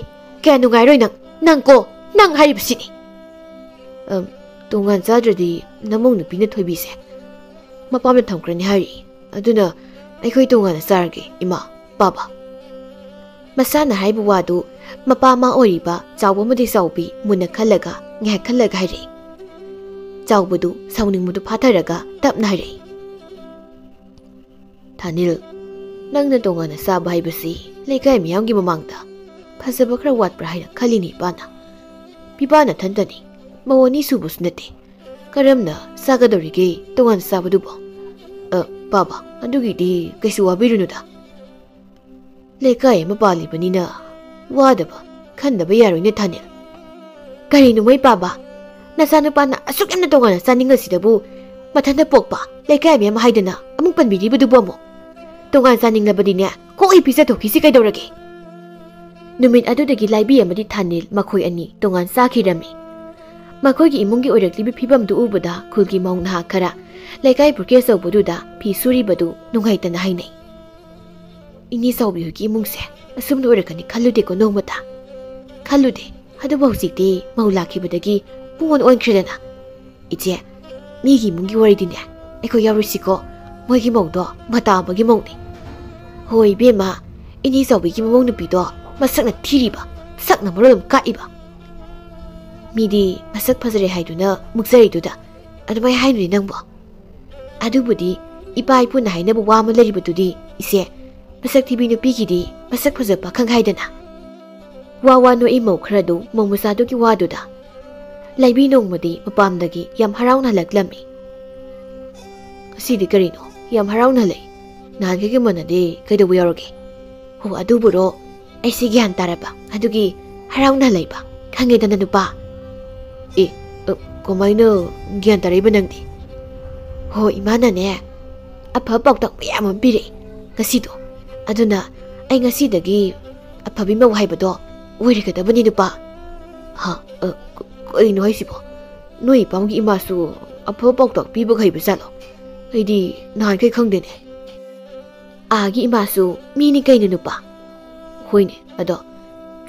ꯀꯌꯥ ꯅꯨꯡꯉꯥꯏꯔꯣꯏ ꯅꯪ, ꯅꯪ ꯀꯣ, ꯅꯪ ꯍꯥꯏꯔꯤꯕꯁꯤꯅꯤ꯫" "ꯑꯝ, ꯇꯣꯉꯥꯟ ꯆꯥꯗ꯭ꯔꯗꯤ ꯅꯃꯧ ꯅꯨꯄꯤꯅ ꯊꯣꯏꯕꯤꯁꯦ ꯃꯄꯥꯝꯗ ꯊꯝꯈ꯭ꯔꯅꯤ ꯍꯥꯏꯔꯤ꯫ ꯑꯗꯨꯅ ꯑꯩꯈꯣꯏ ꯇꯣꯉꯥꯟꯅ ꯆꯥꯔꯒꯦ, ꯏꯃꯥ, ꯄꯥꯕ꯫" ꯃꯁꯥꯅ ꯍꯥꯏꯕ ꯋꯥꯗꯨ ꯃꯄꯥ ꯑꯃ ꯑꯣꯏꯔꯤꯕ ꯆꯥꯎꯕ ꯑꯃꯗꯤ ꯆꯥꯎꯕꯤ ꯃꯨꯟꯅ ꯈꯜꯂꯒ ꯉꯥꯏꯍꯥꯛ ꯈꯜꯂꯒ ꯍꯥꯏꯔꯛꯏ꯫ ꯆꯥꯎꯕꯗꯨ ꯁꯥꯎꯅꯤꯡꯕꯗꯨ ꯐꯥꯊꯔꯒ ꯇꯞꯅ ꯍꯥꯏꯔꯛꯏ꯫ "ꯊꯥꯅꯤꯜ, ꯅꯪꯅ ꯇꯣꯉꯥꯟꯅ ꯆꯥꯕ ꯍꯥꯏꯕꯁꯤ ꯂꯩꯀꯥꯏ ꯃꯤꯌꯥꯝꯒꯤ ꯃꯃꯥꯡꯗ ꯐꯖꯕ ꯈꯔ ꯋꯥꯠꯄ꯭ꯔꯥ ꯍꯥꯏꯅ ꯈꯜꯂꯤꯅꯤ ꯏꯄꯥꯅ꯫ ꯏꯄꯥ ꯅꯊꯟꯇꯅꯤ, ꯃꯧ ꯑꯅꯤ ꯁꯨꯕꯁꯨ ꯅꯠꯇꯦ꯫ ꯀꯔꯝꯅ ꯆꯥꯒꯗꯧꯔꯤꯒꯦ ꯇꯣꯉꯥꯟ ꯆꯥꯕꯗꯨꯕꯣ? ꯑ, ꯄꯥꯕ, ꯑꯗꯨꯒꯤꯗꯤ ꯀꯩꯁꯨ ꯋꯥꯕꯤꯔꯨꯅꯨꯗ꯫ ꯂꯩꯀꯥꯏ ꯑꯃ ꯄꯥꯜꯂꯤꯕꯅꯤꯅ ꯋꯥꯗꯕ ꯈꯟꯗꯕ ꯌꯥꯔꯣꯏꯅꯦ ꯊꯥꯅꯤꯜ꯫ ꯀꯔꯤꯅꯣ ꯃꯣꯏ ꯄꯥꯕ? ꯅꯆꯥꯅꯨꯄꯥꯅ ꯑꯁꯨꯛ ꯌꯥꯝꯅ ꯇꯣꯉꯥꯟꯅ ꯆꯥꯅꯤꯡꯉꯁꯤꯗꯕꯨ ꯃꯊꯟꯇ ꯄꯣꯛꯄ ꯂꯩꯀꯥꯏ ꯃꯌꯥꯝ ꯍꯥꯏꯗꯅ ꯑꯃꯨꯛ ꯄꯟꯕꯤꯔꯤꯕꯗꯨꯕꯨ ꯑꯃꯨꯛ? ꯇꯣꯉꯥꯟ ꯆꯥꯅꯤꯡꯂꯕꯗꯤꯅꯦ, ꯀꯣꯛ ꯑꯩ ꯄꯤꯖꯊꯣꯛꯈꯤꯁꯤ ꯀꯩꯗꯧꯔꯒꯦ?" ꯅꯨꯃꯤꯠ ꯑꯗꯨꯗꯒꯤ ꯂꯥꯏꯕꯤ ꯑꯃꯗꯤ ꯊꯥꯅꯤꯜ ꯃꯈꯣꯏ ꯑꯅꯤ ꯇꯣꯉꯥꯟ ꯆꯥꯈꯤꯔꯝꯃꯤ꯫ ꯃꯈꯣꯏꯒꯤ ꯏꯃꯨꯡꯒꯤ ꯑꯣꯏꯔꯛꯂꯤꯕ ꯐꯤꯕꯝꯗꯨ ꯎꯕꯗ ꯈꯨꯜꯒꯤ ꯃꯧ ꯅꯍꯥ ꯈꯔ ꯂꯩꯀꯥꯏ ꯄꯨꯈ꯭ꯔꯤ ꯑꯆꯧꯕꯗꯨꯗ ꯐꯤ ꯁꯨꯔꯤꯕꯗꯨ ꯅꯨꯡꯉꯥꯏꯇꯅ ꯍꯥꯏꯅꯩ꯫ "ꯏꯅꯦ ꯆꯥꯎꯕꯤ ꯍꯣꯏꯒꯤ ꯏꯃꯨꯡꯁꯦ ꯑꯁꯨꯝꯅ ꯑꯣꯏꯔꯛꯀꯅꯤ ꯈꯜꯂꯨꯗꯦꯀꯣ ꯅꯣꯡꯃꯇ꯫ ꯈꯜꯂꯨꯗꯦ꯫ ꯑꯗꯨꯕꯨ ꯍꯧꯖꯤꯛꯇꯤ ꯃꯧ ꯂꯥꯛꯈꯤꯕꯗꯒꯤ ꯄꯨꯡꯑꯣꯟ ꯑꯣꯟꯈ꯭ꯔꯦꯗꯅ꯫ ꯏꯆꯦ, ꯃꯤꯒꯤ ꯏꯃꯨꯡꯒꯤ ꯋꯥꯔꯤꯗꯤꯅꯦ ꯑꯩꯈꯣꯏ ꯌꯥꯎꯔꯨꯁꯤꯀꯣ꯫ ꯃꯣꯏꯒꯤ ꯃꯧꯗꯣ ꯃꯇꯥ ꯑꯃꯒꯤ ꯃꯧꯅꯤ꯫ ꯍꯣꯏ ꯏꯕꯦꯝꯃ, ꯏꯅꯦ ꯆꯥꯎꯕꯤꯒꯤ ꯃꯃꯧ ꯅꯨꯄꯤꯗꯣ ꯃꯁꯛꯅ ꯊꯤꯔꯤꯕ, ꯁꯛꯅ ꯃꯔꯣꯜ ꯑꯃ ꯀꯥꯛꯏꯕ꯫ ꯃꯤꯗꯤ ꯃꯁꯛ ꯐꯖꯔꯦ ꯍꯥꯏꯗꯨꯅ ꯃꯨꯛꯆꯔꯤꯗꯨꯗ ꯑꯗꯨꯃꯥꯏ ꯍꯥꯏꯅꯨꯅꯦ ꯅꯪꯕꯣ꯫ ꯑꯗꯨꯕꯨꯗꯤ ꯏꯄꯥ ꯏꯄꯨꯅ ꯍꯥꯏꯅꯕ ꯋꯥ ꯑꯃ ꯂꯩꯔꯤꯕꯗꯨꯗꯤ ꯏꯆꯦ, ꯃꯁꯛ ꯊꯤꯕꯤ ꯅꯨꯄꯤꯒꯤꯗꯤ ꯃꯁꯛ ꯐꯖꯕ ꯄꯥꯈꯪ ꯍꯥꯏꯗꯅ꯫ ꯋꯥ ꯋꯥ ꯅꯣꯛꯏ ꯃꯧ ꯈꯔꯗꯨ ꯃꯧ ꯃꯆꯥꯗꯨꯒꯤ ꯋꯥꯗꯨꯗ꯫ ꯂꯥꯏꯕꯤ ꯅꯣꯡꯃꯗꯤ ꯃꯄꯥꯝꯗꯒꯤ ꯌꯥꯝ ꯍꯔꯥꯎꯅ ꯍꯜꯂꯛꯂꯝꯃꯤ꯫ "ꯉꯁꯤꯗꯤ ꯀꯔꯤꯅꯣ ꯌꯥꯝ ꯍꯔꯥꯎꯅ ꯍꯜꯂꯛꯏ? ꯅꯍꯥꯟꯈꯩꯒ ꯃꯥꯟꯅꯗꯦ, ꯀꯩꯗꯧꯕ ꯌꯥꯎꯔꯒꯦ?" "ꯍꯣ, ꯑꯗꯨꯕꯨꯔꯣ, ꯑꯩꯁꯦ ꯒ꯭ꯌꯥꯟ ꯇꯥꯔꯕ, ꯑꯗꯨꯒꯤ ꯍꯔꯥꯎꯅ ꯍꯜꯂꯛꯏꯕ, ꯈꯪꯉꯦꯗꯅ ꯅꯨꯄꯥ?" "ꯑꯦ, ꯑ, ꯀꯃꯥꯏꯅ ꯒ꯭ꯌꯥꯟ ꯇꯥꯔꯛꯏꯕ ꯅꯪꯗꯤ?" "ꯍꯣ, ꯏꯃꯥꯅꯅꯦ ꯑꯐꯕ ꯄꯥꯎꯇꯥꯛ ꯃꯌꯥꯝ ꯑꯃ ꯄꯤꯔꯛꯏ ꯉꯁꯤꯗꯣ꯫ ꯑꯗꯨꯅ ꯑꯩ ꯉꯁꯤꯗꯒꯤ ꯑꯐꯕꯤ ꯃꯧ ꯍꯥꯏꯕꯗꯣ ꯑꯣꯏꯔꯒꯗꯕꯅꯤ ꯅꯨꯄꯥ꯫" "ꯍꯥ? ꯑ, ꯀ-, ꯀꯩꯅꯣ ꯍꯥꯏꯁꯤꯕꯣ? ꯅꯣꯏ ꯏꯄꯥꯝꯒꯤ ꯏꯃꯥꯁꯨ ꯑꯐꯕ ꯄꯥꯎꯇꯥꯛ ꯄꯤꯕꯒ ꯍꯩꯕ ꯖꯥꯠꯂꯣ? ꯑꯩꯗꯤ ꯅꯍꯥꯟꯈꯩ ꯈꯪꯗꯦꯅꯦ꯫" "ꯑꯥꯒꯤ ꯏꯃꯥꯁꯨ ꯃꯤꯅꯤ ꯀꯩꯅꯣ ꯅꯨꯄꯥ꯫" "ꯍꯣꯏꯅꯦ, ꯑꯗꯣ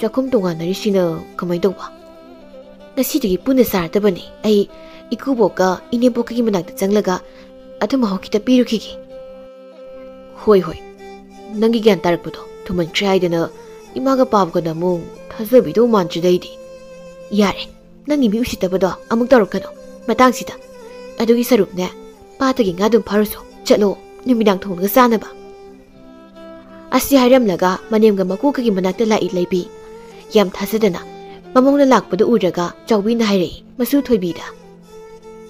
ꯆꯥꯛꯈꯨꯝ ꯇꯣꯉꯥꯟꯅꯔꯤꯁꯤꯅ ꯀꯃꯥꯏꯅ ꯇꯧꯕ?" "ꯉꯁꯤꯗꯒꯤ ꯄꯨꯟꯅ ꯆꯥꯔꯗꯕꯅꯤ꯫ ꯑꯩ ꯏꯀꯨꯕꯣꯛꯀ ꯏꯅꯦꯝꯕꯣꯛꯀꯒꯤ ꯃꯅꯥꯛꯇ ꯆꯪꯂꯒ ꯑꯊꯨꯝ ꯑꯍꯥꯎ ꯈꯤꯇ ꯄꯤꯔꯨꯈꯤꯒꯦ꯫" "ꯍꯣꯏ, ꯍꯣꯏ, ꯅꯪꯒꯤ ꯒ꯭ꯌꯥꯟ ꯇꯥꯔꯛꯄꯗꯣ ꯊꯨꯃꯟꯈ꯭ꯔꯦ ꯍꯥꯏꯗꯅ ꯏꯃꯥꯒ ꯄꯥꯕꯒꯅ ꯑꯃꯨꯛ ꯊꯥꯖꯕꯤꯗꯧ ꯃꯥꯟꯗ꯭ꯔꯤꯗ ꯑꯩꯗꯤ꯫ "ꯌꯥꯔꯦ, ꯅꯪꯒꯤ ꯃꯤ ꯎꯁꯤꯠꯇꯕꯗꯣ ꯑꯃꯨꯛ ꯇꯧꯔꯛꯀꯅꯨ ꯃꯇꯥꯡꯁꯤꯗ꯫ ꯑꯗꯨꯒꯤ ꯁꯔꯨꯛꯅꯦ, ꯄꯥꯠꯇꯒꯤ ꯉꯥ ꯑꯗꯨꯝ ꯐꯥꯔꯨꯁꯣ, ꯆꯠꯂꯣ, ꯅꯨꯃꯤꯗꯥꯡ ꯊꯣꯡꯂꯒ ꯆꯥꯅꯕ"꯫ ꯑꯁꯤ ꯍꯥꯏꯔꯝꯂꯒ ꯃꯅꯦꯝꯒ ꯃꯀꯣꯛꯀꯒꯤ ꯃꯅꯥꯛꯇ ꯂꯥꯛꯏ ꯂꯩꯕꯤ꯫ ꯌꯥꯝ ꯊꯥꯖꯗꯅ ꯃꯃꯧꯅ ꯂꯥꯛꯄꯗꯨ ꯎꯔꯒ ꯆꯥꯎꯕꯤꯅ ꯍꯥꯏꯔꯛꯏ ꯃꯁꯨ ꯊꯣꯏꯕꯤꯗ꯫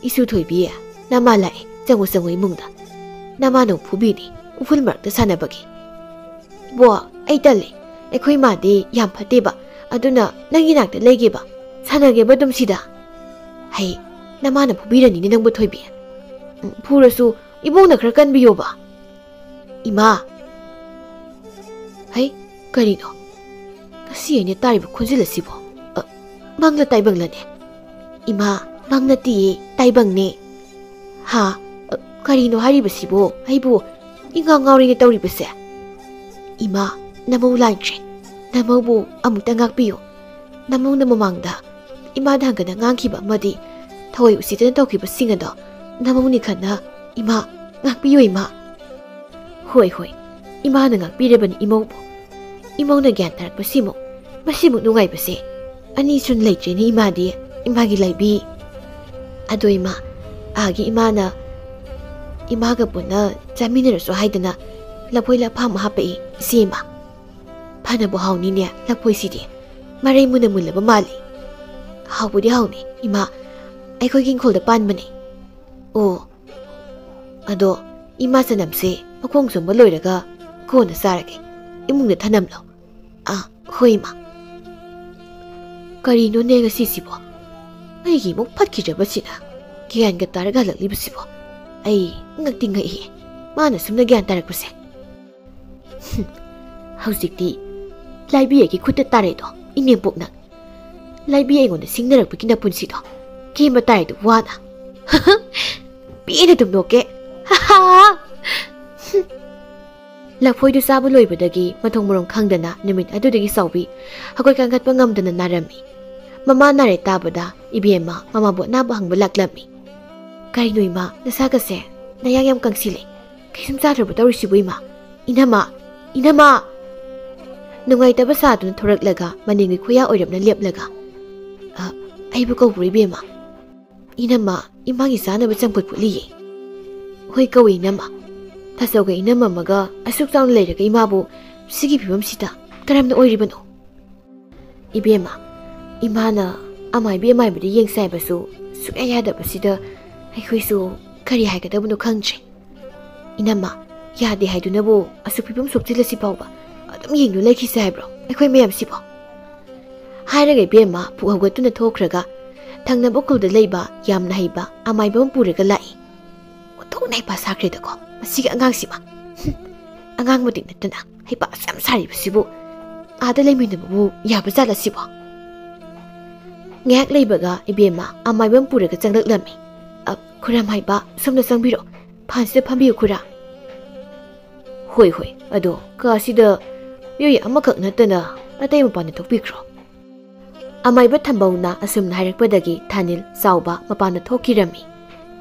"ꯏꯁꯨ ꯊꯣꯏꯕꯤ, ꯅꯃꯥ ꯂꯥꯛꯑꯦ, ꯆꯪꯉꯨ ꯆꯪꯉꯨ ꯏꯃꯨꯡꯗ꯫ ꯅꯃꯥꯅ ꯑꯃꯨꯛ ꯐꯨꯕꯤꯅꯤ, ꯎꯐꯨꯜ ꯃꯔꯛꯇ ꯁꯥꯟꯅꯕꯒꯤ"꯫ "ꯏꯕꯣ, ꯑꯩ ꯇꯜꯂꯦ꯫ ꯑꯩꯈꯣꯏ ꯃꯥꯗꯤ ꯌꯥꯝ ꯐꯠꯇꯦꯕ, ꯑꯗꯨꯅ ꯅꯪꯒꯤ ꯅꯥꯛꯇ ꯂꯩꯒꯦꯕ, ꯁꯥꯟꯅꯒꯦꯕ ꯑꯗꯨꯝ ꯁꯤꯗ"꯫ "ꯍꯩ, ꯅꯃꯥꯅ ꯐꯨꯕꯤꯔꯅꯤꯅꯦ ꯅꯪꯕꯨ ꯊꯣꯏꯕꯤ꯫ ꯎꯝ, ꯐꯨꯔꯁꯨ ꯏꯕꯣꯛꯅ ꯈꯔ ꯀꯟꯕꯤꯌꯣꯕ"꯫ "ꯏꯃꯥ"꯫ "ꯍꯩ, ꯀꯔꯤꯅꯣ? ꯉꯁꯤ ꯑꯩꯅ ꯇꯥꯔꯤꯕ ꯈꯣꯟꯖꯦꯜ ꯑꯁꯤꯕꯣ? ꯑ, ꯃꯪꯂ ꯇꯥꯏꯕꯪꯂꯅꯦ? ꯏꯃꯥ, ꯃꯪ ꯅꯠꯇꯤꯌꯦ, ꯇꯥꯏꯕꯪꯅꯦ"꯫ "ꯍꯥ? ꯑ, ꯀꯔꯤꯅꯣ ꯍꯥꯏꯔꯤꯕꯁꯤꯕꯣ? ꯑꯩꯕꯨ ꯏꯉꯥꯎ ꯉꯥꯎꯔꯤꯅꯦ ꯇꯧꯔꯤꯕꯁꯦ"꯫ "ꯏꯃꯥ, ꯅꯃꯧ ꯂꯥꯟꯈ꯭ꯔꯦ꯫ ꯅꯃꯧꯕꯨ ꯑꯃꯨꯛꯇ ꯉꯥꯛꯄꯤꯌꯨ꯫ ꯅꯃꯧꯅ ꯃꯃꯥꯡꯗ ꯏꯃꯥꯗ ꯍꯟꯒꯅ ꯉꯥꯡꯈꯤꯕ ꯑꯃꯗꯤ ꯊꯑꯣꯏ ꯎꯁꯤꯠꯇꯅ ꯇꯧꯈꯤꯕꯁꯤꯡ ꯑꯗꯣ ꯅꯃꯧꯅꯤ ꯈꯟꯅ, ꯏꯃꯥ, ꯉꯥꯛꯄꯤꯌꯨ ꯏꯃꯥ"꯫ "ꯍꯣꯏ, ꯍꯣꯏ, ꯏꯃꯥꯅ ꯉꯥꯛꯄꯤꯔꯕꯅꯤ ꯏꯃꯧꯕꯨ꯫ ꯏꯃꯧꯅ ꯒ꯭ꯌꯥꯟ ꯇꯥꯔꯛꯄꯁꯤꯃꯨꯛ, ꯃꯁꯤꯃꯨꯛ ꯅꯨꯡꯉꯥꯏꯕꯁꯦ ꯑꯅꯤ ꯁꯨꯅ ꯂꯩꯇ꯭ꯔꯦꯅꯦ ꯏꯃꯥꯗꯤ, ꯏꯃꯥꯒꯤ ꯂꯩꯕꯤ꯫ ꯑꯗꯣ ꯏꯃꯥ, ꯑꯥꯒꯤ ꯏꯃꯥꯅ ꯏꯃꯥꯒ ꯄꯨꯟꯅ ꯆꯥꯃꯤꯟꯅꯔꯁꯨ ꯍꯥꯏꯗꯅ ꯂꯐꯣꯏ ꯂꯐꯥ ꯑꯃ ꯍꯥꯞꯄꯛꯏ ꯏꯆꯦ ꯏꯃꯥ꯫ ꯐꯅꯕꯨ ꯍꯥꯎꯅꯤꯅꯦ ꯂꯐꯣꯏꯁꯤꯗꯤ, ꯃꯔꯩ ꯃꯨꯟꯅ ꯃꯨꯜꯂꯕ ꯃꯥꯜꯂꯤ"꯫ "ꯍꯥꯎꯕꯨꯗꯤ ꯍꯥꯎꯅꯤ ꯏꯃꯥ, ꯑꯩꯈꯣꯏꯒꯤ ꯏꯪꯈꯣꯜꯗ ꯄꯥꯟꯕꯅꯤ"꯫ "ꯑꯣ, ꯑꯗꯣ ꯏꯃꯥ ꯆꯅꯝꯁꯦ ꯃꯈꯣꯡ ꯆꯣꯝꯕ ꯂꯣꯏꯔꯒ ꯀꯣꯟꯅ ꯆꯥꯔꯒꯦ, ꯏꯃꯨꯡꯗ ꯊꯅꯝꯂꯣ"꯫ "ꯑꯥ, ꯍꯣꯏ ꯏꯃꯥ"꯫ ꯀꯔꯤꯅꯣꯅꯦ ꯉꯁꯤꯁꯤꯕꯣ? ꯑꯩꯒꯤ ꯏꯃꯨꯡ ꯐꯠꯈꯤꯗ꯭ꯔꯕꯁꯤꯅ ꯒ꯭ꯌꯥꯟꯒ ꯇꯥꯔꯒ ꯍꯜꯂꯛꯂꯤꯕꯁꯤꯕꯣ? ꯑꯩ ꯉꯛꯇꯤ ꯉꯛꯏꯍꯦ, ꯃꯥꯅ ꯁꯨꯝꯅ ꯒ꯭ꯌꯥꯟ ꯇꯥꯔꯛꯄꯁꯦ꯫ ꯍꯨꯝ, ꯍꯧꯖꯤꯛꯇꯤ ꯂꯥꯏꯕꯤ ꯑꯩꯒꯤ ꯈꯨꯠꯇ ꯇꯥꯔꯦꯗꯣ, ꯏꯅꯦꯝꯄꯣꯛꯅ꯫ ꯂꯥꯏꯕꯤ ꯑꯩꯉꯣꯟꯗ ꯁꯤꯡꯅꯔꯛꯄꯒꯤ ꯅꯄꯨꯟꯁꯤꯗꯣ ꯀꯦꯝꯕ ꯇꯥꯔꯦꯗꯣ ꯋꯥꯅ꯫ ꯄꯦꯟꯅ ꯑꯗꯨꯝ ꯅꯣꯛꯀꯦ꯫ ꯍꯨꯝ꯫ ꯂꯐꯣꯏꯗꯨ ꯆꯥꯕ ꯂꯣꯏꯕꯗꯒꯤ ꯃꯊꯣꯡ ꯃꯔꯣꯡ ꯈꯪꯗꯅ ꯅꯨꯃꯤꯠ ꯑꯗꯨꯗꯒꯤ ꯆꯥꯎꯕꯤ ꯍꯧꯒꯠ ꯀꯥꯡꯈꯠꯄ ꯉꯝꯗꯅ ꯅꯥꯔꯝꯃꯤ꯫ ꯃꯃꯥ ꯅꯥꯔꯦ ꯇꯥꯕꯗ ꯏꯕꯦꯝꯃ ꯃꯃꯥꯕꯨ ꯑꯅꯥꯕ ꯍꯪꯕ ꯂꯥꯛꯂꯝꯃꯤ꯫ "ꯀꯔꯤꯅꯣ ꯏꯃꯥ, ꯅꯁꯥꯒꯁꯦ ꯅꯌꯥꯡ ꯌꯥꯝ ꯀꯪꯁꯤꯜꯂꯦ꯫ ꯀꯩꯁꯨꯝ ꯆꯥꯗ꯭ꯔꯕ ꯇꯧꯔꯤꯁꯤꯕꯨ ꯏꯃꯥ? ꯏꯅꯝꯃ! ꯏꯅꯝꯃ!" ꯅꯨꯡꯉꯥꯏꯇꯕ ꯁꯥꯗꯨꯅ ꯊꯣꯔꯛꯂꯒ ꯃꯅꯤꯡꯒꯤ ꯈꯨꯌꯥ ꯑꯣꯏꯔꯞꯅ ꯂꯦꯞꯂꯒ, "ꯑ, ꯑꯩꯕꯨ ꯀꯧꯕ꯭ꯔꯣ, ꯏꯕꯦꯝꯃ?" "ꯏꯅꯝꯃ, ꯏꯃꯥꯒꯤ ꯆꯥꯅꯕ ꯆꯝꯐꯨꯠ ꯐꯨꯠꯂꯤꯌꯦ꯫" "ꯍꯣꯏ, ꯀꯧꯏ, ꯏꯅꯝꯃ꯫ ꯇꯥꯆꯧꯒ ꯏꯅꯝꯃ ꯑꯃꯒ ꯑꯁꯨꯛ ꯆꯥꯎꯅ ꯂꯩꯔꯒ ꯏꯃꯥꯕꯨ ꯁꯤꯒꯤ ꯐꯤꯕꯝꯁꯤꯗ ꯀꯔꯝꯅ ꯑꯣꯏꯔꯤꯕꯅꯣ?" "ꯏꯕꯦꯝꯃ, ꯏꯃꯥꯅ ꯑꯃꯥꯏꯕꯤ ꯑꯃꯥꯏꯕꯗ ꯌꯦꯡꯁꯦ ꯍꯥꯏꯕꯁꯨ ꯁꯨꯛꯌꯥ ꯌꯥꯗꯕꯁꯤꯗ ꯑꯩꯈꯣꯏꯁꯨ ꯀꯔꯤ ꯍꯥꯏꯒꯗꯕꯅꯣ ꯈꯪꯗ꯭ꯔꯦ꯫ ꯏꯅꯝꯃ, ꯌꯥꯗꯦ ꯍꯥꯏꯗꯨꯅꯕꯨ ꯑꯁꯨꯛ ꯐꯤꯕꯝ ꯁꯣꯛꯆꯤꯜꯂꯁꯤ ꯐꯥꯎꯕ ꯑꯗꯨꯝ ꯌꯦꯡꯗꯨꯅ ꯂꯩꯈꯤꯁꯦ ꯍꯥꯏꯕ꯭ꯔꯣ ꯑꯩꯈꯣꯏ ꯃꯌꯥꯝꯁꯤꯕꯣ?" ꯍꯥꯏꯔꯒ ꯏꯕꯦꯝꯃ ꯄꯨꯛ ꯍꯧꯒꯠꯇꯨꯅ ꯊꯣꯛꯈ꯭ꯔꯒ ꯊꯪꯅꯕ ꯎꯈꯨꯜꯗ ꯂꯩꯕ ꯌꯥꯝꯅ ꯍꯩꯕ ꯑꯃꯥꯏꯕ ꯑꯃ ꯄꯨꯔꯒ ꯂꯥꯛꯏ꯫ ꯑꯣꯟꯊꯣꯛꯅ ꯍꯩꯄꯥ ꯁꯥꯈ꯭ꯔꯦꯗꯀꯣ ꯃꯁꯤꯒꯤ ꯑꯉꯥꯡꯁꯤꯃ꯫ ꯍꯨꯝ, ꯑꯉꯥꯡ ꯃꯇꯤꯛ ꯅꯠꯇꯅ ꯍꯩꯄꯥ ꯑꯁꯨꯛ ꯌꯥꯝ ꯁꯥꯔꯤꯕꯁꯤꯕꯨ ꯑꯥꯗ ꯂꯩꯃꯤꯟꯅꯕꯕꯨ ꯌꯥꯕ ꯖꯥꯠꯂ ꯁꯤꯕꯣ? ꯉꯥꯏꯍꯥꯛ ꯂꯩꯕꯒ ꯏꯕꯦꯝꯃ ꯑꯃꯥꯏꯕ ꯑꯃ ꯄꯨꯔꯒ ꯆꯪꯂꯛꯂꯝꯃꯤ꯫ "ꯑ, ꯈꯨꯔꯥ ꯃꯥꯏꯕ, ꯁꯣꯝꯗ ꯆꯪꯕꯤꯔꯣ꯫ ꯐꯥꯟꯁꯤꯗ ꯐꯝꯕꯤꯌꯨ, ꯈꯨꯔꯥ꯫" "ꯍꯣꯏ, ꯍꯣꯏ, ꯑꯗꯣ ꯀꯥꯁꯤꯗ ꯃꯤꯑꯣꯏ ꯑꯃꯈꯛ ꯅꯠꯇꯅ ꯑꯇꯩ ꯃꯄꯥꯟꯗ ꯊꯣꯛꯄꯤꯈ꯭ꯔꯣ꯫" ꯑꯃꯥꯏꯕ ꯊꯝꯕꯧꯅ ꯑꯁꯨꯝꯅ ꯍꯥꯏꯔꯛꯄꯗꯒꯤ ꯊꯥꯅꯤꯜ ꯆꯥꯎꯕ ꯃꯄꯥꯟꯗ ꯊꯣꯛꯈꯤꯔꯝꯃꯤ꯫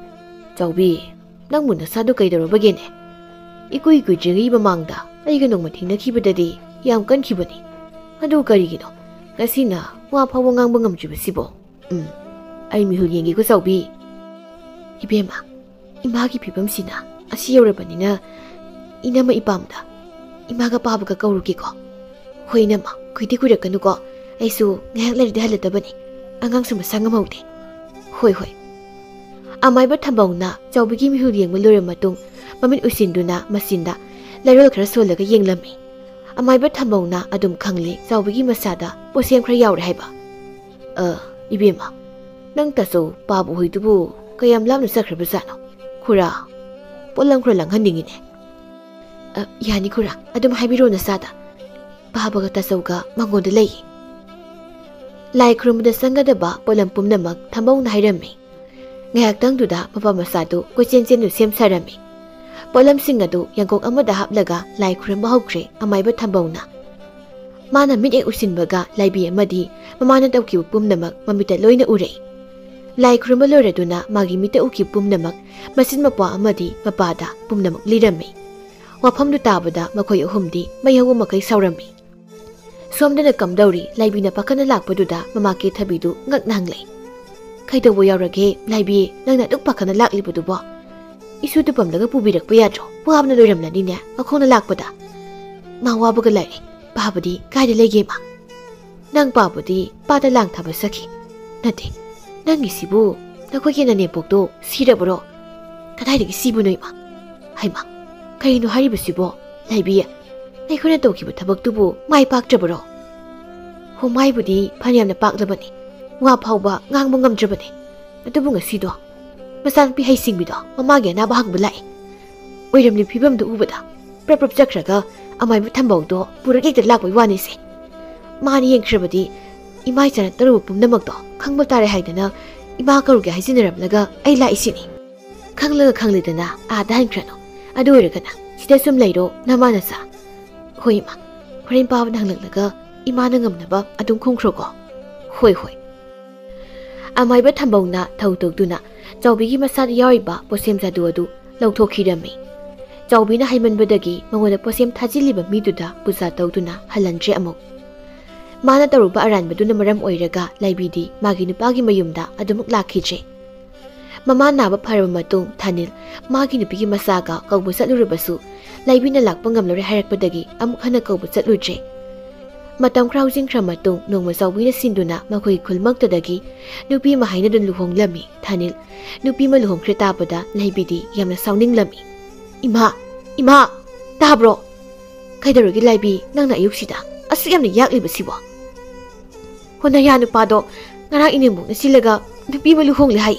"ꯆꯥꯎꯕꯤ, ꯅꯪꯕꯨ ꯅꯁꯥꯗꯨ ꯀꯩꯗꯧꯔꯕꯒꯦꯅꯦ? ꯏꯀꯨꯏ ꯀꯨꯏꯗ꯭ꯔꯤꯉꯩ ꯃꯃꯥꯡꯗ ꯑꯩꯒ ꯅꯣꯡꯃ ꯊꯦꯡꯅꯈꯤꯕꯗꯗꯤ ꯌꯥꯝ ꯀꯟꯈꯤꯕꯅꯤ꯫ ꯑꯗꯨ ꯀꯔꯤꯒꯤꯅꯣ ꯉꯁꯤꯅ ꯋꯥ ꯐꯥꯎꯕ ꯉꯥꯡꯕ ꯉꯝꯗ꯭ꯔꯤꯕꯁꯤꯕꯣ? ꯎꯝ, ꯑꯩ ꯃꯤꯍꯨꯜ ꯌꯦꯡꯒꯦꯀꯣ, ꯆꯥꯎꯕꯤ꯫" "ꯏꯕꯦꯝꯃ, ꯏꯃꯥꯒꯤ ꯐꯤꯕꯝꯁꯤꯅ ꯑꯁꯤ ꯌꯧꯔꯕꯅꯤꯅ ꯏꯅꯝꯃ ꯏꯄꯥꯝꯗ ꯏꯃꯥꯒ ꯄꯥꯕꯒ ꯀꯧꯔꯨꯒꯦꯀꯣ꯫" "ꯍꯣꯏ ꯏꯅꯝꯃ, ꯀꯨꯏꯗꯤ ꯀꯨꯏꯔꯛꯀꯅꯨꯀꯣ꯫ ꯑꯩꯁꯨ ꯉꯥꯏꯍꯥꯛ ꯂꯩꯔꯗꯤ ꯍꯜꯂꯗꯕꯅꯤ꯫ ꯑꯉꯥꯡꯁꯨ ꯃꯁꯥ ꯉꯝꯍꯧꯗꯦ꯫" "ꯍꯣꯏ, ꯍꯣꯏ꯫" ꯑꯃꯥꯏꯕ ꯊꯝꯕꯧꯅ ꯆꯥꯎꯕꯤꯒꯤ ꯃꯤꯍꯨꯜ ꯌꯦꯡꯕ ꯂꯣꯏꯔꯕ ꯃꯇꯨꯡ ꯃꯃꯤꯠ ꯎꯏꯁꯤꯟꯗꯨꯅ ꯃꯆꯤꯟꯗ ꯂꯩꯔꯣꯜ ꯈꯔ ꯁꯣꯜꯂꯒ ꯌꯦꯡꯂꯝꯃꯤ꯫ ꯑꯃꯥꯏꯕ ꯊꯝꯕꯧꯅ ꯑꯗꯨꯝ ꯈꯪꯂꯤ ꯆꯥꯎꯕꯤꯒꯤ ꯃꯁꯥꯗ ꯄꯣꯠꯁꯦꯝ ꯈꯔ ꯌꯥꯎꯔꯦ ꯍꯥꯏꯕ꯫ "ꯑ, ꯏꯕꯦꯝꯃ, ꯅꯪ ꯇꯥꯆꯧ ꯄꯥꯕ ꯍꯣꯏꯗꯨꯕꯨ ꯀꯌꯥꯝ ꯂꯥꯞꯅ ꯆꯠꯈ꯭ꯔꯕꯖꯥꯠꯅꯣ? ꯈꯨꯔꯥ, ꯄꯣꯠꯂꯝ ꯈꯔ ꯂꯥꯡꯍꯟꯅꯤꯡꯉꯤꯅꯦ꯫" "ꯑ, ꯌꯥꯅꯤ ꯈꯨꯔꯥ, ꯑꯗꯨꯝ ꯍꯥꯏꯕꯤꯔꯣ ꯅꯁꯥꯗ꯫ ꯄꯥꯕꯒ ꯇꯥꯆꯧꯒ ꯃꯉꯣꯟꯗ ꯂꯩ꯫" ꯂꯥꯏ ꯈꯨꯔꯨꯝꯕꯗ ꯆꯪꯒꯗꯕ ꯄꯣꯠꯂꯝ ꯄꯨꯝꯅꯃꯛ ꯊꯝꯕꯧꯅ ꯍꯥꯏꯔꯝꯃꯤ꯫ ꯉꯥꯏꯍꯥꯛꯇꯪꯗꯨꯗ ꯃꯄꯥ ꯃꯆꯥꯗꯨ ꯀꯣꯏꯆꯦꯟ ꯆꯦꯟꯗꯨꯅ ꯁꯦꯝ ꯁꯥꯔꯝꯃꯤ꯫ ꯄꯣꯠꯂꯝꯁꯤꯡ ꯑꯗꯨ ꯌꯥꯡꯀꯣꯛ ꯑꯃꯗ ꯍꯥꯞꯂꯒ ꯂꯥꯏ ꯈꯨꯔꯨꯝꯕ ꯍꯧꯈ꯭ꯔꯦ ꯑꯃꯥꯏꯕ ꯊꯝꯕꯧꯅ꯫ ꯃꯥꯅ ꯃꯤꯠ ꯍꯦꯛ ꯎꯏꯁꯤꯟꯕꯒ ꯂꯥꯏꯕꯤ ꯑꯃꯗꯤ ꯃꯃꯥꯅ ꯇꯧꯈꯤꯕ ꯄꯨꯝꯅꯃꯛ ꯃꯃꯤꯠꯇ ꯂꯣꯏꯅ ꯎꯔꯦ꯫ ꯂꯥꯏ ꯈꯨꯔꯨꯝꯕ ꯂꯣꯏꯔꯗꯨꯅ ꯃꯥꯒꯤ ꯃꯤꯠꯇ ꯎꯈꯤꯕ ꯄꯨꯝꯅꯃꯛ ꯃꯆꯤꯟ ꯃꯄ꯭ꯋꯥ ꯑꯃꯗꯤ ꯃꯄꯥꯗ ꯄꯨꯝꯅꯃꯛ ꯂꯤꯔꯝꯃꯤ꯫ ꯋꯥꯐꯝꯗꯨ ꯇꯥꯕꯗ ꯃꯈꯣꯏ ꯑꯍꯨꯝꯗꯤ ꯃꯩ ꯍꯧꯕ ꯃꯈꯩ ꯁꯥꯎꯔꯝꯃꯤ꯫ ꯁꯣꯝꯗꯅ ꯀꯝꯗꯧꯔꯤ? ꯂꯥꯏꯕꯤꯅ ꯄꯥꯈꯠꯅ ꯂꯥꯛꯄꯗꯨꯗ ꯃꯃꯥ ꯀꯦꯊꯕꯤꯗꯨ ꯉꯛꯅ ꯍꯪꯂꯦ꯫ "ꯀꯩꯗꯧꯕ ꯌꯥꯎꯔꯒꯦ ꯂꯥꯏꯕꯤ? ꯅꯪꯅ ꯑꯗꯨꯛ ꯄꯥꯈꯠꯅ ꯂꯥꯛꯂꯤꯕꯗꯨꯕꯣ? ꯏꯁꯨꯗꯨ ꯄꯝꯂꯒ ꯄꯨꯕꯤꯔꯛꯄ ꯌꯥꯗ꯭ꯔꯣ? ꯋꯥꯕꯅ ꯂꯣꯏꯔꯝꯂꯅꯤꯅꯦ ꯃꯈꯣꯡꯅ ꯂꯥꯛꯄꯗ꯫ ꯃꯥ ꯋꯥꯕꯒ ꯂꯥꯏꯔꯤ꯫ ꯄꯥꯕꯗꯤ ꯀꯥꯏꯗ ꯂꯩꯒꯦ ꯃꯥ?" "ꯅꯪ ꯄꯥꯕꯨꯗꯤ ꯄꯥꯠꯇ ꯂꯥꯡ ꯊꯥꯕ ꯆꯠꯈꯤ꯫ ꯅꯠꯇꯦ, ꯅꯪꯒꯤꯁꯤꯕꯨ ꯅꯈꯣꯏꯒꯤ ꯅꯅꯦꯝꯄꯣꯛꯇꯣ ꯁꯤꯔꯕꯔꯣ? ꯀꯗꯥꯏꯗꯒꯤ ꯁꯤꯕꯅꯣ ꯏꯃꯥ? ꯍꯩꯃꯥ, ꯀꯔꯤꯅꯣ ꯍꯥꯏꯔꯤꯕꯁꯤꯕꯣ? ꯂꯥꯏꯕꯤ, ꯑꯩꯈꯣꯏꯅ ꯇꯧꯈꯤꯕ ꯊꯕꯛꯇꯨꯕꯨ ꯃꯥꯏ ꯄꯥꯛꯇ꯭ꯔꯕꯔꯣ?" "ꯍꯣ, ꯃꯥꯏꯕꯨꯗꯤ ꯐꯅꯌꯥꯝꯅ ꯄꯥꯛꯂꯕꯅꯤ, ꯋꯥ ꯐꯥꯎꯕ ꯉꯥꯡꯕ ꯉꯝꯗ꯭ꯔꯕꯅꯤ꯫ ꯑꯗꯨꯕꯨ ꯉꯁꯤꯗꯣ ꯃꯆꯥꯅꯨꯄꯤ ꯍꯩꯁꯤꯡꯕꯤꯗꯣ ꯃꯃꯥꯒꯤ ꯑꯅꯥꯕ ꯍꯪꯕ ꯂꯥꯛꯏ꯫ ꯑꯣꯏꯔꯝꯂꯤ ꯐꯤꯕꯝꯗꯨ ꯎꯕꯗ ꯄ꯭ꯔꯞ ꯄ꯭ꯔꯞ ꯆꯠꯈ꯭ꯔꯒ ꯑꯃꯥꯏꯕ ꯊꯝꯕꯧꯗꯣ ꯄꯨꯔꯛ ꯍꯦꯛꯇ ꯂꯥꯛꯄꯩ ꯋꯥꯅꯤꯁꯦ꯫ ꯃꯥꯅ ꯌꯦꯡꯈ꯭ꯔꯕꯗꯤ ꯏꯃꯥ ꯏꯆꯥꯅ ꯇꯧꯔꯨꯕ ꯄꯨꯝꯅꯃꯛꯇꯣ ꯈꯪꯕ ꯇꯥꯔꯦ ꯍꯥꯏꯗꯅ ꯏꯃꯥ ꯀꯧꯔꯨꯒꯦ ꯍꯥꯏꯖꯤꯟꯅꯔꯝꯂꯒ ꯑꯩ ꯂꯥꯛꯏꯁꯤꯅꯤ꯫ ꯈꯪꯂꯒ ꯈꯪꯂꯦꯗꯅ ꯑꯥꯗ ꯍꯟꯈ꯭ꯔꯅꯨ꯫ ꯑꯗꯨ ꯑꯣꯏꯔꯒꯅ ꯁꯤꯗ ꯁꯨꯝ ꯂꯩꯔꯣ ꯅꯃꯥ ꯅꯆꯥ꯫ ꯍꯣꯏ ꯏꯃꯥ, ꯍꯣꯔꯦꯟ ꯄꯥꯕꯅ ꯍꯪꯂꯛꯂꯒ ꯏꯃꯥꯅ ꯉꯝꯅꯕ ꯑꯗꯨꯝ ꯈꯨꯝꯈ꯭ꯔꯣꯀꯣ꯫" "ꯍꯣꯏ, ꯍꯣꯏ꯫" ꯑꯃꯥꯏꯕ ꯊꯝꯕꯧꯅ ꯊꯧ ꯇꯧꯗꯨꯅ ꯆꯥꯎꯕꯤꯒꯤ ꯃꯁꯥꯗ ꯌꯥꯎꯔꯤꯕ ꯄꯣꯠꯁꯦꯝ ꯖꯥꯗꯨ ꯑꯗꯨ ꯂꯧꯊꯣꯛꯈꯤꯔꯝꯃꯤ꯫ ꯆꯥꯎꯕꯤꯅ ꯍꯥꯏꯃꯟꯕꯗꯒꯤ ꯃꯉꯣꯟꯗ ꯄꯣꯠꯁꯦꯝ ꯊꯥꯖꯤꯜꯂꯤꯕ ꯃꯤꯗꯨꯗ ꯄꯨꯖꯥ ꯇꯧꯗꯨꯅ ꯍꯜꯍꯟꯗ꯭ꯔꯦ ꯑꯃꯨꯛ꯫ ꯃꯥꯅ ꯇꯧꯔꯨꯕ ꯑꯔꯥꯟꯕꯗꯨꯅ ꯃꯔꯝ ꯑꯣꯏꯔꯒ ꯂꯥꯏꯕꯤꯗꯤ ꯃꯥꯒꯤ ꯅꯨꯄꯥꯒꯤ ꯃꯌꯨꯝꯗ ꯑꯗꯨꯃꯛ ꯂꯥꯛꯈꯤꯗ꯭ꯔꯦ꯫ ꯃꯃꯥ ꯅꯥꯕ ꯐꯔꯕ ꯃꯇꯨꯡ ꯊꯥꯅꯤꯜ ꯃꯥꯒꯤ ꯅꯨꯄꯤꯒꯤ ꯃꯆꯥꯒ ꯀꯧꯕ ꯆꯠꯂꯨꯔꯕꯁꯨ ꯂꯥꯏꯕꯤꯅ ꯂꯥꯛꯄ ꯉꯝꯂꯔꯣꯏ ꯍꯥꯏꯔꯛꯄꯗꯒꯤ ꯑꯃꯨꯛ ꯍꯟꯅ ꯀꯧꯕ ꯆꯠꯂꯨꯗ꯭ꯔꯦ꯫ ꯃꯇꯝ ꯈꯔ ꯍꯧꯖꯤꯟꯈ꯭ꯔ ꯃꯇꯨꯡ ꯅꯣꯡꯃ ꯆꯥꯎꯕꯤꯅ ꯁꯤꯟꯗꯨꯅ ꯃꯈꯣꯏ ꯈꯨꯜꯃꯛꯇꯗꯒꯤ ꯅꯨꯄꯤ ꯑꯃ ꯍꯥꯏꯅꯗꯨꯅ ꯂꯨꯍꯣꯡꯂꯝꯃꯤ꯫ ꯊꯥꯅꯤꯜ ꯅꯨꯄꯤ ꯑꯃ ꯂꯨꯍꯣꯡꯈ꯭ꯔꯦ ꯇꯥꯕꯗ ꯂꯥꯏꯕꯤꯗꯤ ꯌꯥꯝꯅ ꯁꯥꯎꯅꯤꯡꯂꯝꯃꯤ꯫ "ꯏꯃꯥ! ꯏꯃꯥ! ꯇꯥꯕ꯭ꯔꯣ? ꯀꯩꯗꯧꯔꯒꯦ ꯂꯥꯏꯕꯤ, ꯅꯪꯅ ꯑꯌꯨꯛꯁꯤꯗ ꯑꯁꯨꯛ ꯌꯥꯝꯅ ꯌꯥꯛꯂꯤꯕꯁꯤꯕꯣ? ꯍꯣ, ꯅꯌꯥ ꯅꯨꯄꯥꯗꯣ ꯉꯔꯥꯡ ꯏꯅꯦꯝꯕꯣꯛꯅ ꯁꯤꯜꯂꯒ ꯅꯨꯄꯤ ꯑꯃ ꯂꯨꯍꯣꯡꯂꯦ ꯍꯥꯏ꯫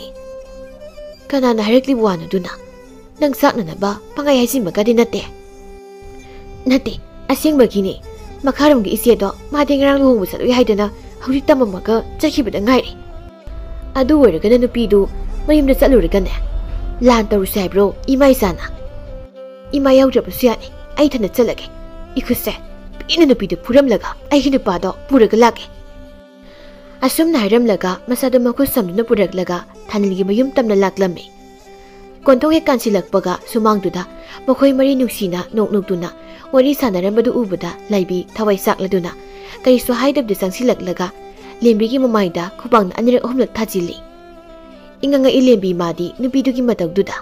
ꯀꯅꯥꯅ ꯍꯥꯏꯔꯛꯂꯤꯕ ꯋꯥꯅꯣ ꯑꯗꯨꯅ? ꯅꯪ ꯆꯥꯛꯅꯅꯕ ꯄꯪꯍꯥꯏ ꯍꯥꯏꯖꯤꯟꯕꯒꯗꯤ ꯅꯠꯇꯦ?" "ꯅꯠꯇꯦ, ꯑꯁꯦꯡꯕꯒꯤꯅꯦ꯫ ꯃꯈꯥꯔꯣꯝꯒꯤ ꯏꯆꯦꯗꯣ ꯃꯥꯗꯤ ꯉꯔꯥꯡ ꯂꯨꯍꯣꯡꯕ ꯆꯠꯂꯨꯏ ꯍꯥꯏꯗꯅ ꯍꯧꯖꯤꯛ ꯇꯝꯃꯝꯃꯒ ꯆꯠꯈꯤꯕꯗ ꯉꯥꯏꯔꯤ꯫ ꯑꯗꯨ ꯑꯣꯏꯔꯒꯅ ꯅꯨꯄꯤꯗꯨ ꯃꯌꯨꯝꯗ ꯆꯠꯂꯨꯔꯒꯅꯦ ꯂꯥꯟ ꯇꯧꯔꯨꯁꯦ ꯍꯥꯏꯕ꯭ꯔꯣ ꯏꯃꯥ ꯏꯆꯥꯅ? ꯏꯃꯥ ꯌꯥꯎꯗ꯭ꯔꯕꯁꯨ ꯌꯥꯅꯤ, ꯑꯩ ꯏꯊꯟꯗ ꯆꯠꯂꯒꯦ꯫ ꯏꯈꯨꯠꯁꯦ ꯄꯦꯟꯅ ꯅꯨꯄꯤꯗꯨ ꯐꯨꯔꯝꯂꯒ ꯑꯩꯒꯤ ꯅꯨꯄꯥꯗꯣ ꯄꯨꯔꯒ ꯂꯥꯛꯀꯦ꯫" ꯑꯁꯨꯝꯅ ꯍꯥꯏꯔꯝꯂꯒ ꯃꯁꯥꯗꯨ ꯃꯈꯨꯠ ꯁꯝꯗꯨꯅ ꯄꯨꯔꯛꯂꯒ ꯊꯥꯅꯤꯜꯒꯤ ꯃꯌꯨꯝ ꯇꯝꯅ ꯂꯥꯛꯂꯝꯃꯤ꯫ ꯀꯣꯟꯊꯣꯡ ꯍꯦꯛ ꯀꯥꯟꯁꯤꯜꯂꯛꯄꯒ ꯁꯨꯃꯥꯡꯗꯨꯗ ꯃꯈꯣꯏ ꯃꯔꯤ ꯅꯨꯡꯁꯤꯅ ꯅꯣꯛ ꯅꯣꯛꯇꯨꯅ ꯋꯥꯔꯤ ꯁꯥꯟꯅꯔꯝꯕꯗꯨ ꯎꯕꯗ ꯂꯥꯏꯕꯤ ꯊꯋꯥꯏ ꯆꯥꯛꯂꯗꯨꯅ ꯀꯔꯤꯁꯨ ꯍꯥꯏꯗꯕꯗ ꯆꯪꯁꯤꯜꯂꯛꯂꯒ ꯂꯦꯝꯕꯤꯒꯤ ꯃꯃꯥꯏꯗ ꯈꯨꯕꯥꯛꯅ ꯑꯅꯤꯔꯛ ꯑꯍꯨꯝꯂꯛ ꯊꯥꯖꯤꯜꯂꯤ꯫ ꯏꯉꯛꯉꯛꯏ ꯂꯦꯝꯕꯤ ꯃꯥꯗꯤ ꯅꯨꯄꯤꯗꯨꯒꯤ ꯃꯇꯧꯗꯨꯗ꯫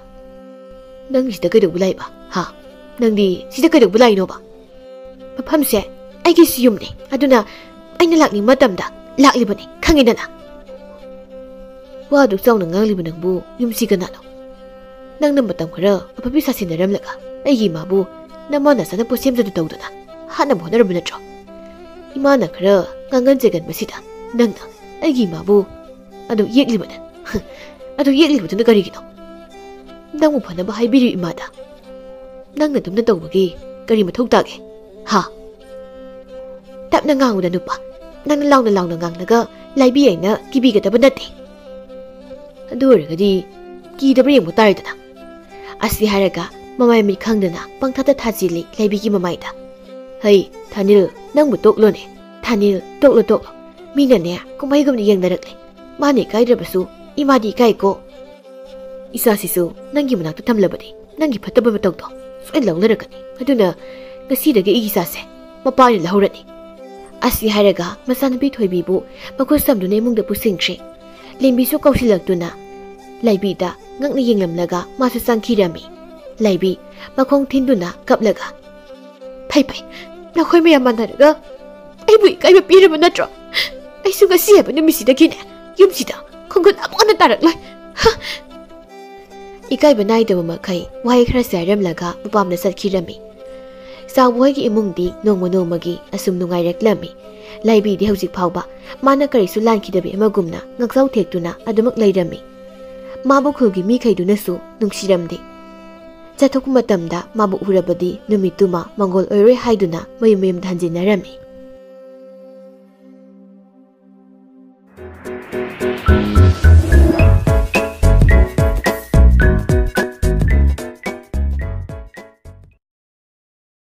"ꯅꯪ ꯁꯤꯗ ꯀꯩꯗꯧꯕ ꯂꯥꯛꯏꯕ? ꯍꯥ? ꯅꯪꯗꯤ ꯁꯤꯗ ꯀꯩꯗꯧꯕ ꯂꯥꯛꯏꯅꯣꯕ? ꯃꯐꯝꯁꯦ ꯑꯩꯒꯤꯁꯨ ꯌꯨꯝꯅꯦ, ꯑꯗꯨꯅ ꯑꯩꯅ ꯂꯥꯛꯅꯤꯡꯕ ꯃꯇꯝꯗ ꯂꯥꯛꯂꯤꯕꯅꯤ, ꯈꯪꯉꯤꯗꯅ?" "ꯋꯥ ꯑꯗꯨꯛ ꯆꯥꯎꯅ ꯉꯥꯡꯂꯤꯕ ꯅꯪꯕꯨ ꯌꯨꯝꯁꯤ ꯀꯅꯥꯅꯣ? ꯅꯪꯅ ꯃꯇꯝ ꯈꯔ ꯑꯐꯕꯤ ꯁꯥꯁꯤꯟꯅꯔꯝꯂꯒ ꯑꯩꯒꯤ ꯏꯃꯥꯕꯨ ꯅꯃꯥꯅ ꯆꯥꯅ ꯄꯣꯠꯁꯦꯝꯗꯨꯗ ꯇꯧꯗꯨꯅ ꯍꯥꯠꯅꯕ ꯍꯣꯠꯅꯔꯝꯕ ꯅꯠꯇ꯭ꯔꯣ? ꯏꯃꯥꯅ ꯈꯔ ꯉꯥꯡꯒꯟ ꯆꯩꯒꯟꯕꯁꯤꯗ ꯅꯪꯅ ꯑꯩꯒꯤ ꯏꯃꯥꯕꯨ ꯑꯗꯨ ꯌꯦꯛꯂꯤꯕꯅ ꯑꯗꯨ ꯌꯦꯛꯂꯤꯕꯗꯨꯅ ꯀꯔꯤꯒꯤꯅꯣ? ꯅꯪꯕꯨ ꯐꯅꯕ ꯍꯥꯏꯕꯤꯔꯤꯕ ꯏꯃꯥꯗ ꯅꯪꯅ ꯑꯗꯨꯝꯅ ꯇꯧꯕꯒꯤ ꯀꯔꯤ ꯃꯊꯧ ꯇꯥꯒꯦ? ꯍꯥ?" "ꯇꯞꯅ ꯉꯥꯡꯉꯨꯗ ꯅꯨꯄꯥ, ꯅꯪꯅ ꯂꯥꯎꯅ ꯂꯥꯎꯅ ꯉꯥꯡꯂꯒ ꯂꯥꯏꯕꯤ ꯑꯩꯅ ꯀꯤꯕꯤꯒꯗꯕ ꯅꯠꯇꯦ꯫ ꯑꯗꯨ ꯑꯣꯏꯔꯒꯗꯤ ꯀꯤꯗꯕ꯭ꯔꯥ ꯌꯦꯡꯕ ꯇꯥꯔꯦꯗꯅ꯫" ꯑꯁꯤ ꯍꯥꯏꯔꯒ ꯃꯃꯥꯏ ꯃꯤꯠ ꯈꯪꯗꯅ ꯄꯪꯊꯥꯗ ꯊꯥꯖꯤꯜꯂꯤ ꯂꯥꯏꯕꯤꯒꯤ ꯃꯃꯥꯏꯗ꯫ "ꯍꯩ, ꯊꯥꯅꯤꯜ, ꯅꯪꯕꯨ ꯇꯣꯛꯂꯣꯅꯦ꯫ ꯊꯥꯅꯤꯜ, ꯇꯣꯛꯂꯣ, ꯇꯣꯛꯂꯣ꯫ ꯃꯤꯅꯅꯦ ꯀꯨꯝꯍꯩꯒꯨꯝꯅ ꯌꯦꯡꯅꯔꯛꯂꯦ꯫ ꯃꯥꯅ ꯏꯀꯥꯏꯗ꯭ꯔꯕꯁꯨ ꯏꯃꯥꯗꯤ ꯏꯀꯥꯏꯀꯣ꯫ ꯏꯆꯥꯁꯤꯁꯨ ꯅꯪꯒꯤ ꯃꯅꯥꯛꯇ ꯊꯝꯂꯕꯗꯤ ꯅꯪꯒꯤ ꯐꯠꯇꯕ ꯃꯇꯧꯗꯣ ꯁꯣꯏꯅ ꯂꯧꯅꯔꯛꯀꯅꯤ꯫ ꯑꯗꯨꯅ ꯉꯁꯤꯗꯒꯤ ꯑꯩꯒꯤ ꯏꯆꯥꯁꯦ ꯃꯄꯥ ꯑꯣꯏꯅ ꯂꯧꯍꯧꯔꯅꯤ꯫" ꯑꯁꯤ ꯍꯥꯏꯔꯒ ꯃꯆꯥꯅꯨꯄꯤ ꯊꯣꯏꯕꯤꯕꯨ ꯃꯈꯨꯠ ꯁꯝꯗꯨꯅ ꯏꯃꯨꯡꯗ ꯄꯨꯁꯤꯟꯈ꯭ꯔꯦ꯫ ꯂꯦꯝꯕꯤꯁꯨ ꯀꯧꯁꯤꯜꯂꯛꯇꯨꯅ ꯂꯥꯏꯕꯤꯗ ꯉꯛꯅ ꯌꯦꯡꯂꯝꯂꯒ ꯃꯥꯁꯨ ꯆꯪꯈꯤꯔꯝꯃꯤ꯫ ꯂꯥꯏꯕꯤ ꯃꯈꯣꯡ ꯊꯤꯟꯗꯨꯅ ꯀꯞꯂꯒ, "ꯐꯩ ꯐꯩ, ꯅꯈꯣꯏ ꯃꯌꯥꯝ ꯃꯥꯟꯅꯔꯒ ꯑꯩꯕꯨ ꯏꯀꯥꯏꯕ ꯄꯤꯔꯕ ꯅꯠꯇ꯭ꯔꯣ? ꯑꯩꯁꯨ ꯉꯁꯤ ꯍꯥꯏꯕ ꯅꯨꯃꯤꯠꯁꯤꯗꯒꯤꯅꯦ ꯌꯨꯝꯁꯤꯗ ꯈꯣꯡꯒꯨꯟ ꯑꯃꯨꯛ ꯍꯟꯅ ꯇꯥꯔꯛꯂꯣꯏ꯫" ꯍꯥ! ꯏꯀꯥꯏꯕ ꯅꯥꯏꯗꯕꯃꯈꯩ ꯋꯥꯍꯩ ꯈꯔꯁꯦ ꯍꯥꯏꯔꯝꯂꯒ ꯃꯄꯥꯝꯗ ꯆꯠꯈꯤꯔꯝꯃꯤ꯫ ꯆꯥꯎꯕ ꯍꯣꯏꯒꯤ ꯏꯃꯨꯡꯗꯤ ꯅꯣꯡꯃ ꯅꯣꯡꯃꯒꯤ ꯑꯁꯨꯝ ꯅꯨꯡꯉꯥꯏꯔꯛꯂꯝꯃꯤ꯫ ꯂꯥꯏꯕꯤꯗꯤ ꯍꯧꯖꯤꯛ ꯐꯥꯎꯕ ꯃꯥꯅ ꯀꯔꯤꯁꯨ ꯂꯥꯟꯈꯤꯗꯕꯤ ꯑꯃꯒꯨꯝꯅ ꯉꯛꯆꯥꯎ ꯊꯦꯛꯇꯨꯅ ꯑꯗꯨꯃꯛ ꯂꯩꯔꯝꯃꯤ꯫ ꯃꯥꯕꯨ ꯈꯨꯜꯒꯤ ꯃꯤꯈꯩꯗꯨꯅꯁꯨ ꯅꯨꯡꯁꯤꯔꯝꯗꯦ꯫ ꯆꯠꯊꯣꯛꯄ ꯃꯇꯝꯗ ꯃꯥꯕꯨ ꯎꯔꯕꯗꯤ ꯅꯨꯃꯤꯠꯇꯨꯃ ꯃꯪꯒꯣꯜ ꯑꯣꯏꯔꯣꯏ ꯍꯥꯏꯗꯨꯅ ꯃꯌꯨꯝ ꯃꯌꯨꯝꯗ ꯍꯟꯖꯤꯟꯅꯔꯝꯃꯤ꯫